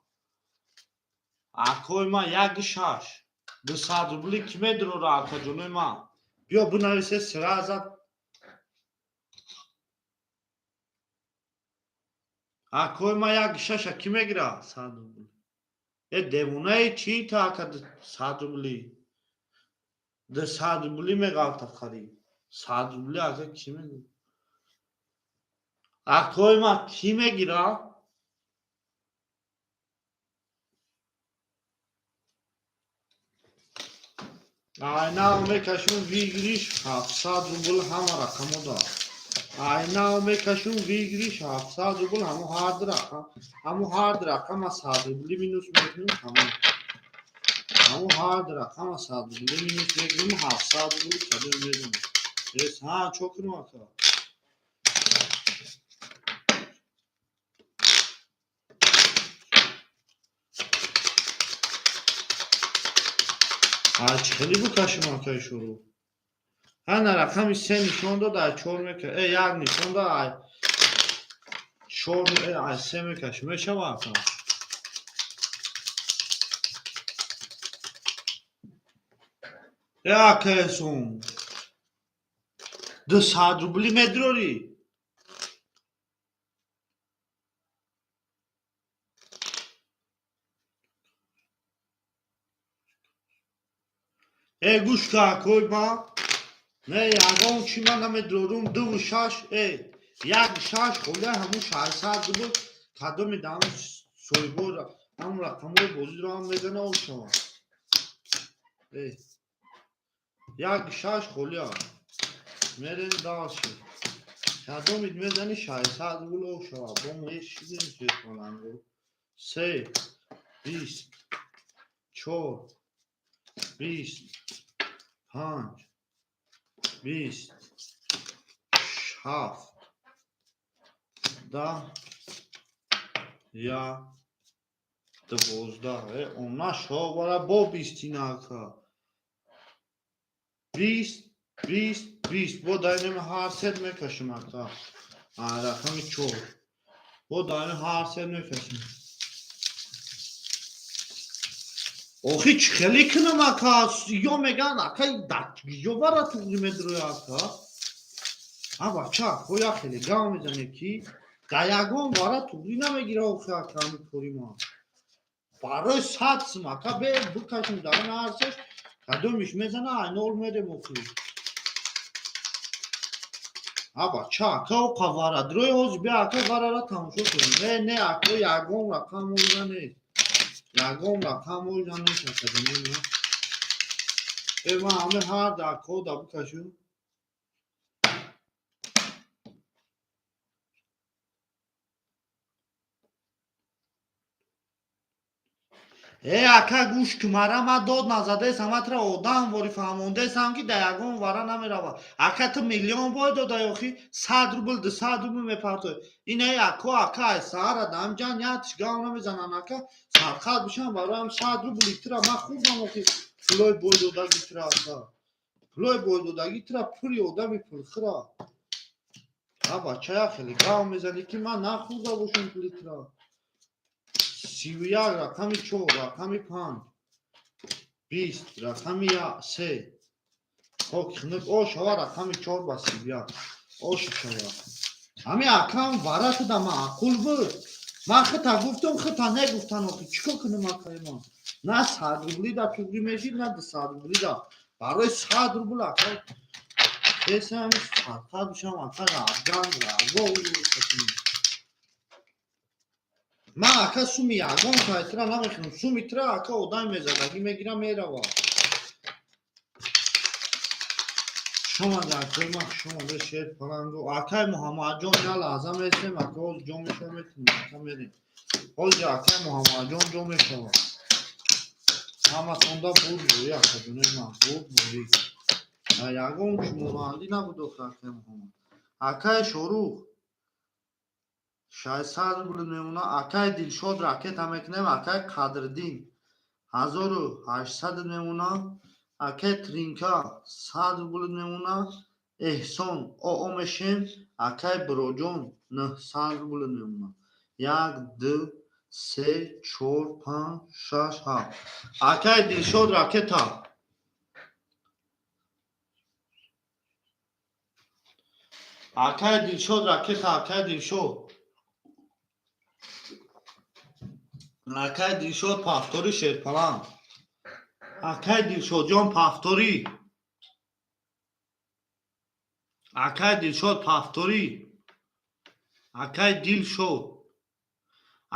Акои ман, як шаш. 200 рубли ки медрора, акаҷонои ман? Биё бинависе сразу. Акои ман, як шаша ки мегира? 100 рубл. Э, девонаи чӣ та, ака, 100 рубли? 200 рубли меғалта қариб. 100 рубли, ака, ки мегира? Акои ман, кӣ мегира? Айнав мекашум, выигрыш 700 рубл ҳама рақамо да. Айнав мекашум, выигрыш 700 рубл ҳамо ҳарду рақам. Ҳамо ҳарду рақама 100 рубли минус мекунем, тамом. Ҳамо ҳарду рақама 100 рубли минус мекунем, 700 рубл кадом мезанем. Эс, ҳа, чо кунем, ака? Ай, чӣ хеле букашем, акаи Шурӯ? Ҳана рақами се нишон дод, ай чор мека, э, як нишон дод, ай чор, э, ай се мекашем. Мешава, ака? Э, ака Эҳсон. 200 рубли медрорӣ? Э, гӯш ка, акои ман. Не, ягон чӣ ман намедорум, дуву шаш, э, як шаш холия ҳамун 600 рубл кадоми даҳам соҳибор ҳамун рақамҳои бозиро ҳам мезана ошава. Э, як шаш холия. Мерем дальше. Кадомит мезани, 600 рубл шава. Бо мо шидем шерпаланго. Се, 20, чор, 20, панҷ, 20, ҳафт, 10, як, 12. Она шовара бо бистина, ака. 20, 20, 20. Бо дайнем ҳар сет мекашим, ака. Рақами чор. Бо дайнем ҳар сет мекашим. Охи, чӣ хеле кунам, ака? Ё меган, ака, ё вара туғри медроя, ака. А бача, ако я хеле гав мезане, ки да ягон вара туғри намегира. Охи, ака, ҳами кори ма барои 100 сум, ака, бе бикашем дар он ҳар сеш, кадомиш мезана, айнол мерем. Охи, а бача, ака, оқа вара дрои ҳозир бия, ака, варара тамошо кунем. Не, не, ака, ягон рақам оиза нест, ягон рақам оиза нест, академия. Э, ман ҳаме ҳар дако да бикашем. Э, ака, гӯш ку, мара ма дод назадаесам, матра одам вори фаҳмондаесам, ки да ягон вара намерава. Ака, ту миллион бой додай, охи, 100 рубл, 200 рубл мепартои. Инаи ако, ака, ай саҳара дамҷан ятиш гав намезанан, ака, сархат бишам бароям 100 рубл итра ман хӯрдам. Охи, пулои бойдодаги тира, ака, пулои бойдодаги тира, пули одами пулхӯра. А бача, я хеле гав мезанӣ, ки ман нахӯрда бошам пули тира. 31, рақами чор, рақами панҷ, 20, рақами се. Хоки хунук о шава, рақами чор ба 31 ош шава. Ҳами акам варатуда маъқул буд. Ман хита гуфтам, хита негуфтан. Охи, чӣ кор кунам, акаи ман? На 100 рубли да туғри мешид, на 200 рубли да. Барои 100 рубл, ака, хесам сархат бишам, ака, равган раво. Ман, ака, суми ягон кайтра намехӯрам. Суми тра, ака, одами мезадагӣ мегирам, мерава. Шомада, акои ман, хушомада, шер паланго. Акай Муҳаммадҷон, я лаҳза месем, ака, ҳозир ҷо мешава, метунем, ака, мерем. Ҳозир акай Муҳаммадҷон ҷо мешава. Ҳаматонда бурд бурӣ, акаҷонои ман, бурд бурӣ. Ягон чӣ набуд охи, акай Муҳаммад. Акай Шорух 600 рубл мемона. Акай Дилшод, ракета мекунем. Акай Қадриддин 1800 мемона. Акай Тринка 100 рубл мемона. Эҳсон оо мешем. Акай Бироҷон 900 рубл мемона. Як, ду, се, чор, панҷ, шаш, ҳафт. Акай Дилшод, ракета. Акай Дилшод, ракета. Акай Дилшод, акай Дилшод, повтори, шерпаланг. Акай Дилшодҷон, повтори. Акай Дилшод, повтори. Акай Дилшод.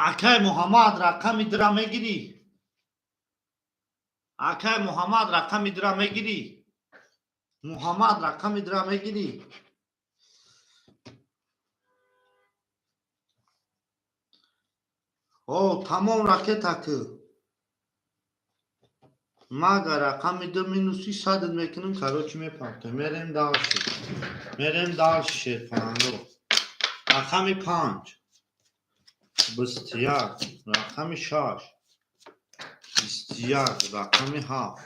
Акай Муҳаммад, рақами дира мегирӣ? Акай Муҳаммад, рақами дира мегирӣ? Муҳаммад, рақами дира мегирӣ? О, тамом, ракета ку. Мага рақами ду минуси садат мекунем, короче, мепартем. Мерем дальше, мерем дальше, шерпаланго. Рақами панҷ, 21, рақами шаш, 21, рақами ҳафт,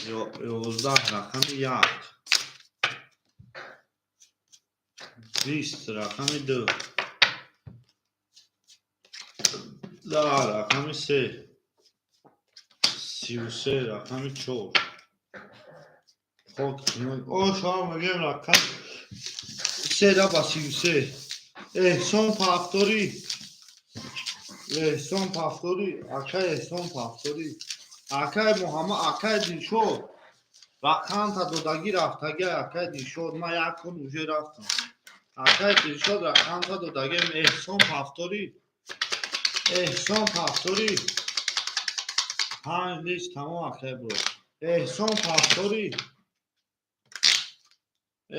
11, рақами як, 20, рақами ду, 10, рақами се, 33, рақами чор. Хок о шумо мегӯем, рақам се да ба 33. Эҳсон, повтори. Эҳсон, повтори. Акай Эҳсон, повтори. Акай Муҳаммад, акай Дилшод, рақамта додагӣ рафтагӣ. Акай Дилшод, ман як кун уже рафтам. Акай Дилшод, рақамта додагиам. Эҳсон, повтори. Эҳсон, повтори. Панҷ лист, тамом, акай бро. Эҳсон, повтори.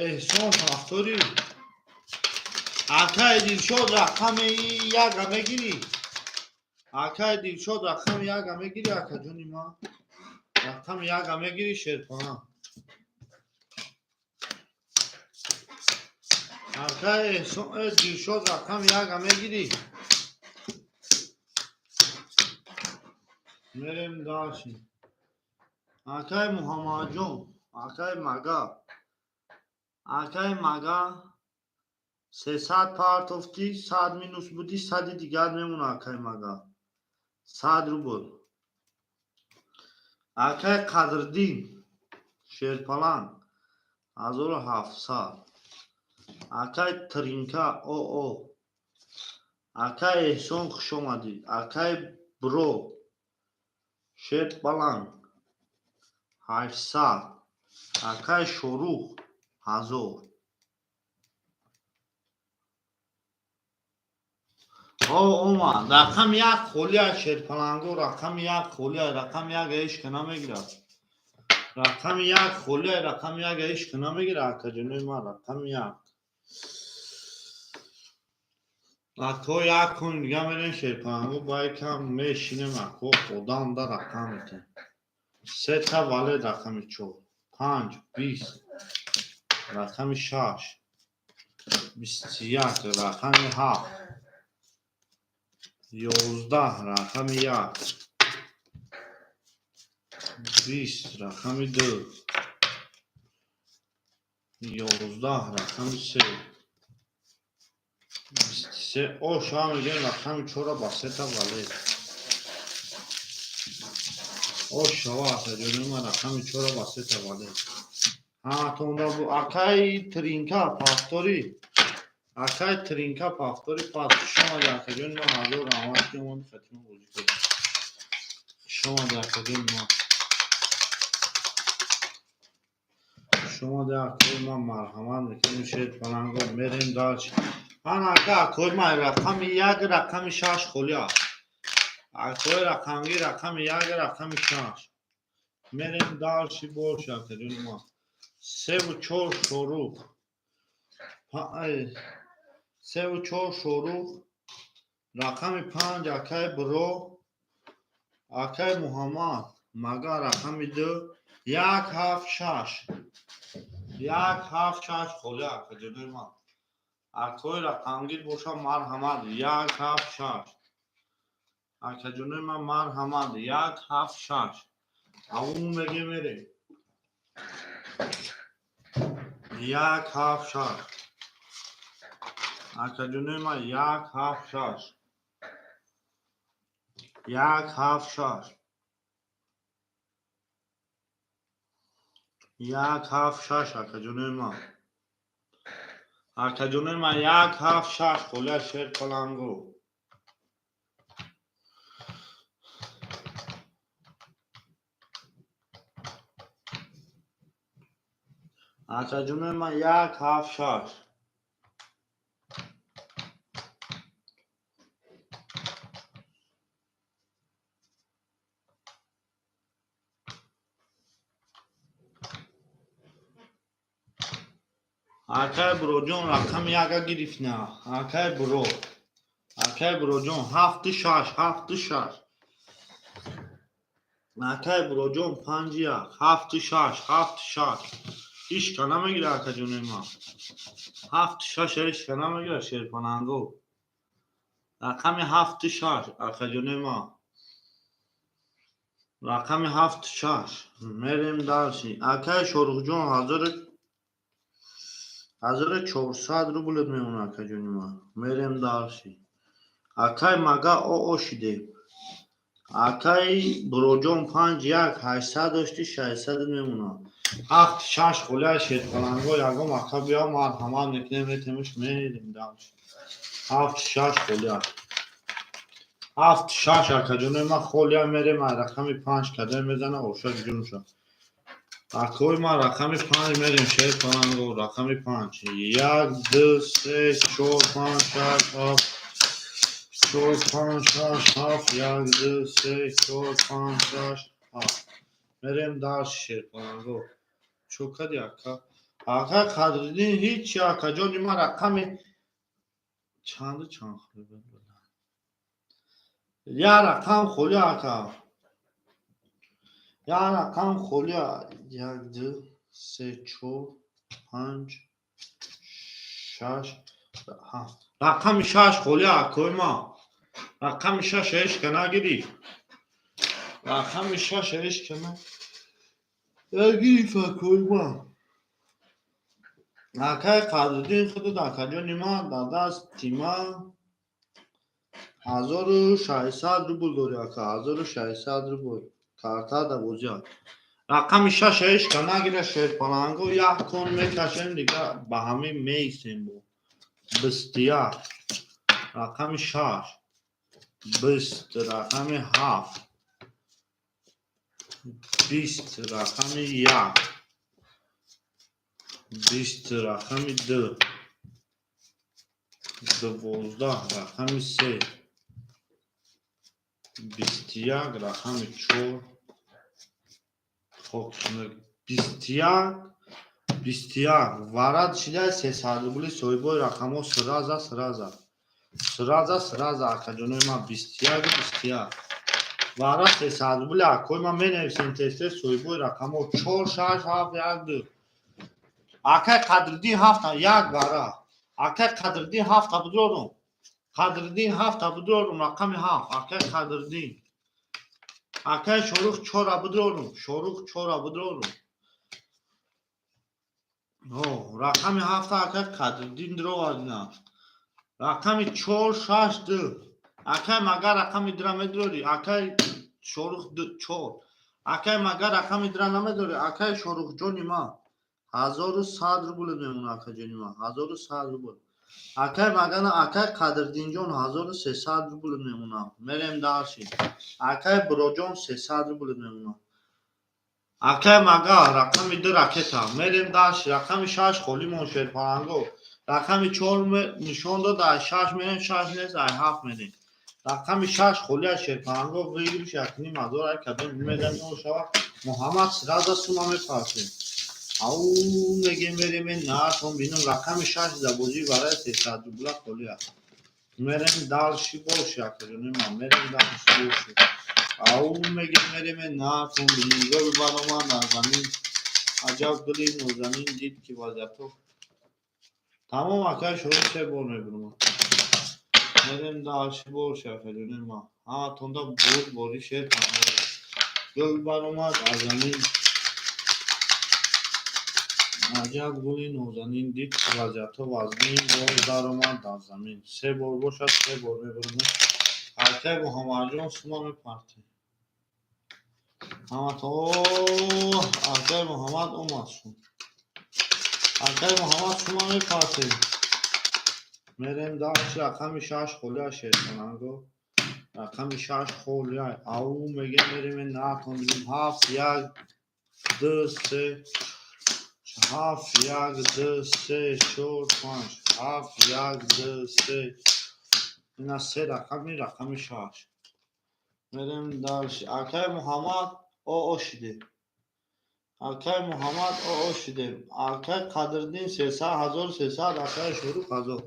Эҳсон повтори. Акай Дилшод, рақами яка мегирӣ? Акай Дилшод, рақами яка мегирӣ, акаҷони ман? Рақами яка мегирӣ, шерпана? Акай Эҳсон, Дилшод, рақами яка мегирӣ? Мерем дальше. Акай Муҳаммадҷон, акай Мага. Акай Мага, 300 партофтӣ, 100 минус будӣ, 100-и дигар мемона, акай Мага. 100 рубл. Акай Қадриддин, Шерпаланг, 1700. Акай Тринка, оо. Акай Эҳсон, хушомадӣ. Акай Бро, Шерпаланг, 800. Акай Шорух, 1000. О, омад. Рақами як холия, шерпаланго, рақами як холия, рақами як ҳечка намегирад. Рақами як холия, рақами як ҳечка намегирад, акаҷонои ман, рақами як. Ако як кун дига мерем, шерпаланго, ба якам мешинем, ако одам да рақам метем. Сета вале, рақами чор, панҷ, 20, рақами шаш, 21, рақами ҳафт, 11, рақами як, 20, рақами ду, 11, рақами се, 23. О, шава мегӯем, рақами чора ба сета вале. О, шава, акаҷони ман, рақами чора ба сета вале. Ҳаматонда бу акай Тринка, повтори. Акай Тринка, повтори, пас хушомадӣ, акаҷони ман, ҳазор раҳмат, ки омади хатима бозӣ кардӣ. Хушомадӣ, акаҷони ман. Хушомадӣ, акои ман, марҳамат мекунем, шерпаланго, мерем дальше. Ана ака, акои ман, рақами як, рақами шаш холӣ аст. Акои рақамгир, рақами як, рақами шаш. Мерем дальше больше, акаҷони ман. Севу чор, Шорух. Севу чор, Шорух. Рақами панҷ, акай Бро. Акай Муҳаммад. Мага, рақами ду. Як, ҳафт, шаш. Як, ҳафт, шаш холӣ, акаҷонои ман. Акои рақамгир боша, марҳамат. Як, ҳафт, шаш. Акаҷонои ман, марҳамат. Як, ҳафт, шаш. Аввал мегем, мерем. Як, ҳафт, шаш. Акаҷонои ман, як, ҳафт, шаш. Як, ҳафт, шаш. Як, ҳафт, шаш, акаҷонои ман. Акаҷонои ман, як, ҳафт, шаш холия, шерпаланго. Акаҷонои ман, як, ҳафт, шаш. Акай Буроҷон, рақами яка гирифт на. Акай Буро. Акай Буроҷон, ҳафту шаш, ҳафту шаш. Акай Буроҷон, панҷи як, ҳафту шаш, ҳафту шаш. Ҳечка намегира, акаҷонои ман. Ҳафту шаш ҳечка намегира, шерпаланго. Рақами ҳафту шаш, акаҷонои ман. Рақами ҳафту шаш. Мерем дальше. Акай Шорухҷон, 1400 рублет мемона, акаҷони ман. Мерем дальше. Акай Мага, оо шидем. Акай Буроҷон, панҷ як, 800 дошти, 600 мемона. Ҳафт шаш холия, шерпаланго, ягон ака биё, марҳамат мекунем, метемуш, мерем дальше. Ҳафт шаш холия. Ҳафт шаш, акаҷонои ман, холия, мерем ай рақами панҷ кадом мезана, оша ҷунша. Акои ман, рақами панҷ мерем, шерпаланго, рақами панҷ. Як, ду, се, чор, панҷ, шаш, ҳафт. Чор, панҷ, шаш, ҳафт. Як, ду, се, чор, панҷ, шаш, ҳафт. Мерем дальше, шерпаланго. Чо кади, ака? Акай Қадриддин ҳичи, акаҷони ман, рақами чанду чанд холӣ? Як рақам холӣ, ака, як рақам холӣ. Як, ду, се, чор, панҷ, шаш, ҳафт. Рақами шаш холӣ, акои ман. Рақами шаш ҳечка нагирифт. Рақами шаш ҳечка нагирифт, акои ман. Акай Қадриддин, худат, акаҷони ман, дар дасти ман 1600 рубл дорӣ, ака, 1600 рубл карта да бозиа. Рақами шаш ҳечка нагира, шерпаланго. Як кон мекашем, дига ба ҳамин меистем. Бо 21 рақами шаш, 20 рақами ҳафт, 20 рақами як, 20 рақами ду, 12 рақами се, 21 рақами чор. Хок, 21, 21 варад шида, 300 рубли. Соҳибои рақамҳо, сразу, сразу, сразу, сразу, акаҷонои ман, 21, 21 вара, 300 рубли. Акои ман, менависем тез-тез соҳибои рақамҳо: чор, шаш, ҳафт, як, ду. Акай Қадриддин, ҳафта, як вара. Акай Қадриддин, ҳафта бидорум. Қадриддин, ҳафта бидорум, рақами ҳафт, акай Қадриддин. Акай Шорух, чора бидорум. Шорух, чора бидорум. Рақами ҳафта акай Қадриддин дировардина. Рақами чор, шаш, ду. Акай Магар, рақами дура медорӣ? Акай Шорух, чор. Акай Магар, рақами дура намедорӣ? Акай Шорухҷони ман, 1100 рубл мемонад, акаҷони ман, 1100 рубл. Акай Магана, акай Қадриддинҷон, 1300 рубл мемонад. Мерем дальше. Акай Бироҷон, 300 рубл мемонад. Акай Мага, рақами ду ракета. Мерем дальше. Рақами шаш холӣ мон, шерпаланго. Рақами чор нишон дод, ай шаш мерем, шаш нест, ай ҳафт мерем. Рақами шаш холӣ аз, шерпаланго. Выигрыш 1500. Ай кадом мезанем, шава. Муҳаммад, сразу сума мепарсем. Ау, мегем, мерем наатон бинам. Рақами шаш забозӣ барои 300 рубла холӣ аст. Мерем дальше больше, акаҷони ман, мерем дальше больше. Ау, мегем, мерем наатон бинем. Гул баромад аз замин, аҷаб гули нозанин, дид ки вазъиятҳо тамом. Акай Шоҳи, се бор мебурмад. Мерем дальше больше, акаҷони ман. Ҳаматонда бурд бори, шер. Гул баромад аз замин, аҷаб гули нозанин, дид ки вазъиятҳо вазнин, боз даромад дар замин. Се бор бошад, се бор мебурмем. Акай Муҳаммадҷон, сума мепартем ҳамато. Акай Муҳаммад омад шуд. Акай Муҳаммад, сума мепартем. Мерем дальше. Рақами шаш холӣ аз, шерпаланго. Рақами шаш холӣ. Ау, мегем, мерем наатон бинем. Ҳафт, як, ду, се, ҳафт, як, ду, се, чор, панҷ, ҳафт, як, ду, се. Ина се рақами, рақами шаш. Мерем дальше. Акай Муҳаммад, оо шидем. Акай Муҳаммад, оо шидем. Акай Қадриддин, 300, 1300. Акай Шорух, ҳазор,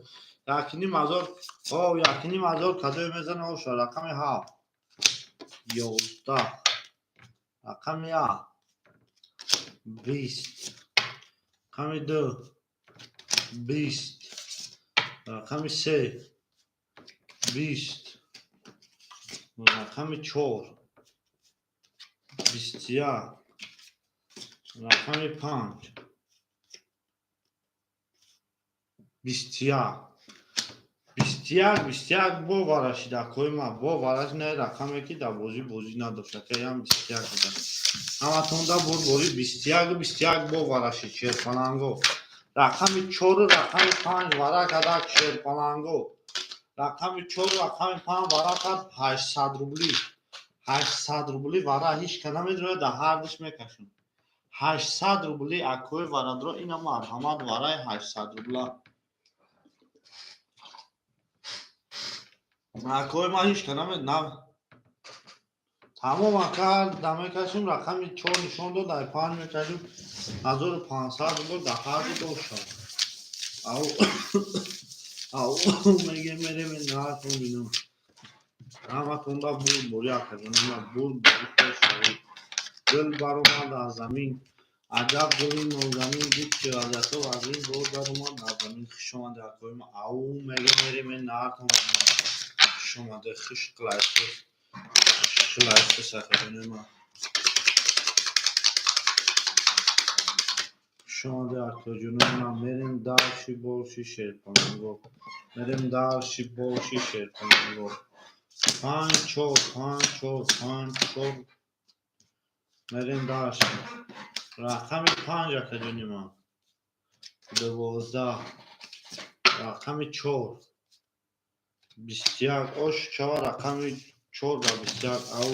1500. О, 1500 кадое мезана? Оша. Рақами ҳафт, 11, рақами як, 20, рақами ду, 20, рақами се, 20, рақами чор, 21, рақами панҷ, 21, 21, 21. Бо варашида, акои ман, бо вараш. Не рақаме ки дар бозӣ бозӣ надошт, акаям 21 буда. Ҳаматонда бурдборӣ. 21, 21 бо варашид, шерпаланго. Рақами чору рақами панҷ вара кардак, шерпаланго. Рақами чору рақами панҷ вара кард. 800 рубли, 800 рубли вара. Ҳеч ка намедонад, дар ҳардуш мекашем. 800 рубли, акои варадро, ина марҳамат, вараи 800 рубла. Акои ман, ҳеч ка намед. Тамом, ака, да мекашем, рақами чор нишон дод, ай панҷ мекашем, 1500 рубл дар ҳарду дошт. Ау ау мегем, мерем, нархон бинам. Ҳаматонда бурдборӣ, акаҷонама, бурдборӣ, хушшавӣ. Гул баромад аз замин, аҷаб гули нозанин, дид ки вазъиятҳо вазин, боз даромад аз замин. Хуш омаде, акоима. Ау мегем, мерем, нархон бинам. Хуш омаде, хуш қилайсиз, хуш қилайсиз, акаҷонама. Хуш омаде, акаҷонама. Мерем дальше, больше, шерпаланго. Мерем дальше, больше, шерпаланго. Панҷ, чор, панҷ, чор, панҷ, чор. Мерем дальше. Рақами панҷ, акаҷони ман. 12. Рақами чор. 21. Ош чава, рақами чор ба 21. Ау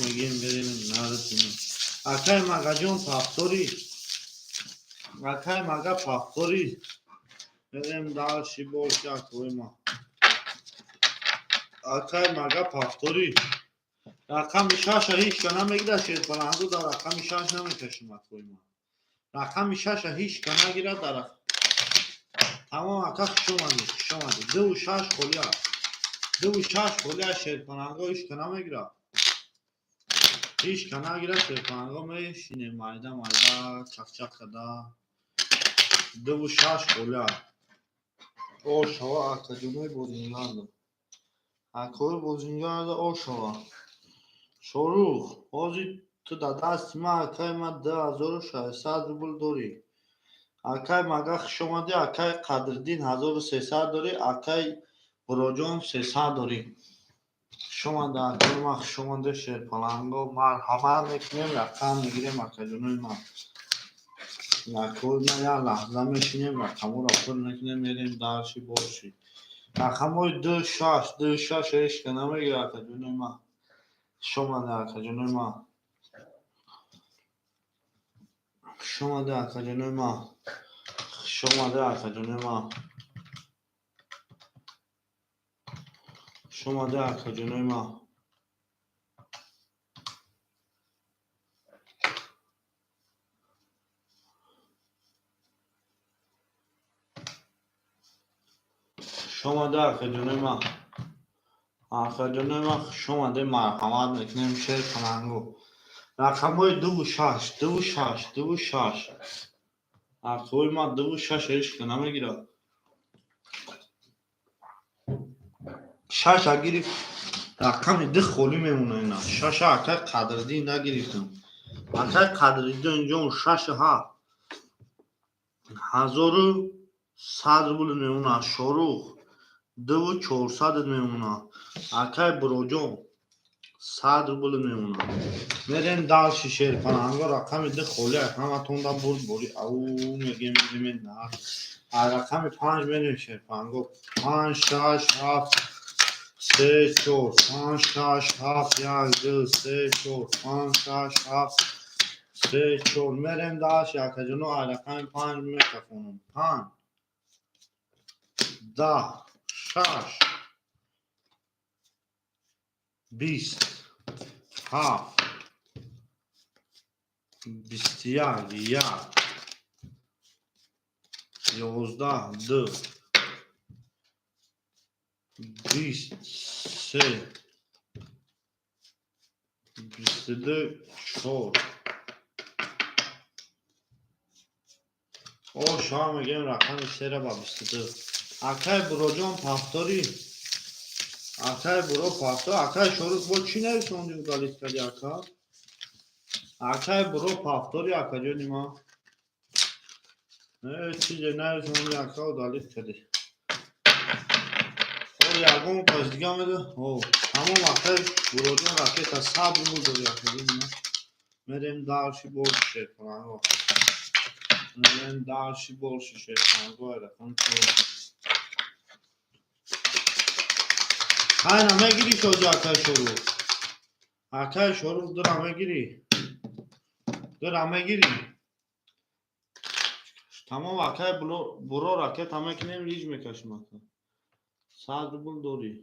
мегем, мерем нарасем. Акай Магаҷон, повтори. Акай Мага, повтори. Мерем дальше, больше, акои ман. Акай Мага, повтори. Рақами шаша ҳеч ка намегирад, шерпаланду дар рақами шаш намекашем, акои ман. Рақами шаша ҳеч ка нагирад дар. Тамом, ака, хуш омадед, хуш омадед. Дуву шаш холӣ аст. Дуву шаш холӣ аст, шерпаланго ҳеч ка намегирад. Ҳеч ка нагирад, шерпаланго мешинем майда майда чақчақ карда. Дуву шаш холӣ аст. Ошава, акаҷонои бозингарда. Акои бозингарда, ошава. Шорух, ҳозир ту дар дасти ман, акаи ман, 2600 рубл дорӣ. Акай Мага, хуш омадӣ, акай Қадриддин, 1300 дорӣ, акай Буроҷон, 300 дорӣ. Хуш омада, акои ман, хуш омада, шерпаланго. Марҳамат мекунем, рақам мегирем, акаҷонои ман. Акои ман, як лаҳза мешинем, рақамҳоро пур мекунем, мерем дальше, больше. Рақамҳои ду, шаш, ду, шаш ҳеч ка намегирад, акаҷонои ман. Хуш омада, акаҷонои ман. Хуш омада, акаҷонои ман. Хуш омада, акаҷонои ман. Хуш омада, акаҷонои ман. Хуш омада, акаҷонои ман. Акаҷонои ман, хуш омаде, марҳамат мекунем, шерпаланго. Рақамҳои дуву шаш, дуву шаш, дуву шаш. Акои ман, дуву шаш ҳеч ка намегирад. Шаша гирифт, рақами ду холӣ мемонад ина. Шаша акай Қадриддин нагирифтам. Акай Қадриддин ҷон, шашу ҳафт. 1100 рубл мемонад. Шорух, дуву чорсадат мемонад. Акай Буроҷон, 100 рубл мемонад. Мерем дальше, шерпаланго, рақами ду холӣ, ҳаматонда бурдборӣ. Ау мегем, мерем на. А рақами панҷ мерем, шерпаланго. Панҷ, шаш, ҳафт, се, чор, панҷ, шаш, ҳафт, як, ду, се, чор, панҷ, шаш, ҳафт, се, чор. Мерем дальше, акаҷоно, а рақами панҷ мекафонам. Панҷ, 10, шаш, 20, ҳафт, 21, як, 11, ду, 20, се, 22, чор. О, шоҳ мегӯем, рақами сера ба 22. Акай Буроҷон, повтори. Акай Буро, повтор. Акай Шорух, бо чӣ нависонди, удалить кардӣ, ака? Акай Буро, повтори, акаҷони ман. Чизе нависонди, ака, удалить кардӣ. О, ягон кас дига меда? О, тамом, акай Буроҷон, ракета 100 рубл дорӣ, акаҷони ман. Мерем дальше, больше, шерпаланго. Мерем дальше, больше, шерпаланго, рақам чор. Хайна мегирӣ шоҷи, акай Шорух? Акай Шорух, дура мегирӣ? Дура мегирӣ? Тамом, акай Буро, ракета мекунем, лиж мекашем, ака. 100 рубл дорӣ.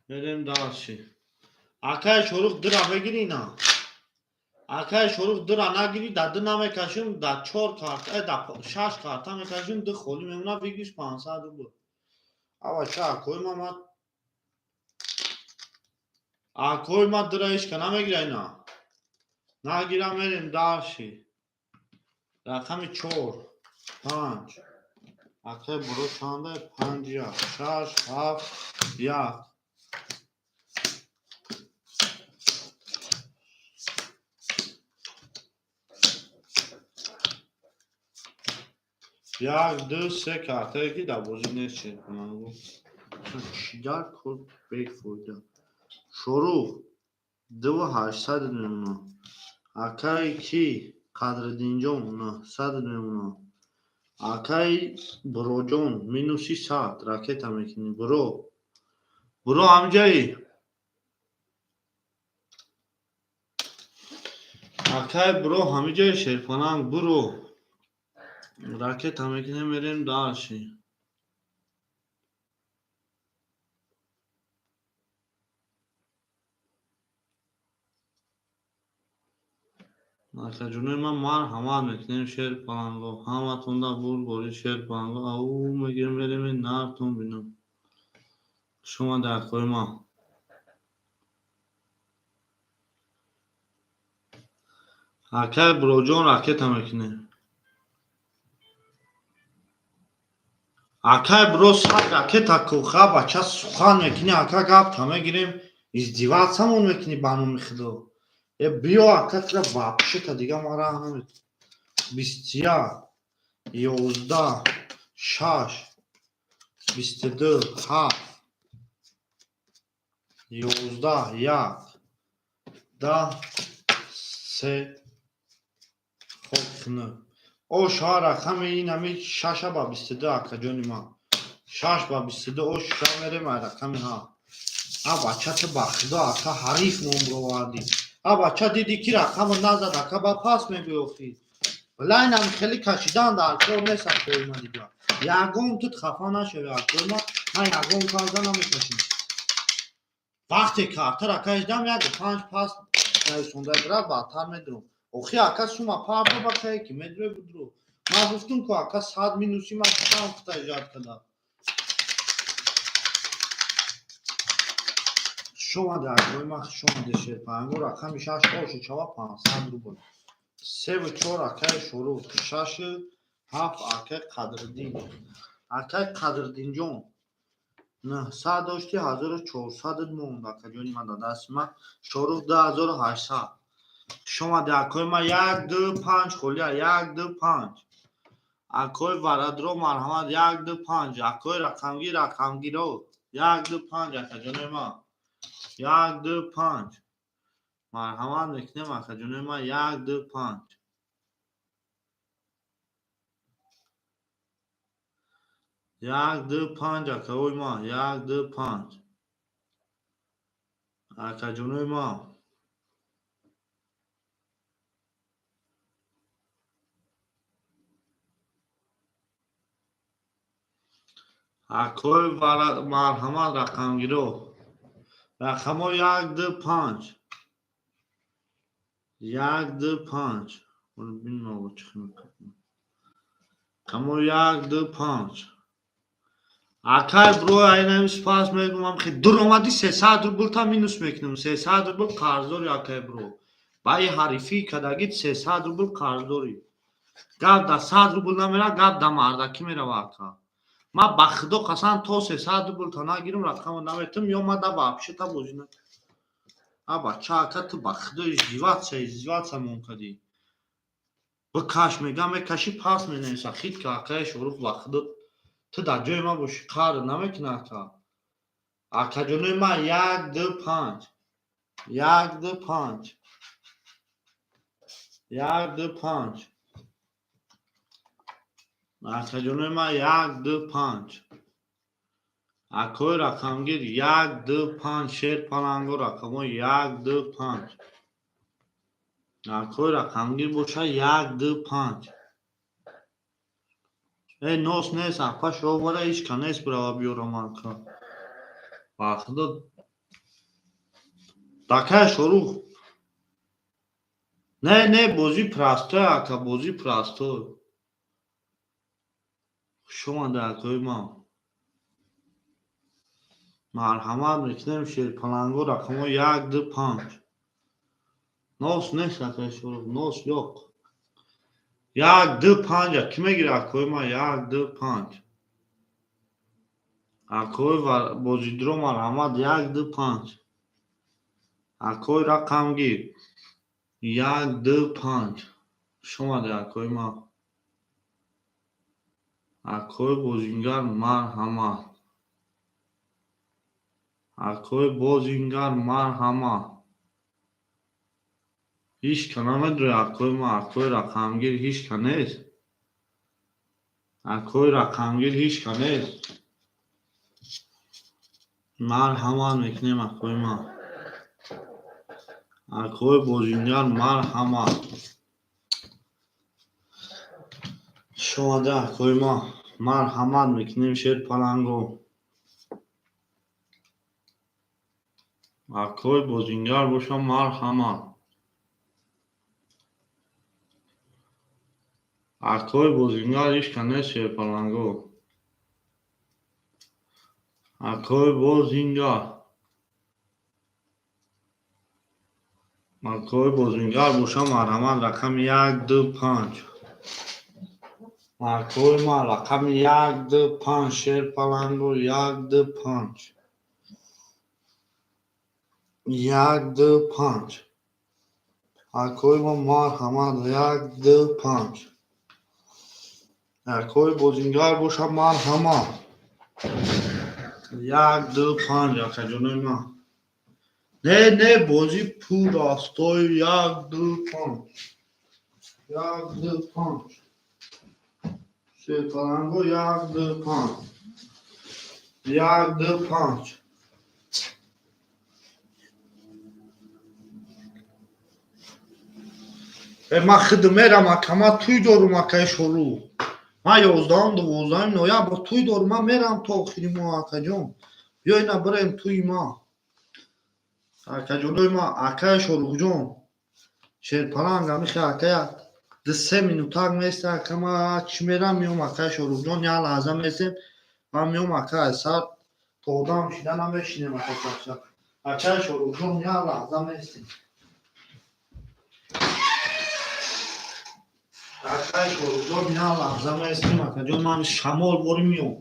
Мерем дальше. Акай Шорух дира бигирӣ на. Акай Шорух дира нагирӣ, да ду намекашим, да чор карта, да шаш карта мекашим, ду холӣ мемона, бигириш 500 рубл. Ава ча акои ма ма акои ма дира ҳечка намегира ина. Нагира мерем дарши. Рақами 4, 5. Акай буро чанда? 5 1, 6, 7, 1. Як, ду, се картае ки дар бозӣ нест шерпаланго. Чӣ дар кор бефоида. Шорух 2800 мемона. Акай ки Қадриддинҷон 900 мемона. Акай Буроҷон минуси 100 ракета мекунӣ. Буро. Буро ҳамҷаи. Акай буро ҳамиҷаи шерпаланг буро. Ракета мекунем мерем дальше. Акаҷонои ман марҳамат мекунем шерпаланго. Ҳаматонда бурбори шерпаланго. Ау мегирем мерем нартон бинам. Хуш омаде акои ман. Акай Буроҷон ракета мекунем. Акай буро сад ракета ку ха бача сухан мекунӣ, ака гапта мегирем, издеватьсамон мекунӣ ба номи худо. Э биё ака тира вообще-то дига ман раҳ наметавонам. 21, 11, 6, 22, 7, 11, 1, 10, 3, хок хунук. О шоҳа рақами ин ҳами шаша ба 22 акаҷони ман. 6 ба 22 о ша мерем ай рақами ҳафт. А бача ту ба худо ака ҳариф ном бировардӣ. А бача дидӣ ки рақамро назад ака ба пас мегӯй охи. Лайнам хеле кашидан дар кор нест акои ман дига. Ягон тут хафа нашавӣ акои ман, ман ягон карда намекашам. Вақте картара кашидам як панҷ пас нависонда гирад баъдтар медурам. Охи ака сума пардо бачае ки медурӣ будуру. Ман гуфтум ку ака 100 минуси ман чанд хута иҷод кардам. Хуш омаде акои ман, хуш омаде шерпаланго. Рақами 6 ошу чава 500 рубл. 3 4 акаи Шорух, 6 7 акаи Қадриддин. Акаи Қадриддинҷон 900 дошти 1400 монд акаҷони ман дар дасти ман. Шорух 2800. Хуш омаде акои ман 1 2 5 холия 1 2 5. Акои Варадро марҳамат 1 2 5. Акои рақамгир рақамгиро 1 2 5 акаҷони ман. 1 2 5. Марҳамат мекунем акаҷони ман 1 2 5. 1 2 5 акаои ман 1 2 5. Акаҷонои ман. Акои марҳамат рақамгиро. Рақамҳо 1 2 5. 1 2 5. Бин мо чӣ мекунем. Рақамҳо 1 2 5. Акай бро айнами спас мегумам хи дур омадӣ 300 рубл та минус мекунем. 300 рубл қарздори акай бро. Ба и ҳарифӣ кадагит 300 рубл қарздорӣ. Гап да 100 рубл намера, гап да мардакӣ мерава ака. Ман ба худо қасам то 300 рубл та нагирам рақамро наметам ё ман да вообще та бозӣ накунам. А бача ака ту ба худо издеваться мон кардӣ. Бикаш мегам мекашӣ пас менависа хит ка акаи Шорух ба худо ту дар ҷои ман бошӣ қаҳр намекунӣ ака. Акаҷонои ман 1 2 5. 1 2 5. 1 2 5. Акаҷонои ман 1 2 5. Акои рақамгир 1 2 5 шерпаланго рақамҳо 1 2 5. Акои рақамгир боша 1 2 5. Э нос нест, апа шовара ҳеч ка нест бирава биёрам ака. Ба худо Дакай Шорух. Не, не, бозӣ простой, ака, бозӣ простой. Хуш омада, акои ман. Марҳамат мекунем, шерпаланго, рақамҳо 1, 2, 5. Нос нест, акаи Шорух, нос ёқ. 1, 2, 5, кӣ мегирад, акои ман? 1, 2, 5. Акои бозидро, марҳамат, 1, 2, 5. Акои рақамгир. 1, 2, 5. Хуш омадед, акои ман. Акои бозингар, марҳамат. Акои бозингар, марҳамат. Ҳеҷ ка намедонад, акои ман, акои рақамгир ҳеҷ ка нест. Акои рақамгир ҳеҷ ка нест. Марҳамат мекунем, акои ман. Акои бозингар, марҳамат. Хуш омада, акои ман. Марҳамат мекунем, шерпаланго. Акои бозингар боша, марҳамат. Акои бозингар ҳеҷ ка нест, шерпаланго. Акои бозингар. Акои бозингар боша, марҳамат, рақами 1, 2, 5. Акои ман, рақами 1, 2, 5, шерпаланго, 1, 2, 5. 1, 2, 5. Акои ман, марҳамат, 1, 2, 5. Акои бозингар боша, марҳамат. 1, 2, 5, акаҷонои ман. Не, не, бозӣ пурастой, 1, 2, 5. 1, 2, 5. Шерпаланго, 1, 2, 5. 1, 2, 5. Ман худ мерам, ака, ман тӯй дорум, акаи Шорух. Ман 11-ум, 12-уми ноябр тӯй дорум, ман мерам то охири моҳ, акаҷон. Биё ина бирем тӯи ман. Акаҷонои ман, акаи Шорухҷон. Шерпаланг амихе акая 2-3 минутак места, ака, ман чӣ мерам, меом, акаи Шорухҷон, як лаҳза месем, ман меом, ака, сар то одам шида намешинем, ака, чақчақ. Акаи Шорухҷон, як лаҳза местем. Акаи Шорухҷон, як лаҳза местем, акаҷон, ман шамол борӣ меом.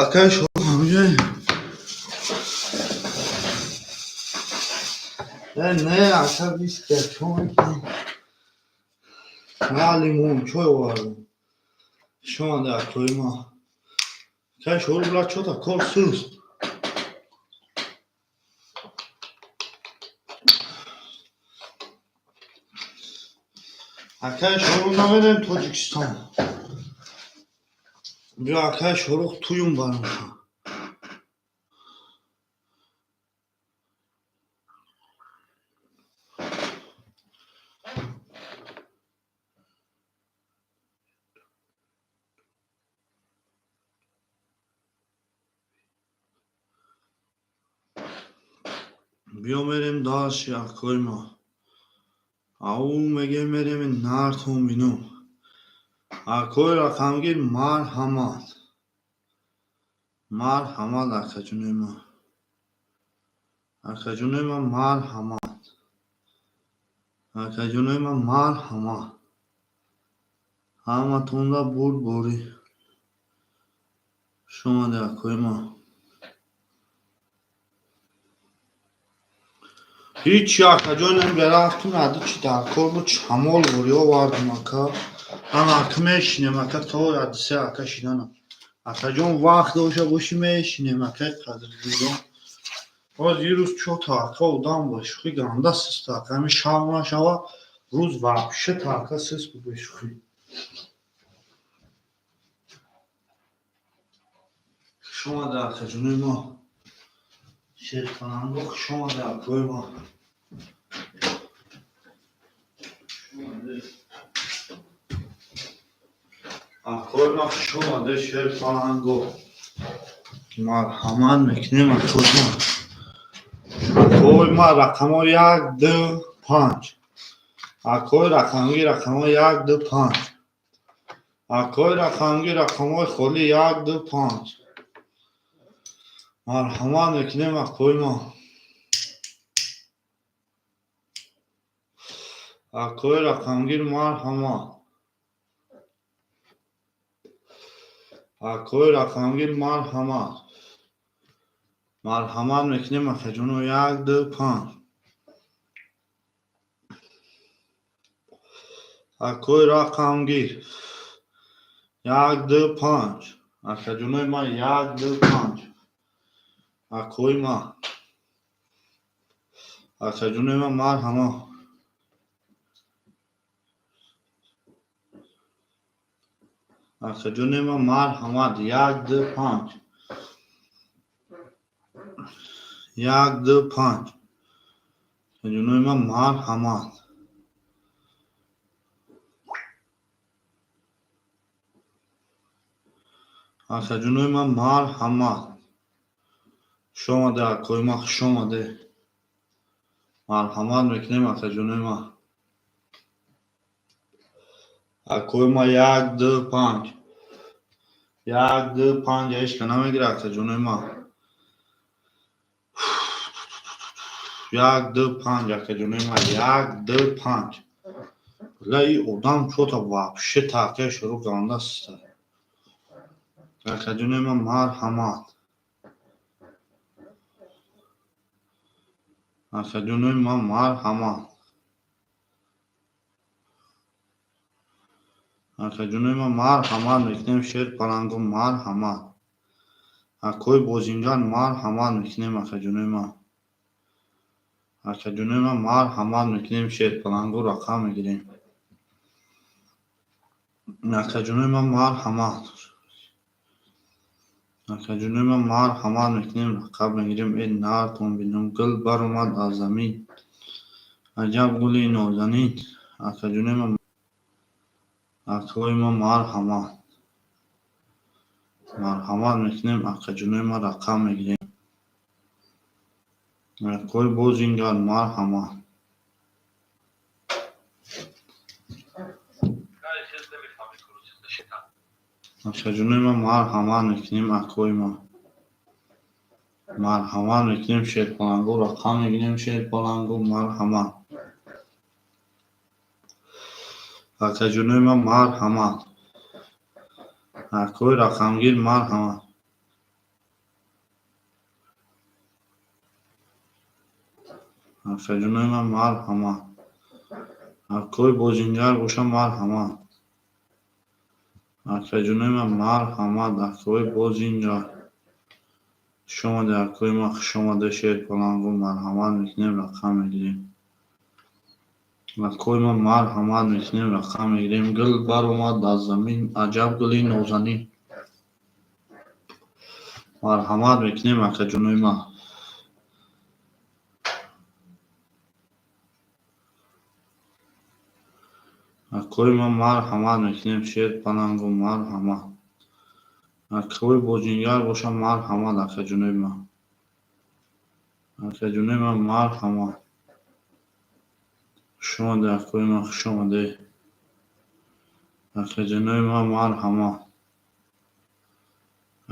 Акай шо ҳамҷай. Не, ака виска чой. На лимон чой овардам. Шомада акои ма. Акай шо бла чота кор суст. Акай шорух намерем Тоҷикистон. Биё акай Шорух туюм барам. Биё мерем даши акои ма. Ау меге мерем нартон бинум. Акои рақамгир марҳамат. Марҳамат акаҷонои ма. Акаҷонои ма марҳамат. Акаҷонои ма марҳамат. Ҳаматонда бурдборӣ. Хуш омадед акои ма. Ҳичи акаҷонем рафтум ади чи дар кор буд чамол бурӣ овардум ака. Ана ака мешинем ака то адисе ака шинанам. Акаҷон вақт доша бошӣ мешинем акай қадрдидон. Боз ирӯз чота ака одам ба шӯхӣ ганда систа ака. Ҳамин шав нашава рӯз вообще та ака сис буд бешӯхӣ. Хуш омадед акаҷонои мо. Шерпаланго хуш омадед акои мо. Акои ма хуш омадед Шерпаланго. Марҳамат мекунем акои ма. Акои ма рақамҳо 1, 2, 5. Акои рақамгир рақамҳо 1, 2, 5. Акои рақамгир рақамҳои холӣ 1, 2, 5. Марҳамат мекунем акои ма. Акои рақамгир марҳамат. Акои рақамгир марҳамат. Марҳамат мекунем акаҷоно 1, 2, 5. Акои рақамгир 1, 2, 5. Акаҷонои ма 1, 2, 5. Акои ма. Акаҷонои ма марҳамат. Акаҷонои ма марҳамат 1, 2, 5. 1, 2, 5. Акаҷонои ма марҳамат. Акаҷонои ма марҳамат. Хуш омадед акои ма, хуш омадед. Марҳамат мекунем акаҷонои ма. Акои ма 1, 2, 5. 1, 2, 5 ҳечка намегирад акаҷонои ма. 1, 2, 5 акаҷонои ма 1, 2, 5. Ла и одам чота вообще таъқия шурӯъ ганда систа. Акаҷонои ма марҳамат. Акаҷонои ма марҳамат. Акаҷонои ма марҳамат мекунем Шерпаланго марҳамат. Акои бозингар марҳамат мекунем акаҷонои ма. Акаҷонои ма марҳамат мекунем Шерпаланго рақам мегирем. Акаҷонои ма марҳамат. Акаҷонои ман, марҳамат мекунем, рақам мегирем. Э, нартон бинам, гул баромад аз замин, аҷаб гули нозанин. Акаҷонои ман, акаҳои ман, марҳамат, марҳамат мекунем. Акаҷонои ман, рақам мегирем. Акаҳои бозингар, марҳамат. Акаҷонои ман, марҳамат мекунем. Акаҳои ман, марҳамат мекунем. Шерпалангу, рақам мегирем. Шерпалангу, марҳамат. Акаҷонои ман, марҳамат. Акаҳои рақамгир, марҳамат. Акаҷонои ман, марҳамат. Акаҳои бозингар боша, марҳамат. Акаҷонои ман, марҳамат. Акаҳои бозингар, хушомаде. Акаҳои ман, хушомаде. Шерпалангу, марҳамат мекунем, рақам мегирем. Акаҳои ман, марҳамат мекунем, рақам мегирем. Гул баромад аз замин, аҷаб гули нозанин. Марҳамат мекунем, акаҷонои ман. Акаҳои ман, марҳамат мекунем. Шерпалангу, марҳамат. Акаҳои бозингар боша, марҳамат. Акаҷонои ман, акаҷонои ман, марҳамат. Хушомаде, акаҳои ман, хушомаде. Акаҷонои ман, марҳамат.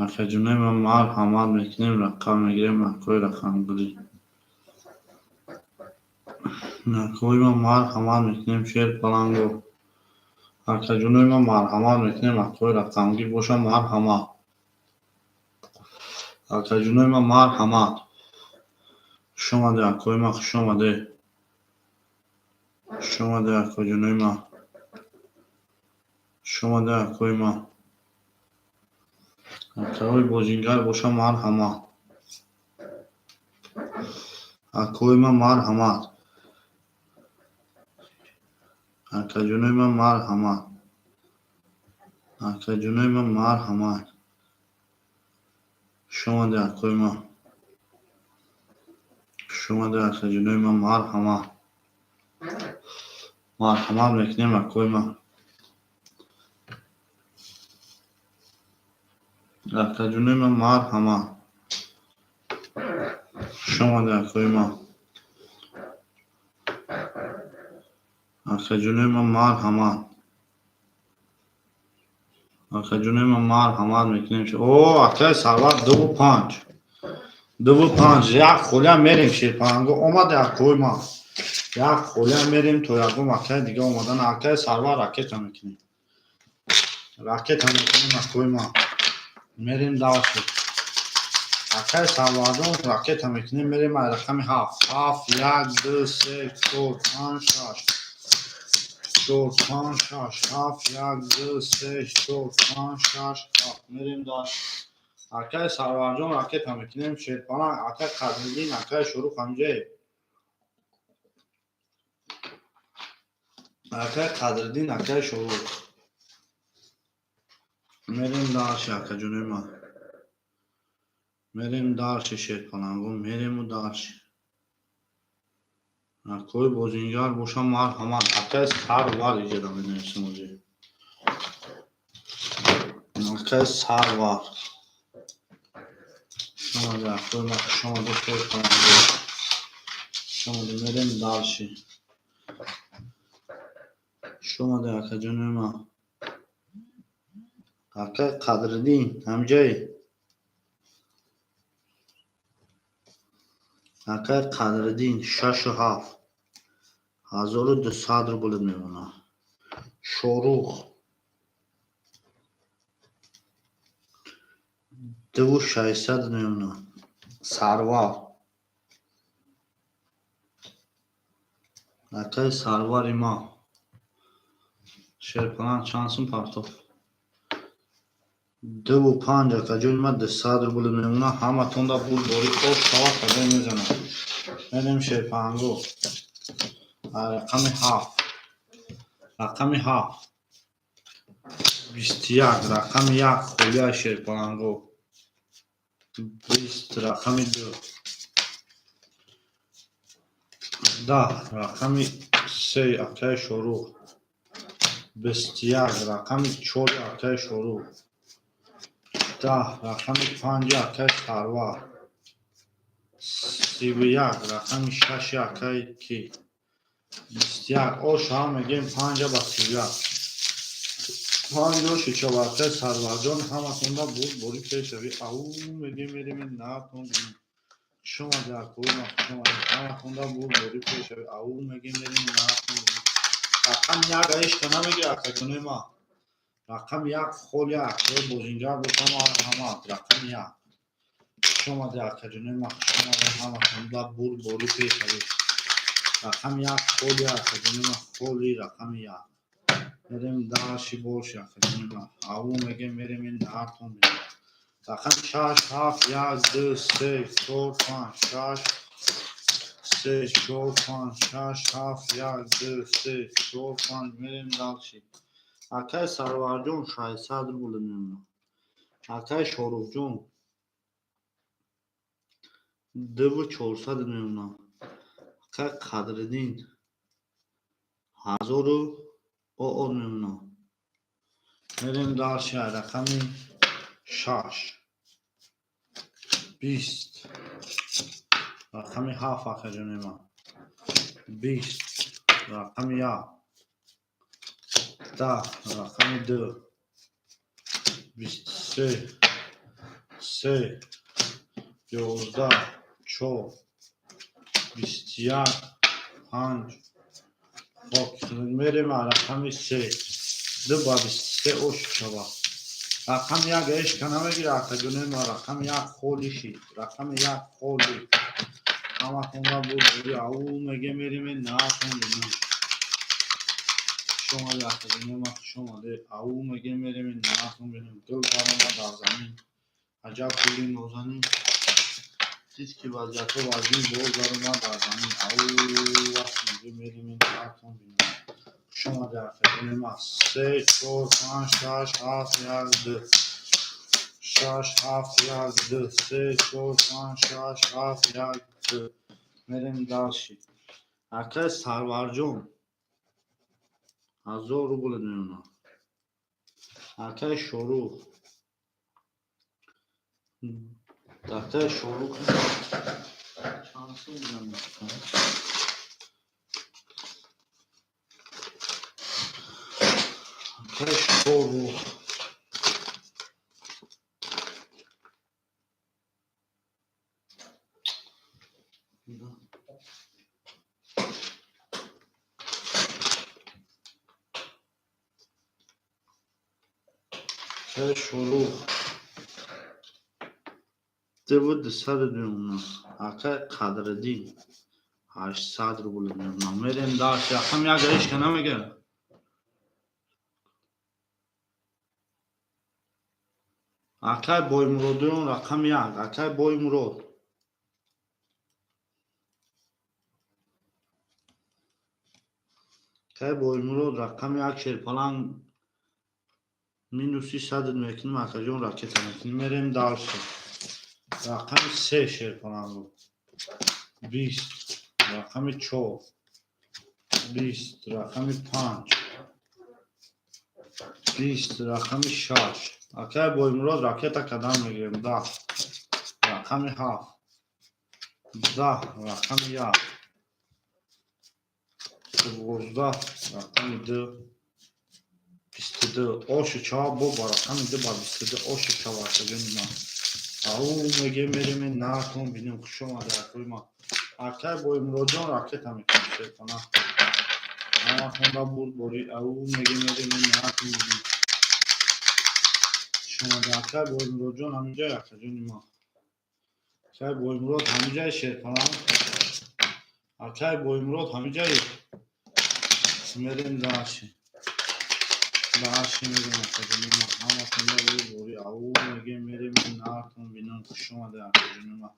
Акаҷонои ман, марҳамат мекунем, рақам мегирем. Акаҳои рақамгирӣ, акаҳои ман, марҳамат мекунем. Шерпалангу, акаҷонои ман, марҳамат мекунем. Акаҳои рақамгир боша, марҳамат. Акаҷонои ман, марҳамат. Хушомаде, акаҳои ман, хушомаде. Хушомаде, акаҷонои ман. Хушомаде, акаҳои ман. Акаҳои бозингар боша, марҳамат. Акаҳои ман, марҳамат. Акаҷонои ман, марҳамат. Акаҷонои ман, марҳамат. Хушомаде, акаҳои ман. Хушомаде, акаҷонои ман, марҳамат. Марҳамат мекунем, акаҳои ман. Акаҷонои ман, марҳамат. Хушомаде, акаҳои ман. Акаҷонои ман, марҳамат. Акаҷонои ман, марҳамат мекунем. О, акаи Сарвар, 2-5, 2-5, як холиам мерем. Шерпалангу, омаде, акаҳои ман. Як холиам мерем, то ягон акаи дига омадан. Акаи Сарвар, ракета мекунем, ракета мекунем. Акаҳои ман, мерем дальше. Акаи Сарварҷон, ракета мекунем, мерем. Ай рақами 7, 7, 1, 2, 3, 4, 5, 6, 4, 5, 6, 7, 1, 2, 3, 4, 5, 6, 7, мерем дальше. Акаи Сарварҷон, ракета мекунем. Шерпаланг, акаи Қадриддин, акаи Шорух ҳамҷае. Акаи Қадриддин, акаи Шорух, мерем дальше. Акаҷонои ман, мерем дальше. Шерпалангу, мерему дальше. Акаҳои бозингар боша, марҳамат. Акаи Сарвар, иҷода менависем оҷи. Акаи Сарвар, хушомаде, акаҳои ман, хушомаде. Шерпалангу, хушомаде, мерем дальше. Хушомаде, акаҷонои ман. Акаи Қадриддин ҳамҷае. Акаи Қадриддин, 6-7, 1200 рубль мемонад. Шорух, 2600 мемонад. Сарвар, акаи Сарвари ман. Шерпаланг, чанд сум партоф? 2-5, акаҷони ман, 200 рубл мемонад. Ҳаматонда бурдборӣ ош шавад, кадом мезанам. Мерем, шерпалангу. Рақами 7, рақами 7, 21, рақами 1 холия. Шерпалангу. 20, рақами ду, 10, рақами се, акаи Шорух, 21, рақами чори, акаи Шорух, 10, рақами панҷи, акаи Сарвар, 31, рақами шаши, акаи ки, 21. Оша мегем, панҷа ба 31, панҷ оши чава, акаи Сарварҷон. Ҳаматонда буд бори пешави. Ау мегем, мерем наатон. Хушомади, акои ма, хушомади. Ҳаматонда буд бори пешави. Ау мегем, мерем наатон. Рақами як ишка намегир, акаҷонои ма. Рақами як холи, акаи бозингар бошам, марҳамат. Рақами як. Хушомади, акаҷонои ма, хушомади. Ҳаматонда бурд бори пешави. Рақами як холи, акаҷонои ма, холи рақами як. Мерем дальше больше, акаҷонои ма. Ау мегем, мерем наатон. Рақами шаш, ҳафт, як, ду, се, чор, панҷ, шаш, се, чор, панҷ, шаш, ҳафт, як, ду, се, чор, панҷ. Мерем дальше. Акаи Сарварҷон, 600 рубл мемонад. Акаи Шорухҷон, дуву чорсад мемонад. Акаи Қадриддин, ҳазору оо мемонад. Мерем дальше. Рақами шаш, 20, рақами ҳафт, акаҷони ман, 20, рақами як, 10, рақами ду, 23, се, 11, чор, 21, панҷ. Хок, мерем рақами се, ду ба 23 ош шавад. Рақами як ишка намегира, акаҷони ма. Рақами як холи шид. Рақами як холи. Ҳаматонда буд. Ау меге, мерем наатон. Хушомади, акаҷони ма, хушомади. Ау меге, мерем наатон. Гул баромад аз замин, аҷаб гули нозанин. Дид, ки вазъиятҳо вазнин, боз баромад аз замин. Ау вақт меге, мерем наатон. Хушомади, акаҷони ма. Се, чор, панҷ, шаш, ҳафт, як, ду, шаш, ҳафт, як, ду, се, чор, панҷ, шаш, ҳафт, як, ду. Мерем дальше. Акаи Сарварҷон, 1000 рубл мемонад. Акаи Шорух, акаи Шорух чанд сум будам? Акаи Шорух. Акаи Шорух, дуву дусад мемонад. Акаи Қадриддин, 800 рубл мемонад. Мерем дальше. Рақами як ишка намегирад. Акаи Боймуродиён, рақами як. Акаи Боймурод, акаи Боймурод, рақами як. Шерпаланг минуси садат мекунем, акаҷон, ракета мекунем. Мерем дальше. Рақами се, шерпалангро, 20, рақами чор, 20, рақами панҷ, 20, рақами шаш. Акаи Боймурод, ракета кадам мегирем. 10, рақами ҳафт, 10, рақами як, 12, рақами ду, 22. Ошу чава бо ба рақами ду ба 22 ошу чава, акаҷони ман. Ау меге, мерем наатон бинем. Хушомади, акои ман. Акаи Боймуродҷон, ракета мекунем. Шерпана ҳаматонда бурд бори. Ау меге, мерем наатон бинем. Хушомади, акаи Боймуродҷон. Ҳаминҷай, акаҷони ман. Акаи Боймурод ҳаминҷай, шерпаланг. Акаи Боймурод ҳаминҷай. Мерем дальше. Дальше мерем, акаҷони ман. Ҳаматонда бурд бори. Ау меге, мерем наатон бинем. Хушомади, акаҷони ман.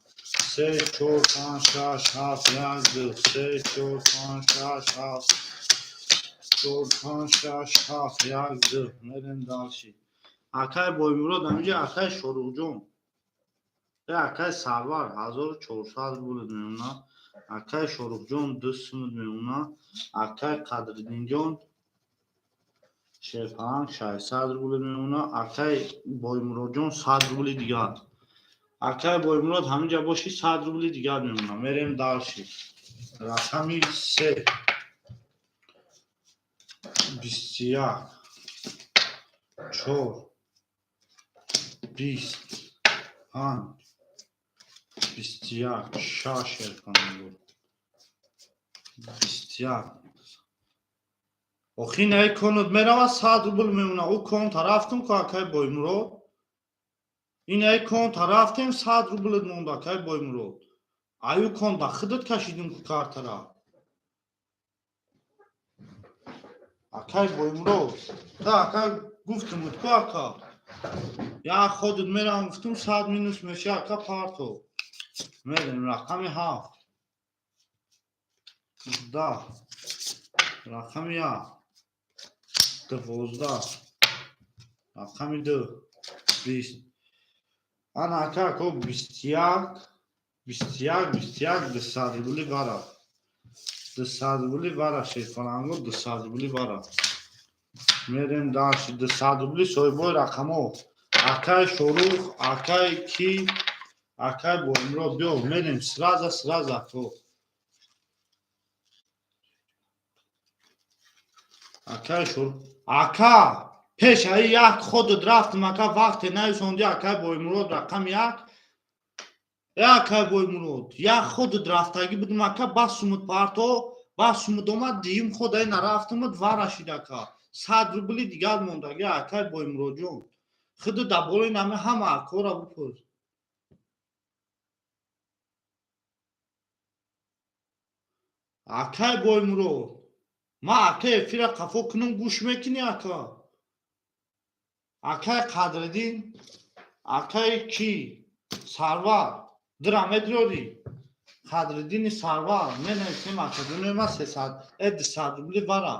Се, чор, панҷ, шаш, ҳафт, як, ду, се, чор, панҷ, шаш, ҳафт, чор, панҷ, шаш, ҳафт, як, ду. Мерем дальше. Акаи Боймурод ҳаминҷа. Акаи Шоруҳҷон. Акай Сарвар 1400 рублит мемона. Акай Шорухҷон 2 сумут мемона. Акай Қадриддинҷон, Шерфаранг, 600 рублит мемона. Акай Боймуродҷон, 100 рубли дигар. Акай Боймурод, ҳаминҷа бошӣ, 100 рубли дигар мемона. Мерем дальше. Рақами се, 21, чор, 20, панҷ, 21, шаш. Шерфаранг, 21. Охи наи конут мерава, 100 рубл мемона. Ӯ конта рафтум ку, акай Боймурод. Инаи конта рафтем, 100 рублит монда, акай Боймурод. Аю конта худат кашидим ку картара. Акай Боймурод, та ака гуфтумуд ку, ака, як ходут мерам, гуфтум, 100 минус меша, ака. Парто мерем. Рақами ҳафт, 10, рақами як, 12, рақами ду, 20. Ана, ака, ако, 21, 21, 21, 200 рубли вара, 200 рубли вара. Шерфаранго, 200 рубли вара. Мерем дальше. 200 рубли. Соҳибои рақамҳо, акай Шорух, акай ки, акай Боимрод, биё, мерем сразу, сразу, ако. Акай Шорух, ака, пеш аи як ходут рафтам, ака, вақте нависонди. Акай Боимурод, рақами як. Э, акай Боимурод, як ходут рафтагӣ будум, ака, бас сумуд парто, бас сумуд омад. Дуюм ход ай нарафтумуд, варашид, ака. 100 рубли дигар мондаги, акай Боимуродҷон. Худу дар болои нами ҳама акора бупурс. Акай Боймурод, ман, ака, эфира қафо кунум, гӯш мекунӣ, ака? Акай Қадриддин, акай ки, Сарвар, дира медирорӣ? Қадриддини Сарвар менависем, акаҷонои ма, 300 э 200 рубли вара.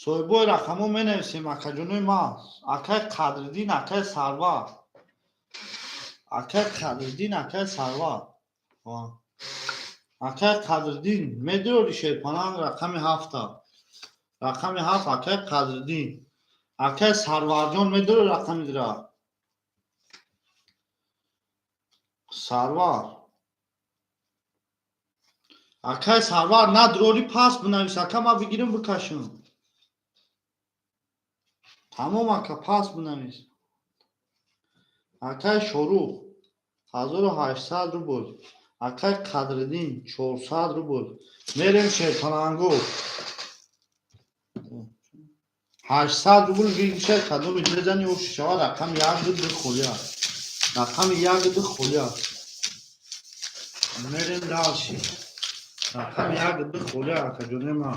Соҳибои рақамҳо менависем, акаҷонои ма. Акай Қадриддин, акай Сарвар, акай Қадриддин, акай Сарвар, акай Қадриддин медирорӣ? Шерпананг, рақами ҳафта, рақами ҳафт, акай Қадриддин. Акай Сарварҷон медирорӣ рақами дира? Сарвар, акай Сарвар, надирорӣ, пас бинавис, ака, ман бигирам, бикашам. Тамом, ака, пас бинавис. Акай Шорух, 1800 рубл. Акай Қадриддин, 400 рубл. Мерем, Шерпаланго, 800 рубл гиришад. Кадоми мезани, оши шавад. Рақами як, ду холия, рақами як, ду холия. Мерем дальше. Рақами як, ду холия, акаҷоне ма,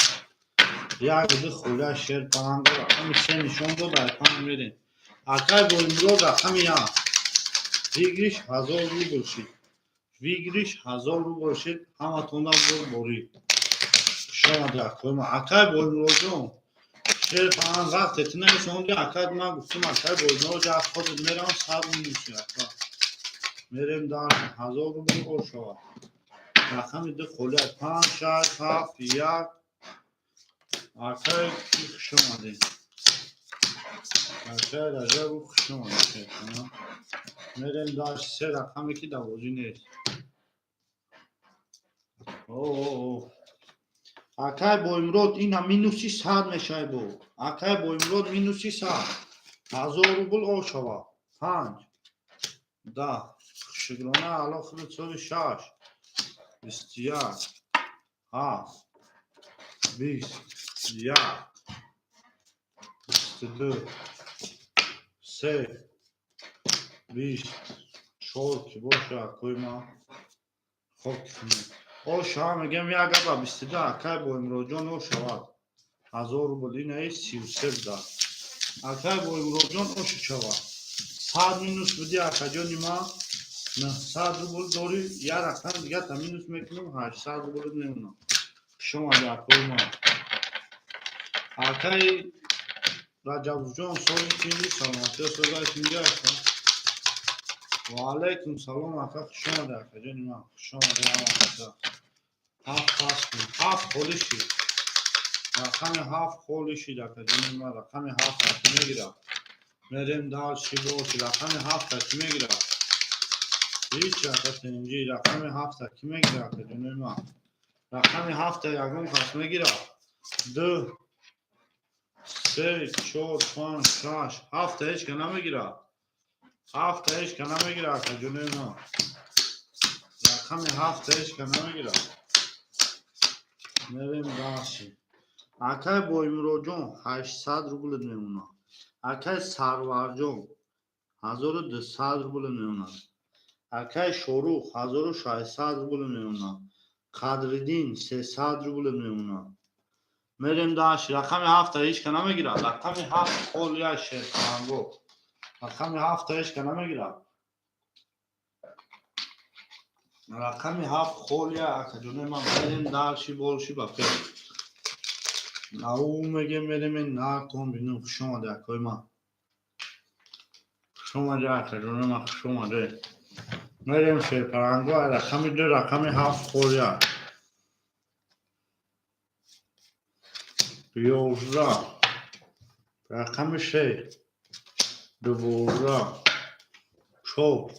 як, ду холия. Шерпаланго, рақами се нишон дод, ай панҷ мерем. Акай Боимурод, рақами як, выигрыш 1000 рубл шид. Выигрыш 1000 рубл шид. Ҳаматонда бурдборӣ, хушомадед, акои. Акай Боимуродҷон, Шерпаланг, вақте ту нависонди, ака, ман гуфтум, акай Боимурод, як ходат мерам, 100 минуси, ака. Мерем дальше. 1000 рубл о шавад. Рақами ду холия, панҷ, шаш, ҳафт, як. Акай ки, хуш омадед. Акай Раҷабов, хуш омадед. Мерем дальше. Се рақаме ки дар бозӣ нест. О, акай Боимурод, ина минуси 100 мешавад бо. Акай Боимурод, минуси 100. 1000 рубл о шавад. Панҷ, 10, шукрона алло, худат соли, шаш, 21, ҳафт, 21, 22, се, 20, чор ки боша, акои ма, хок кунед. О шава, мегӯям, як габа, 22, акай Боимуродҷон, о шавад 1000 рубл. Инаи 33 буда, акай Боимуродҷон, оши шавад. 100 минус буди, акаҷони ма, 900 рубл дорӣ. Як рақам дигар та минус мекунам, 800 рубл мемонам. Хушомадӣ, акои ма. Акаи Раҷабовҷон, соли тинҷи, саломатиё, созаи тинҷи, ака. Ва алайкум салом, ака, хуш омадед, акаҷони ман, хуш омадед ҳама. Ҳафт пас кун, ҳафт холӣ шид, рақами ҳафт холӣ шид, акаҷони ман. Рақами ҳафт ки мегирад? Мерем дальше боши. Рақами ҳафта ки мегирад? Ҳеч, ака, тинҷӣ. Рақами ҳафта ки мегирад, акаҷони ман? Рақами ҳафта ягон кас мегирад? Ду, се, чор, панҷ, шаш, ҳафта ҳеч ка намегирад. Ҳафта ҳеч ка намегирад, акаҷони ман. Рақами ҳафта ҳеч ка намегирад. Мерем дальше. Акай Боимуроҷон, 800 рубль мемонад. Акай Сарварҷон, 1200 рубл мемонад. Акай Шорух, 1600 рубл мемонад. Қадриддин, 300 рубл мемонад. Мерем дальше. Рақами ҳафта ҳеч ка намегирад. Рақами ҳафт холия, шерпаланго. Рақами ҳафта ҳеч ка намегирад. Рақами ҳафт холия, акаҷони ман. Мерем дальше больше ба пеш. Ау мегем, мерем нартон бинем. Хуш омаде, акои ман, хуш омаде, акаҷони ман, хуш омаде. Мерем шерпаланго. Рақами ду, рақами ҳафт холия. 11, рақами се, 12, чор,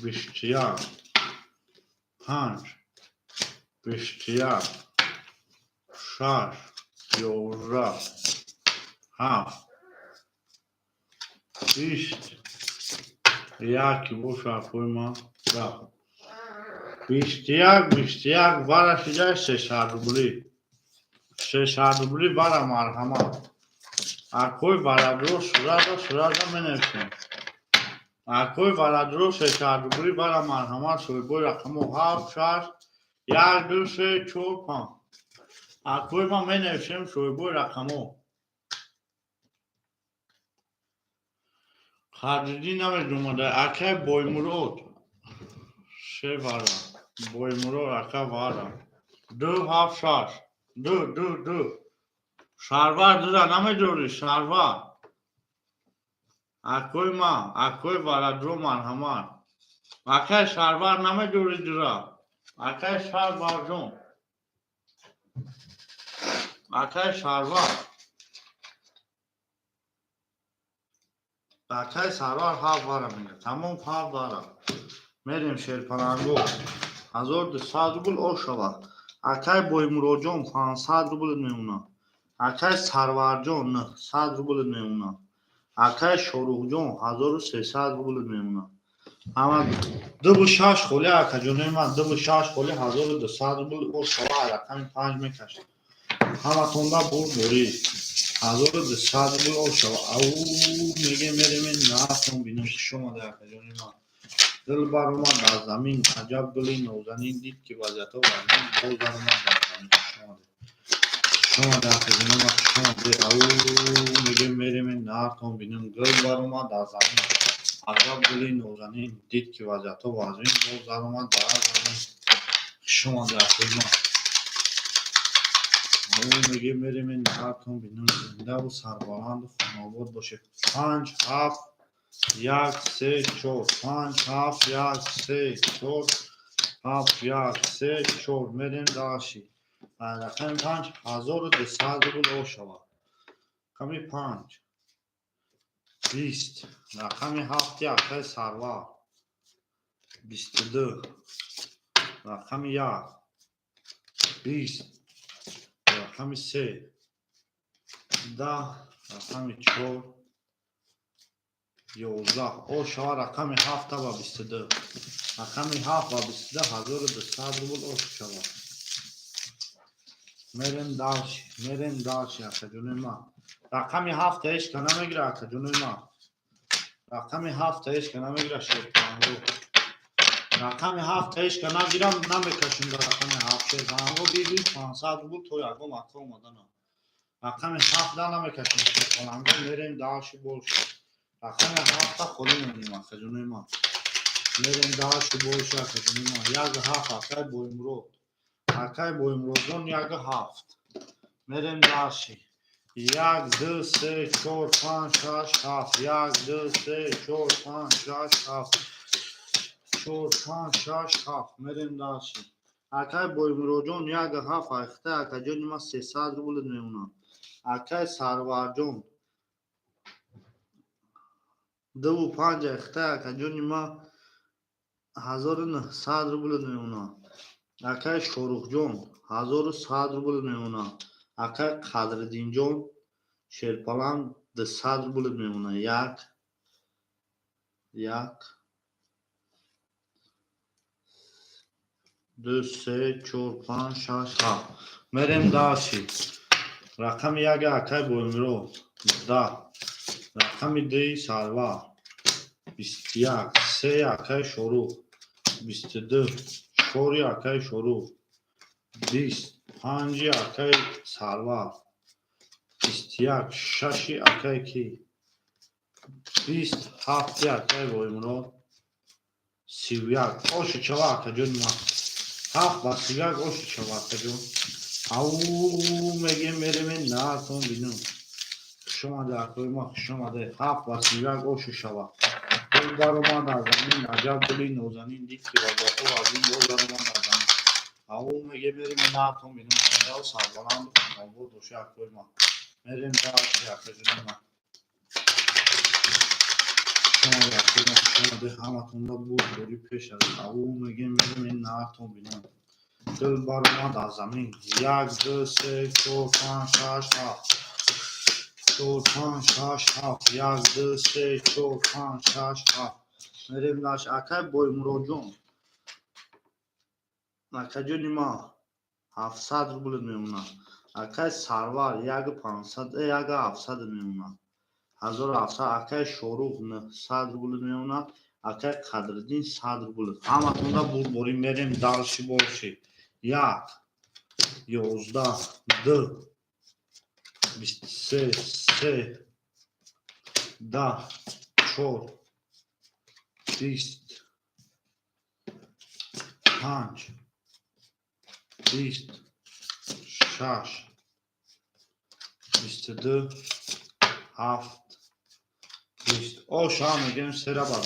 21, панҷ, 21, шаш, 11, ҳафт, 20, яке боша, акои ман, рафт. 21, 21 вара шида, 300 рубли, 300 рубли вара, марҳамат. Акои варадро, сразу, сразу менависем. Акои варадро, 300 рубли вара, марҳамат. Соҳибои рақамо ҳафт, шаш, як, ду, се, чор, панҷ. Акои ман, менависем соҳибои рақамо. Қадриддин намедумада. Акай Боймурод, се вара. Боймурод ака, вара. Ду, ҳафт, шаш, ду, ду, ду. Сарвар, дуда намедорӣ, Сарвар? Акои ман, акои варадро, марҳамат. Акай Сарвар, намедорӣ дура? Акай Сарварҷон, акай Сарвар, акай Сарвар ҳафт вара мегирад. Тамом, ҳафт вара. Мерем шерпаланго. 1200 рубл о шавад. Акай Боймуроҷон, 500 рубл мемонад. Акай Сарварҷон, 900 рубл мемонад. Акай Шоруҳҷон, 1300 рубл мемонад. Ҳама дуву шаш холи, акаҷонои ман, дуву шаш холи, 1200 рубл о шава. Рақами панҷ мекашад. Ҳаматонда бурдорӣ. 1200 рубл о шава. Ау мегем, мерем нафтон бинем. Хуш омада, акаҷони ман. Дил баромад аз замин, аҷаб гули нозанин дид, ки вазъиятҳо вазнин, боз баромад аз замин. Хуш омадед, хуш омада, акаҷони ман, хуш омадед. Ау мегем, мерем нафтон бинем. Гул баромад аз замин, аҷаб гули нозанин дид, ки вазъиятҳо вазнин, боз баромад аз замин. Хуш омада, акаи ман. Ау мегем, мерем нафтон бинем. Зиндаву сарбаланду хонаобод бошед. Панҷ, ҳафт, як, се, чор, панҷ, ҳафт, як, се, чор, ҳафт, як, се, чор. Мерем дальше. Рақами панҷ, 1200 рубл о шавад. Рақами панҷ, 20, рақами ҳафти акаи Сарвар, 22, рақами як, 20, рақами се, 10, рақами чор, 11 о шава. Рақами ҳафта ба 22, рақами ҳафт ба 22, 1200 рубл о шавад. Мерем дальше, мерем дальше, акаҷонои ман. Рақами ҳафта ҳеч ка намегирад, акаҷонои ман. Рақами ҳафта ҳеч ка намегирад, шерпаланго. Рақами ҳафта ҳеч ка нагирам, намекашем дар рақами ҳафт. Шерпаланго диди, 500 рубл то ягон ака омадана. Рақами ҳафта намекашем, шерпаланго. Мерем дальше больше. Рақами ҳафта холӣ мемонем, акаҷонои ман. Мерем дальше больше, акаҷонои ман. Як, ҳафт, акай Боймурод, акай Боймуродҷон, як, ҳафт. Мерем дальше. Як, ду, се, чор, панҷ, шаш, ҳафт. Як, ду, се, чор, панҷ, шаш, ҳафт. Чор, панҷ, шаш, ҳафт. Мерем дальше. Акай Боймуроҷон, як ҳафт айхта, акаҷони ман, 300 рубл мемонад. Акай Сарварҷон, дуву панҷ айхта, акаҷони ман, 1900 рубл мемонад. Акай Шорухҷон, 1100 рубл мемонад. Акай Қадриддинҷон Шерпаланг, 200 рубл мемонад. Як, як, ду, се, чор, панҷ, шаш, ҳафт. Мерем дальше. Рақами яки акай Боймирод, 10. Рақами дуи Сарвар, 21. Сеи акай Шорух, 22. Чори акай Шорух, 20. Панҷи акай Сарвар, 21. Шаши акай ки, 20. Ҳафти акай Боймурод, 31. Оши чава, акаҷони ман, ҳафт ба 31 оши чава, акаҷон. Ау мегем, мереме наатон бинум. Хушомаде, акои ма, хушомаде. Ҳафт ба 31 оши шава. Гул баромад аз замин, аҷаб гули нозанин, дид ки вазоҳо аз ин боз баромад аз замин. Ау мегем, мереме наатон бинум. Зиндаву сарбаланду хонобод боши, акои ма. Мерем дальше, акаҷони ман. Хушомаде, акои ма, хушомаде. Ҳаматонда бурдборӣ пеш аз. Ау мегем, мереме наатон бинум. Гул баромад аз замин. Як, ду, се, чор, панҷ, шаш, ҳафт. Чор, панҷ, шаш, ҳафт. Як, ду, се, чор, панҷ, шаш, ҳафт. Мерем дальше. Акай Боймуроҷон, акаҷони ман, 700 рубл мемонад. Акай Сарвар, яку пансад, яку ҳафтсад мемонад, 1700. Акай Шорух, 900 рубл мемонад. Акай Қадриддин, 100 рубл. Ҳаматонда бурдборӣ. Мерем дальше больше. Як, 11, ду, 23, се, 10, чор, 20, панҷ, 20, шаш, 22, ҳафт, 20. Оша мегем, сера ба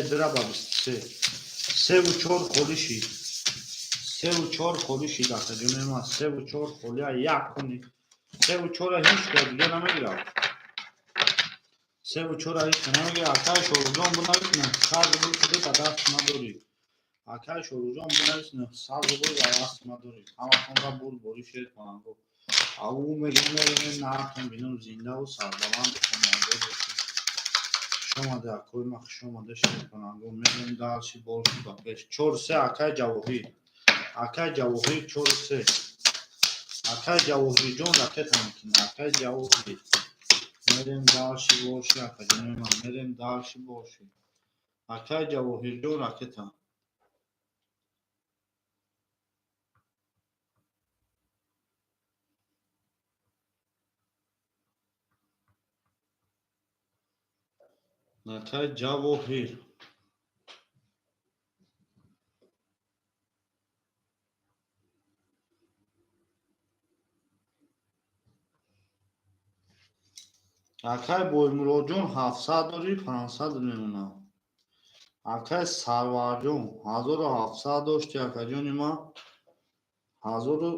дира ба 23. Севу чор холӣ шид, севу чор холӣ шид, акаҷони ман. Севу чор холия як куни. Севу чора ҳеҷ ка дига намегирад. Севу чора ҳеҷ ка намегирад. Акай Шоруҷон, бинавис, 900 рубл шуди, ба даст надорӣ. Акай Шоруҷон, бинавис, 900 рубл ба даст надорӣ. Ҳаматонра бурдборӣ, шер паланго. Ау мегем, мерем наатон бинум. Зиндаву сарбаланду хонобод бошед. Хушомаде, акои ман, хушомаде, шер паланго. Мерем дальше больше, ба пеш. Чор, се, акай Ҷавоҳир. Акай Ҷавоҳир, чору се. Акай Ҷавоҳирҷон ракета мекунад. Акай Ҷавоҳир. Мерем дальше больше, акаҷони ман, мерем дальше больше. Акай Ҷавоҳирҷон, ракета. Акай Ҷавоҳир. Акай Боймуроджон, 700 дорӣ, 500 мемонад. Акай Сарварҷон, 1700 дошти, акаҷони ман, ҳазору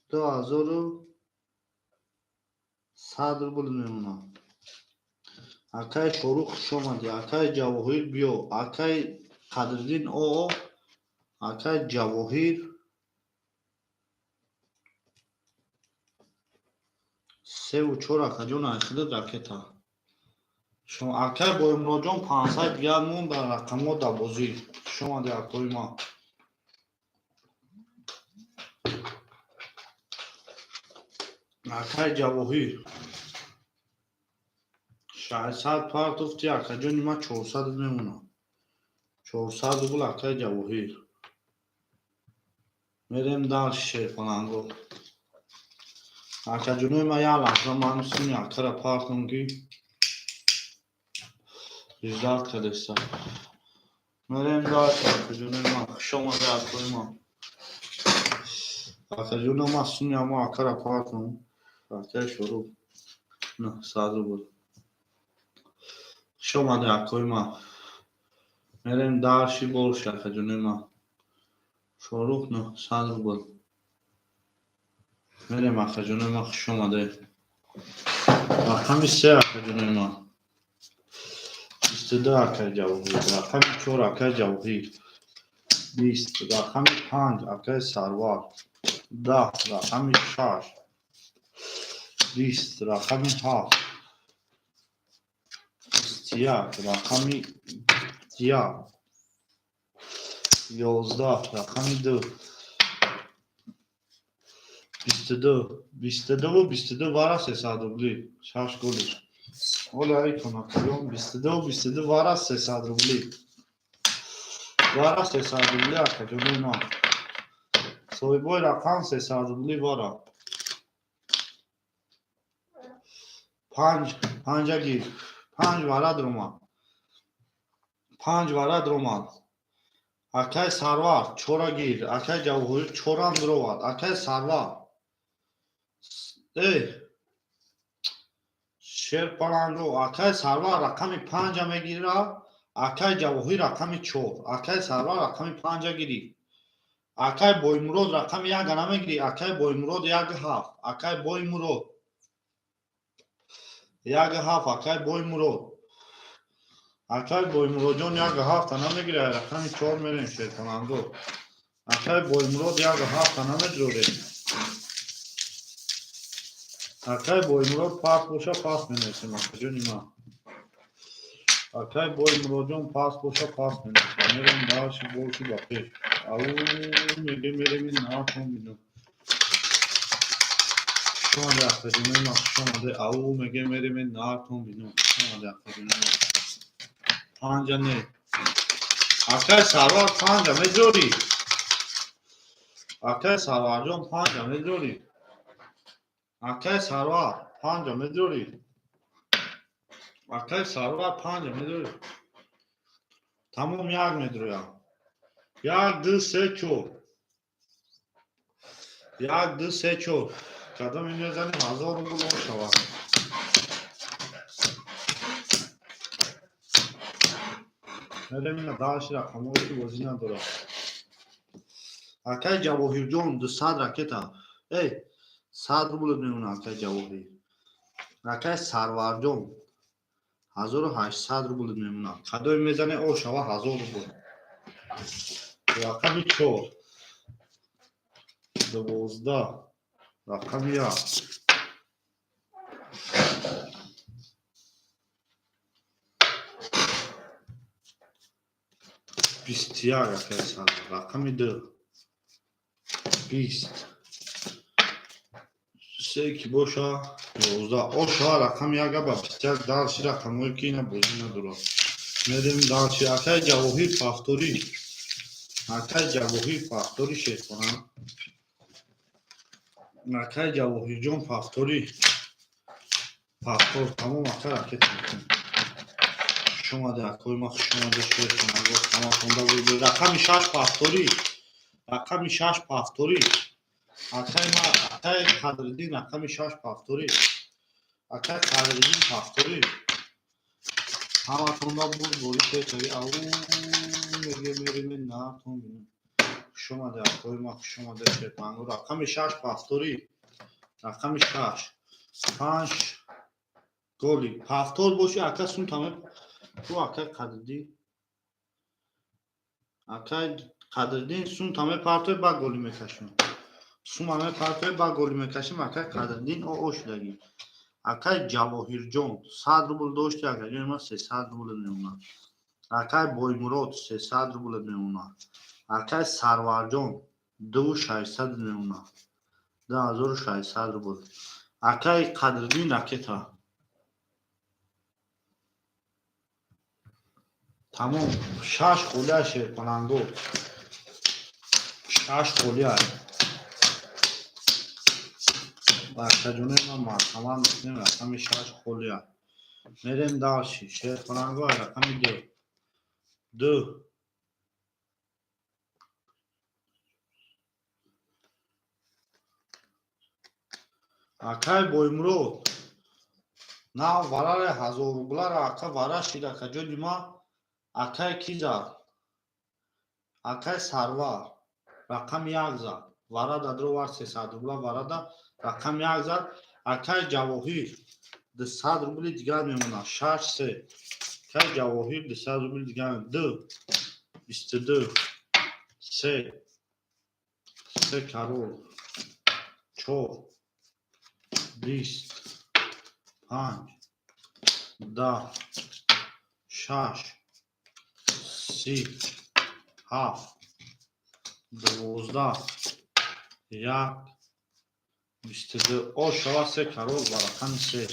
2100 рубл мемонад. Акай Шорух, хушомадӣ. Акай Ҷавоҳир, биё. Акай Қадриддин, оо, акай Ҷавоҳир, севу чор, акаҷон, айхида ракета. Акай Боймуроджон, 500 дигар монд дар рақамҳо дар бозӣ. Хушомадӣ, акои ман. Акай Ҷавоҳир, 600 партофти, акаҷони ман, 400 мемонад. 400 рубл, акай Ҷавоҳир. Мерем дальше, шерпаланго. Акаҷонои ман, як лаҳза, ман суни акара партом, ки ждать кардеста. Мерем дальше, акаҷонои ман. Хушомаде, акои ман. Акаҷона, ман суми ҳамо акара партом. Акаи Шорух. 900 рубл. Хуш омаде, акои ман. Мерем дальше больше, акаҷонои ман. Шорух, 900 рубл. Мерем, акаҷонои ман, хуш омаде. Рақами се, акаҷонои ман. 22, акаи Ҷавоҳир. Рақами чор, акаи Ҷавоҳир. 20. Рақами панҷ, акаи Сарвар. 10. Рақами шаш. 20. Рақами ҳафт. 21. Рақами як. 11. Рақами ду. 22. 22-ву 22 вара 300 рубли. Шаш голи. Оля айкон, акаҷон, 22-ву 22 вара 300 рубли. Вара 300 рубли, акаҷонои ман. Соҳибои рақам 300 рубли вара. Панҷ, панҷа гир. Панҷ вара даромад. Панҷ вара даромад. Акай Сарвар, чора гир. Акай Ҷавоҳир чорам даровард. Акай Сарвар. Эй, Шерпаланго, акай Сарвар рақами панҷа мегирад, акай Ҷавоҳир рақами чор. Акай Сарвар рақами панҷа гирифт. Акай Боймурод рақами яка намегирӣ, акай Боймурод як ҳафт. Акай Боймурод. Як ҳафт, акай Боймурод. Акай Боймуродҷон як ҳафта намегирад, рақами чор мерем, Шерпаланго. Акай Боймурод як ҳафта намедурем. Акай Боймурод пас боша, пас менависем, акаҷони ман. Акай Боймуродҷон пас боша, пас менависем. Мерем дальше больше, ба пеш. Ау, меге мерем ин наатон бинам. Хуш омаде, акаҷонои ман, хуш омаде. Ау, меге мерем ин наатон бинам. Хуш омаде, акаҷонои ман. Панҷа не. Акай Сарвар панҷа медорӣ? Акай Сарварҷон панҷа медорӣ? Акай Сарвар панҷа медорӣ? Акай Сарвар панҷа медорӣ? Тамом, як медроям. Як, ду, се, чор. Як, ду, се, чор. Кадоме мезанем, 1000 рубл он шавад. Мерем ина дальше, рақамҳое ки бозӣ надорад. Акай Ҷавоҳирҷон, 200 ракета. Эй, 100 рубл мемонад, акай Ҷавоҳир. Акай Сарварҷон, 1800 рубл мемонад. Кадоме мезане, о шава 1000 рубл. Рақами чор. 12. Рақами як. 21, акай Сарвар. Рақами ду. 20. Се ки боша, 11. О шава рақами яка ба 21, дальше рақамҳое ки ина бозӣ надорад. Мерем дальше. Акай Ҷавоҳир повтори. Акай Ҷавоҳир повтори, Шерхона. Акай Ҷавоҳирҷон повтори. Повтор тамом, ака, ракета мекунем. Хуш омаде, акои ман, хуш омаде, Шерхона. Ҳаматонда буд. Рақами шаш повтори. Рақами шаш повтори. Акай ма, акай Қадриддин рақами шаш повтори. Акай Қадриддин повтори. Ҳаматонда буд бори пешави. Ау, меге мерем наатон бинем. Хуш омаде, акои ман, хуш омаде, Шерпанго. Рақами шаш повтори. Рақами шаш. Панҷ голи. Повтор боши, ака, сум тамом. Ту, акай Қадриддин. Акай Қадриддин сум таме партой, ба голи мекашем. Сума мепартои, ба голи мекашем, акай Қадриддин о о шудагӣ. Акай Ҷавоҳирҷон 100 рубл дошти, акаҷони ман, 300 рубл мемонад. Акай Боймурод 300 рубл мемонад. Акай Сарварҷон дуву шашсад мемонад. 2600 рубл. Акай Қадриддин ракета. Тамом, шаш холия, Шерпаланго. Шаш холия. Акаҷонои ман, марҳамат мекунем, рақами шаш холия. Мерем дальше. Шерпаланго рақами ду. Ду. Акай Боймурод, нав вараре 1000 рублара, ака, вара шид, акаҷони ма. Акай ки зад? Акай Сарвар рақами як зад, вара дадровар 300 рубла, варада рақами як зад. Акай Ҷавоҳир, 200 рубли дигар мемонад, шаш, се. Акай Ҷавоҳир, 200 рубли дигар. Ду, 22, се, се карол, чор, 20, панҷ, 10, шаш, 30, ҳафт, 12, як, 22. Ош шава, се карол ба рақами се,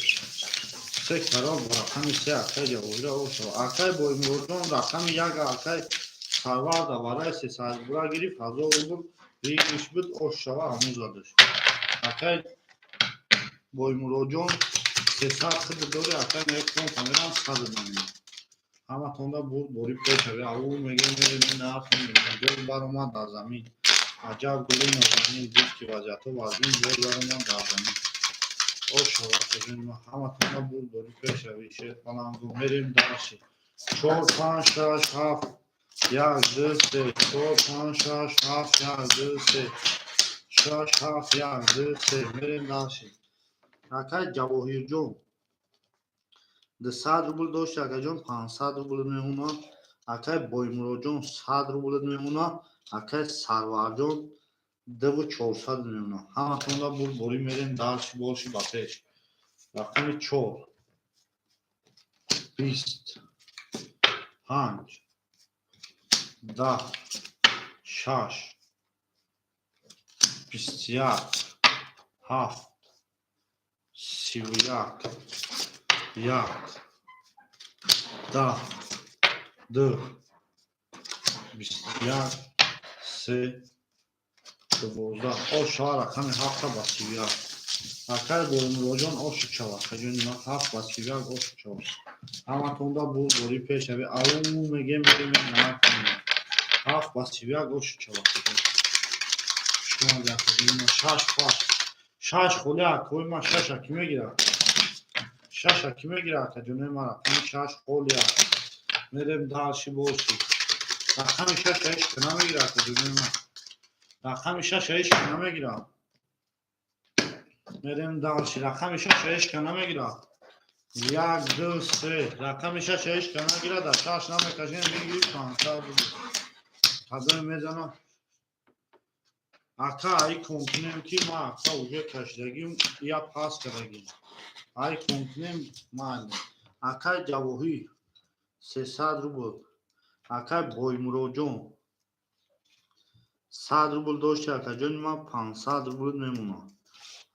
се карол ба рақами се. Акай Ҷавоҳира, ош шава. Акай Боймуродҷон, рақами як. Акай Сарвар да вараи 300 рубла гирифт, 1000 рубл выигрыш буд. Ош шава, ҳамун задаш. Акай Боймуродҷон, 300 худ дори, акай, мекун камерам, 100 намена. Ҳаматонда бурд бори пешави. Аву мегем, мерем, нафм гол баромад дар замин. Аҷаб гули нозанин буд, ки вазъиятҳо вазмин, гол баромад дар замин. Ош шава, ҳаматонда бурд бори пешави. Шерпалангу, мерем дальше. Чор, панҷ, шаш, ҳафт, як, ду, се, чор, панҷ, шаш, ҳафт, як, ду, се, шаш, ҳафт, як, ду, се. Мерем дальше. Акай Ҷавоҳирҷон, 200 рубл дошти, акаҷон, 500 рубл мемонад. Акай Боймуродҷон, 100 рубл мемонад. Акай Сарварҷон, дуву чорсад мемонад. Ҳаматонда бурд борӣ. Мерем дальше, больше, ба пеш. Рақами чор, 20, панҷ, 10, шаш, 21, ҳафт, 31, як, 10, ду, 21, се, 12. Ош шава, рақами ҳафта ба 31. Акай Боймуродҷон, ошу чава. Акаҷони ман, ҳафт ба 31, ошу чава. Ҳаматонда бурд бори пешави. Аву мегем, мерем, ҳафт ба 31, ошу чава. Шаш паш, шаш холи, акои ман. Шаша ки мегирад? Шаша ки мегирад, акаҷонои ман? Рақами шаш холия. Мерем дальше, больше. Рақами шаша ҳеч ки намегирад, акаҷонои ман. Рақами шаша ҳеч ки намегирад. Мерем дальше. Рақами шаша ҳеч ки намегирад. Як, ду, се. Рақами шаша ҳеч ки нагирад. Дар шаш намекашем, мегири 500. Кадоме мезанам, ака? Ай кон кунем, ки ма, ака, уже кашидагим, я пас кардагим. Ай кон кунем, майли. Акай Ҷавоҳир, 300 рубл. Акай Боймуродҷон, 100 рубл дошти, акаҷони ман, 500 рубл мемонад.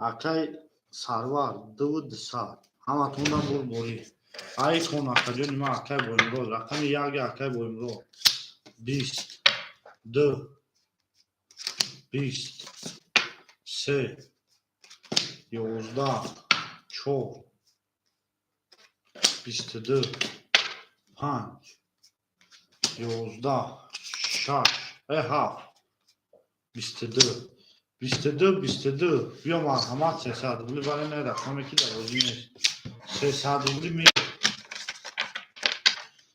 Акай Сарвар, дуву дусад. Ҳаматонда бурдборӣ. Ай кон, акаҷони ман. Акай Боймурод, рақами як. Акай Боймурод, 20, ду, 20, се, 11, чор, 22, панҷ, 11, шаш, ҳафт, 22, 22, 22. Биё, марҳамат, 300 рубли. Вале не рақаме, ки дар бозӣ нест. 300 рубли ме,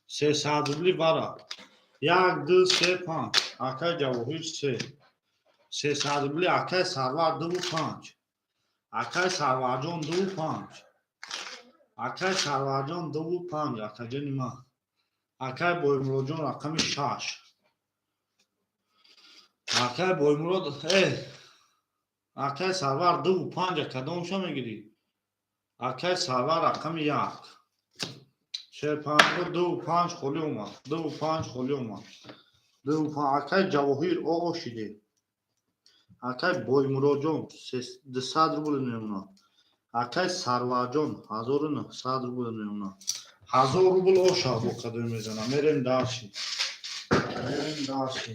300 рубли бара. Як, ду, се, панҷ. Акай Ҷавоҳир, се, 300 рубли. Акай Сарвар, дуву панҷ. Акай Сарварҷон, дуву панҷ. Акай Сарварҷон, дуву панҷ, акаҷони ман. Акай Боймуродҷон, рақами шаш. Акай Боймурод, акай Сарвар, дуву панҷа, кадомша мегирӣ? Акай Сарвар, рақами як. Шерпанго, дуву панҷ холӣ омад, дуву панҷ холӣ омад, дуву панҷ. Акай Ҷавоҳир, оо шиде. Акай Боймуродҷон, 200 рубл мемонад. Акай Сарварҷон, 1900 рубл мемонад. 1000 рубл оша бо кадоме мезанам? Мерем дальше, мерем дальше.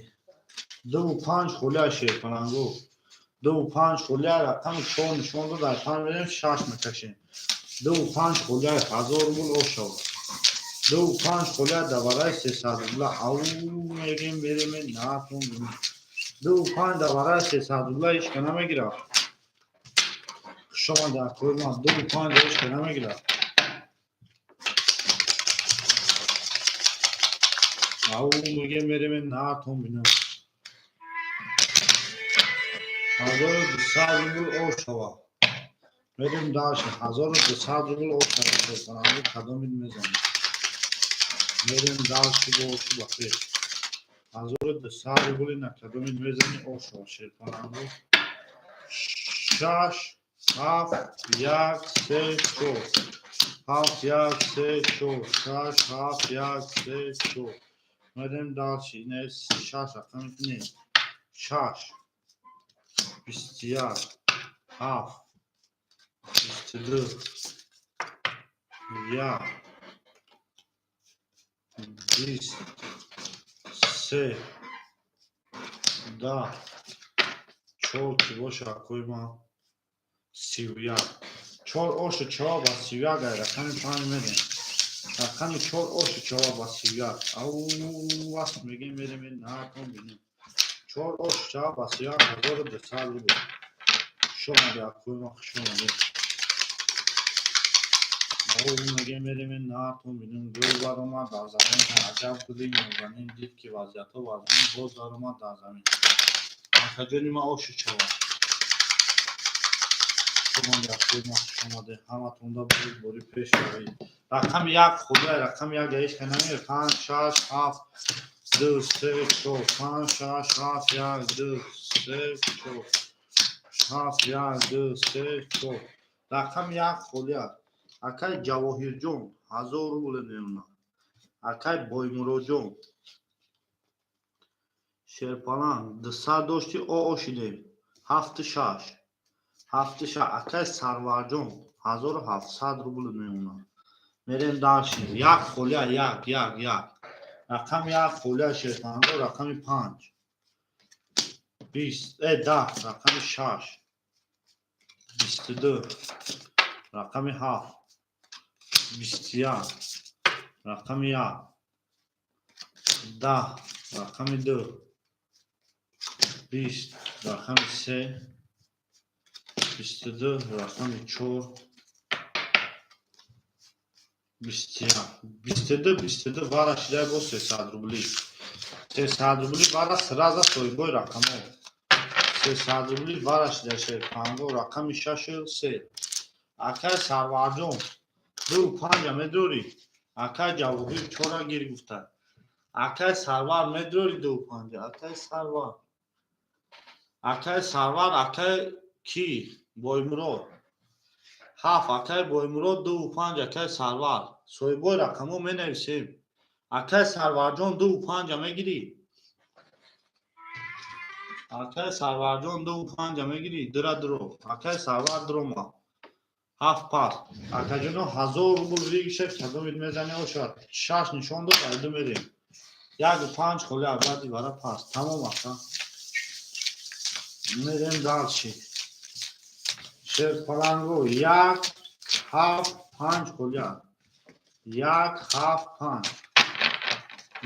Дуву панҷ холия, шерпаланго, дуву панҷ холия. Рақами чор нишон дод, дар панҷ мерем, шаш мекашем. Дуву панҷ холия, 1000 рубл ошава. Дуву панҷ холия, давараи 300 рубла. Ау мегем, мереме натон. Дуву панҷ, давараи 300 рубла, ҳеч ка намегирад. Хуш омадӣ, акои ман. Ду панҷ ҳеч намегирад. Ау меге, мереме наатон бинам. 1200 рубл ошава. Мерем дальше. 1200 рубл ошава. Шерпаланго, кадомид мезанем? Мерем дальше, боши бахир. 1200 рубли на кадомид мезани, ошава, шерпаланго? Шаш, ҳафт, як, се, чор. Ҳафт, як, се, чор. Шаш, ҳафт, як, се, чор. Мерем дальше. Ине шаш рақами не. Шаш, 21, ҳафт, 22, як, 20, се, 10, чор ки боша, акои ман, 31. Чор ошу чор ба 31 ай рақами панҷ мерем. Рақами чор ошу чор ба 31. Ау васт мегем, мерем, наатон бинем. Чор ошу чор ба 31, 1200 рубл. Хуш омадӣ, акои ман, хуш омадӣ. Ау мегем, мерем, наатон бинем. Гул баромад дар замин, аҷаб гули нозанин, дид ки вазъиятҳо вазнин, боз даромад дар замин. Акаҷони ман, ошу чава. Хуш омадӣ, акои ман, хуш омадӣ. Ҳаматонда бори пеш равед. Рақами як худай, рақами як ҳеч ка намеяд. Панҷ, шаш, ҳафт, ду, се, чор. Панҷ, шаш, ҳафт, як, ду, се, чор. Ҳафт, як, ду, се, чор. Рақами як холӣ аст. Акай Ҷавоҳирҷон, 1000 рубл мемонад. Акай Боймуроҷон, шерпаланг, 200 дошти, о шидем. Ҳафту шаш, ҳафту шаш. Акай Сарварҷон, 1700 рубл мемонад. Мерем дальше. Як холия, як, як, як. Рақами як холия, шерпаланго. Рақами панҷ, 20, 10, рақами шаш, 22, рақами ҳафт, 21, рақами як, 10, рақами ду, 20, рақами се, 22, рақами чор, 21, 22, 22. Вара шидай бо 300 рубли, 300 рубли вара сразу соҳибои рақамҳо. 300 рубли вара шидай, шерпанго. Рақами шашу се. Акай Сарварҷон, ду панҷа медорӣ? Акай Ҷавоҳир, чора гир гуфта. Акай Сарвар, медорӣ ду панҷа? Акай Сарвар, акай Сарвар, акай ки? Боймурод, ҳафт. Акай Боймурод, ду панҷ. Акай Сарвар, соҳибои рақамҳо менависем. Акай Сарварҷон, ду панҷа мегирӣ? Акай Сарварҷон, ду панҷа мегирӣ? Дура дуро, акай Сарвар, дурома. Ҳафт пас. Акаҷоно, 1000 рубл выигрыша кадомид мезане, ошад? Шаш нишон дод, айду мерем. Яку панҷ холи, баъди вара пас, тамом, ака. Мерем дальше. Шерпаланго, як, ҳафт, панҷ холия. Як, ҳафт, панҷ.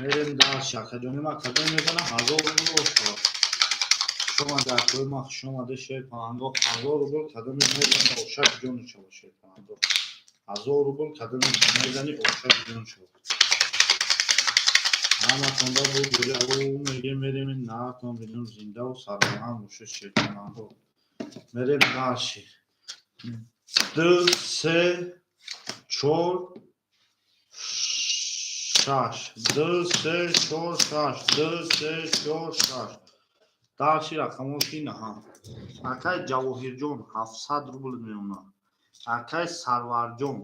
Мерем дальше. Акаҷони ма, кадом мезана, 1000 рубл ошад? Хуш омаде, акои ма, хуш омаде, шерпаланго. 1000 рубл кадоми мезана, ошад ҷону шава, шерпаланго? 1000 рубл кадоми мезани, ошад ҷону шава? Ҳаматонда бу мегем, мерем, наатон бинем. Зиндаву сарбаланд бошед, шерпаланго. Мерем дальше. Ду, се, чор, шаш. Ду, се, чор, шаш. Ду, се, чор, шаш. Дальше рақамҳо ки наҳа. Акай Ҷавоҳирҷон, 700 рубл меонад. Акай Сарварҷон,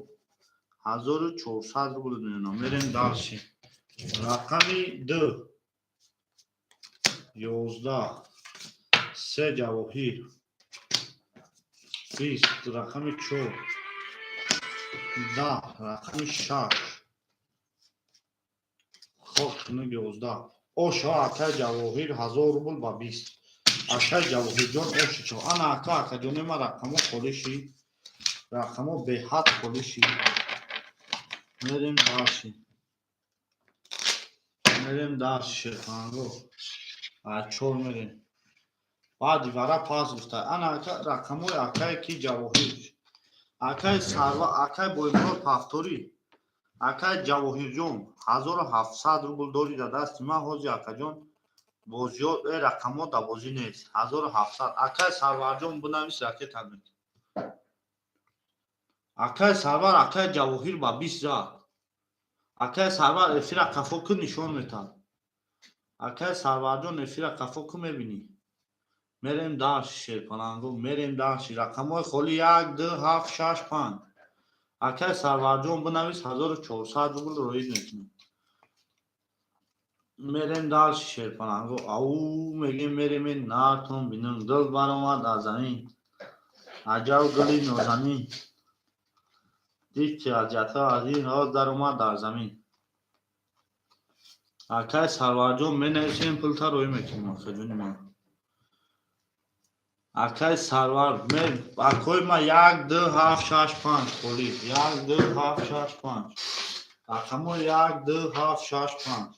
1400 рубл меонад. Мерем дальше. Рақами ду, 11, се, Ҷавоҳир, 20, рақами чор, 10, рақами шаш, хок 11. Ошо, акай Ҷавоҳир, 1000 рубл ба 20. Акай Ҷавоҳирҷон, ошичо. Ана, ака, акаҷони ма, рақамҳо холӣ шид, рақамҳо беҳад холӣ шид. Мерем дальше, мерем дальше, шерханго. Чор мерем. Баъди вара пас гуфта. Ана рақамҳои акае ки Ҷавоҳир. Акаи Сарва, акаи Боймурод Пафторӣ. Акаи Ҷавоҳирҷон, 1700 рубл дори дар дасти ман ҳозир, акаҷон, бозиё рақамҳо дар бозӣ нест. 1700. Акаи Сарварҷон, бинавис, ракета мет. Акаи Сарвар, акаи Ҷавоҳир ба 20 зад. Акаи Сарвар, эфира қафо кун, нишон метад. Акаи Сарварҷон, эфира қафо кун, мебинӣ. Мерем дальше, шерпаланго, мерем дальше. Рақамҳои холӣ 1, 2, 7, 6, 5. Акаи Сарварҷон, бинавис, 1400 рубл роид мекунам. Мерем дальше, шерпаланго. Ау мегем, мерем, нартон бинам. Дил баромад аз замин. Аҷаб гули нозанин. Дид ки аҷата аз ин роз даромад дар замин. Акаи Сарварҷон, менависем, пулта роӣ мекунем, акаҷони ман. Акаи Сарвар, акои ма, 1, 2, 7, 6, 5 холӣ. 1, 2, 7, 6, 5. Рақамҳо 1, 2, 7, 6, 5.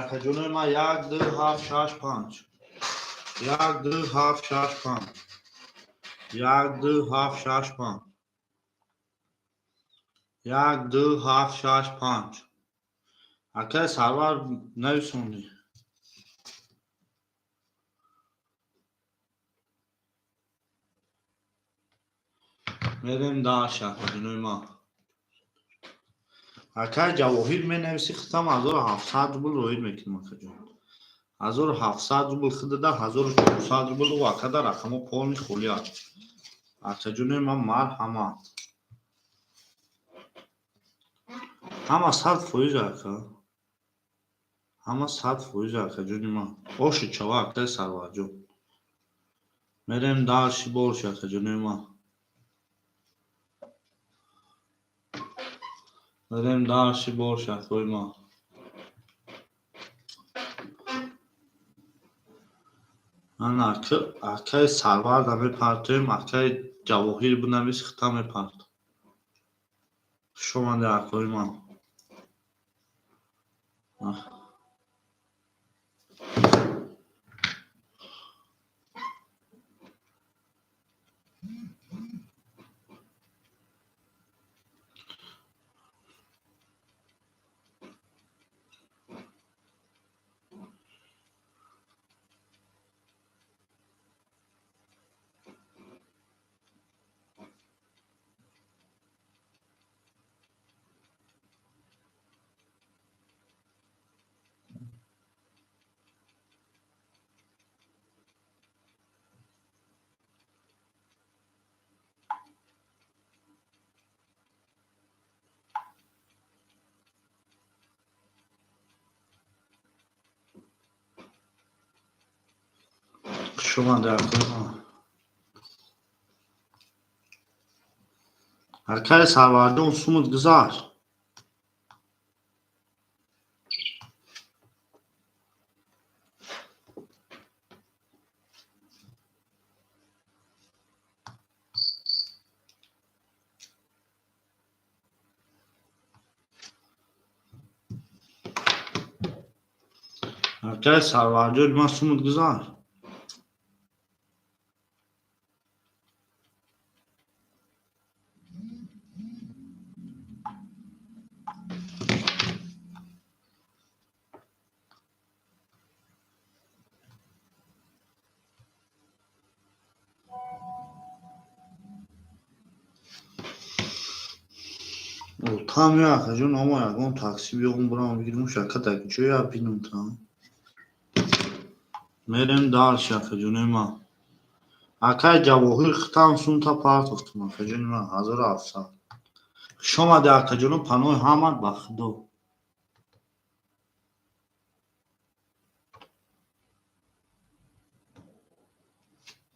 Акаҷонои ман, 1, 2, 7, 6, 5. 1, 2, 7, 6, 5. 1, 2, 7, 6, 5. 1, 2, 7, 6, 5. Акаи Сарвар, нависонӣ. Мерем дальше, акаҷонои ман. Акаи Ҷавоҳир, менависӣ, хитам 1700 рубл роид мекунем, акаҷон. 1700 рубл хидада, 1400 рубл ӯ акада, рақамҳо полный холӣ аст. Акаҷонои ман, марҳамат. Ҳама 100%, ака. Ҳама 100%, акаҷони ман. Оши чава, акаи Сарварҷон. Мерем дальше больше, акаҷонои ман. Мерем дальше больше, акои ман. Ана акаи Сарварда мепартоем, акаи Ҷавоҳир, бинавис, хита мепарт. Хуш омадед, акои ман. Хуш омадед, акои ман. Акаи Сарварҷон, сумут гузашт. Акаи Сарварҷон, ман сумут гузашт. Там я, акаҷон, ама ягон такси биёғум, бурам бигирим, шака дар ҷоя бинум та. Мерем дальше, акаҷонои ман. Акаи Ҷавоҳир, хитам сумта партофтум, акаҷони ман, 1700. Хуш омадед, акаҷоно, паноҳи ҳамат ба Худо.